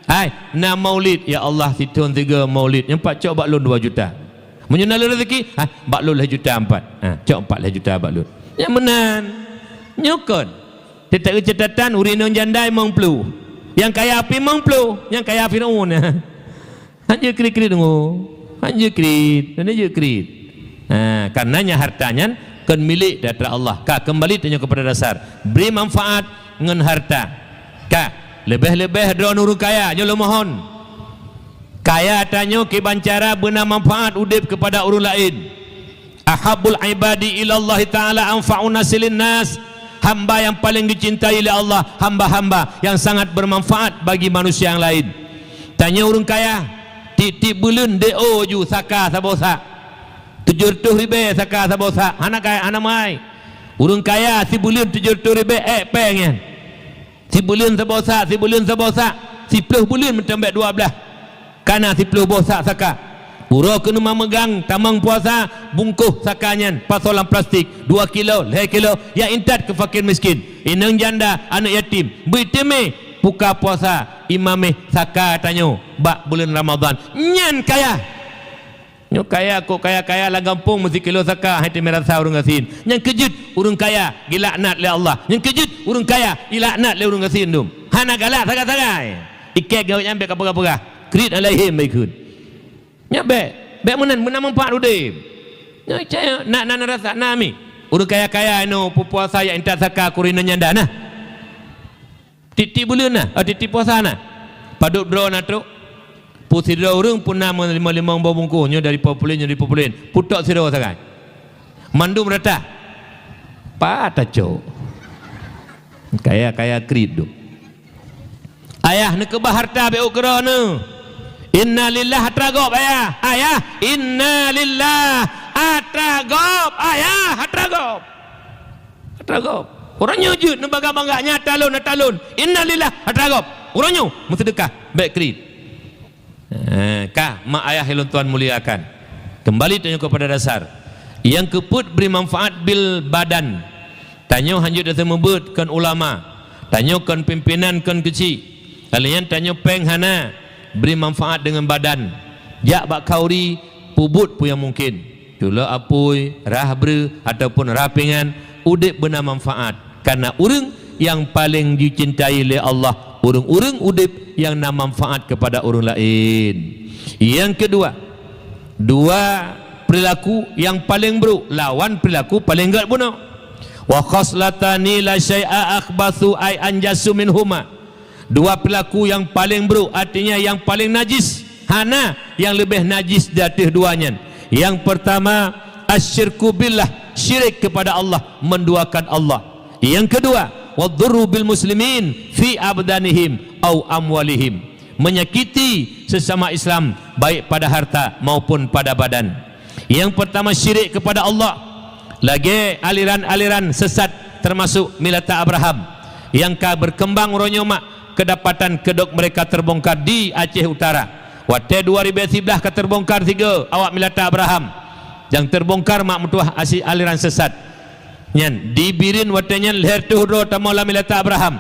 Hai, na maulid, ya Allah, sithon sigoe maulid, nyoe pat cok bak lôn dua juta. Meunyoe na lôn raseuki, ha, bak lôn lhée juta meupat. Ha, cok meupat lhée juta bak lôn. Nyang meunan. Nyoe kon. Teutab catatan ureuëng inong janda limong ploh. Nyang kaya pih limong ploh, nyang kaya Firaun. Hanjeuet kriet-kriet Teungku. Hanjeuet kriet, hanjeuet kriet. Ha, karenanya harta nyan kon milék di ateueh Allah. Ka keumbali tanyoe keupada dasar. Bri manfaat ngon harta. Ka, leubeh-leubeh droeneuh ureuëng kaya, nyoe lôn mohon. Kaya tanyoe kiban cara beuna manfaat udeb keupada ureuëng laén. Ahabbul ibadi ilallahi ta'ala anfa'un nasi linnas. Hamba yang paling dicintai oleh Allah, hamba-hamba yang sangat bermanfaat bagi manusia yang lain. Tanyoe ureuëng kaya, tieb-tieb buleuen D O ju saka saboh sak. Tujoh reutôh ribée saka saboh sak, hana kaya, hana mai. Ureuëng kaya sibuleuen tujoh reutôh ribée ék péng nyan. Sibuleuen saboh sak, sibuleuen saboh sak, siploh buleuen meuteumé dua blaih. Kana siploh boh sak saka. Uroe keuneuk meugang tamong puasa, bungkôh saka nyan pasoe lam plastik, dua kilo, lhée kilo, jak intat keu fakir miskin, inong janda, aneuëk yatim. Beuteumé buka puasa, imaméh saka tanyoe bak buleuen Ramadhan. Nyan kaya. Nyoe kaya kok kaya-kaya lam gampông meusikilo saka hai teumé rasa ureuëng gasien. Nyang keujeuet ureuëng kaya jilaknat lé Allah. Nyang keujeuet ureuëng kaya jilaknat lé ureuëng gasien dum. Hana galak sagai-sagai. Ikée gawét nyan bék kapeugah-peugah. Kriet alaihim baikheun. Nyak bék. Bék meunan, meunan manfaat udeb. Nyoe caya nak, nak, nak rasa, nak mi. Ureuëng kaya-kaya inoe peupuasa jak intat saka keu ureuëng inong janda nah. Tieb-tieb buleuen na, oh, tieb-tieb puasa na. Padub droe na trok. Pue sidroe ureuëng pue na meulimong-limong boh bungkôh, nyoe dari poh pulen, nyoe dari poh pulen. Putok sidroe sagai. Mandum rata. Pat tacok. Kaya-kaya kriet dum. Ayah neukeubah harta bék ôk keudroe neuh. Innalillah atra gob ayah. Ayah, innalillah atra gob ayah, atra gob. Atra gob. Uroe nyoe jeuet neubangga-bangga, nyan atra lôn, atra lôn. Innalillah, atra gob. Uroe nyoe meuseudeukah, bék kriet. Eh, ka, mak ayah nyang lôn tuan muliakan. Kembali tanyoe kepada dasar. Nyang keupeuet bri manfaat bil badan. Tanyoe hanjeuet taseumeubeut kon ulama. Tanyoe kon pimpinan kon keuchik. Ka lheueh nyan tanyoe péng hana, bri manfaat deungon badan. Jak bak khauri, peubuet peue nyang mungkin. Tulok apui, rhah breueh, ataupun rhah pingan, udeb beuna manfaat. Karena ureuëng nyang paleng jicintai lé Allah, ureuëng-ureuëng udeb nyang na manfaat keupada ureuëng laén. Nyang keudua, dua peurilaku nyang paleng brok lawan peurilaku paleng gét bunoe. "Wa khaslatani la syai'a akhbatsu ay anjasu minhuma." Dua peurilaku nyang paleng brok, artinya nyang paleng najis. Hana nyang leubeh najis di ateueh dua nyan. Nyang peurtama, asyirku billah, syirik keupada Allah, menduakan Allah. Nyang keudua, wadh-dhurru bil muslimin fi abdanihim au amwalihim, menyakiti sesama Islam baik pada harta maupun pada badan. Nyang peurtama, syirik keupada Allah. Lagée aliran-aliran sesat, teumasok Milata Abraham, nyang ka beukeumbang uroe nyoe mak, keudapatan keudok mereka teubongkar di Aceh Utara. Watée dua ribée siblaih ka teubongkar sigoe awak Milata Abraham, nyang teubongkar mak meutuwah asi-, aliran sesat. Nyan, di Bireuen watée nyan lhée reutôh droe tamong lam Milata Abraham.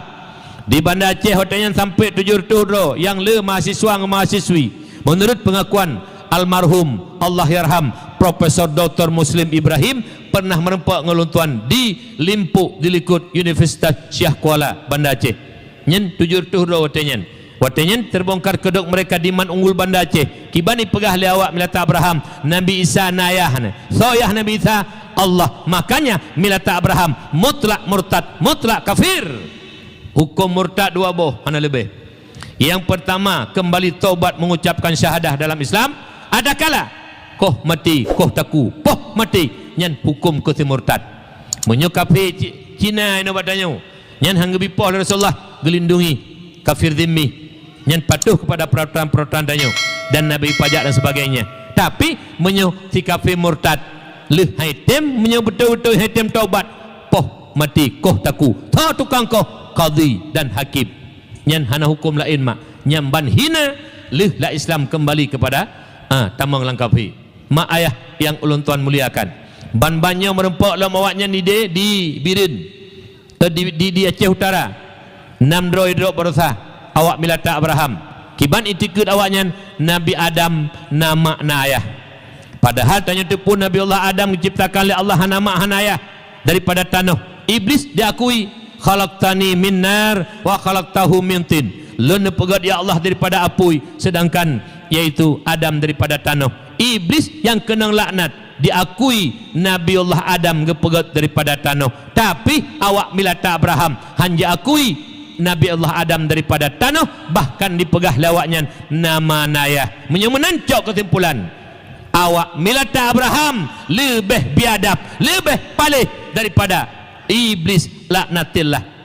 Di Banda Aceh watée nyan sampoe tujoh reutôh droe nyang le mahasiswa ngon mahasiswi. Meunurot peungakuan almarhum, Allahyarham, Profesor Doktor Muslim Ibrahim, pernah meureumpok ngon lôn tuan di Limpok, di likot Universitas Syiah Kuala, Banda Aceh. Nyan tujoh reutôh droe watée nyan. Watée nyan teubongkar keudok mereka di Man Unggul, Banda Aceh. Kiban jipeugah lé awak Milata Abraham, Nabi Isa na ayah nyan. Soe ayah Nabi Isa? Allah. Makanya Milata Abraham mutlak murtad, mutlak kafir. Huköm murtad dua boh, hana leubeh. Nyang peurtama, keumbali taubat, mengucapkan syahadah dalam Islam, adakala koh maté, koh takue, poh maté, nyan huköm keu si murtad. Meunyoe kafé Ci-, Cina inoe bak tanyoe, nyan han geubi poh lé Rasulullah, geulindungi kafir zimmi, nyan patuh keupada peuratoran-peuratoran tanyoe dan Nabi pajak dan sebagainya. Tapi, meunyoe si kafé murtad, lheueh han tem, meunyoe beutôi-beutôi han tem taubat, poh maté, koh takue, tho tukang koh, kadhi dan hakim. Nyan hana huköm laén mak, nyan ban hina lheueh lam Islam keumbali keupada, ah, tamong lam kafé. Mak ayah nyang ulôn tuan muliakan, ban-ban nyoe meureumpok lom awaknyan di, di Bireuen, eh, di, di, di Aceh Utara. Nam droe droe baroesa awak Milata Abraham. Kiban itikeuet awaknyan, Nabi Adam na mak na ayah. Padahal tanyoe teupeue Nabi Allah Adam geuciptakan lé Allah hana mak hana ayah, daripada tanoh. Iblis diakui, "Khalaqtani min nar wa khalaqtahu min tin." Lôn neupeugét, ya Allah, daripada apui, sedangkan yaitu Adam daripada tanoh. Iblis nyang keunong laknat diakui Nabi Allah Adam geupeugét daripada tanoh. Tapi awak Milata Abraham han jiakui Nabi Allah Adam daripada tanoh, bahkan dipeugah lé awaknyan na mak na ayah. Meunyoe meunan cok keusimpulan, awak Milata Abraham leubeh biadab, leubeh paléh daripada Iblis laknatillah.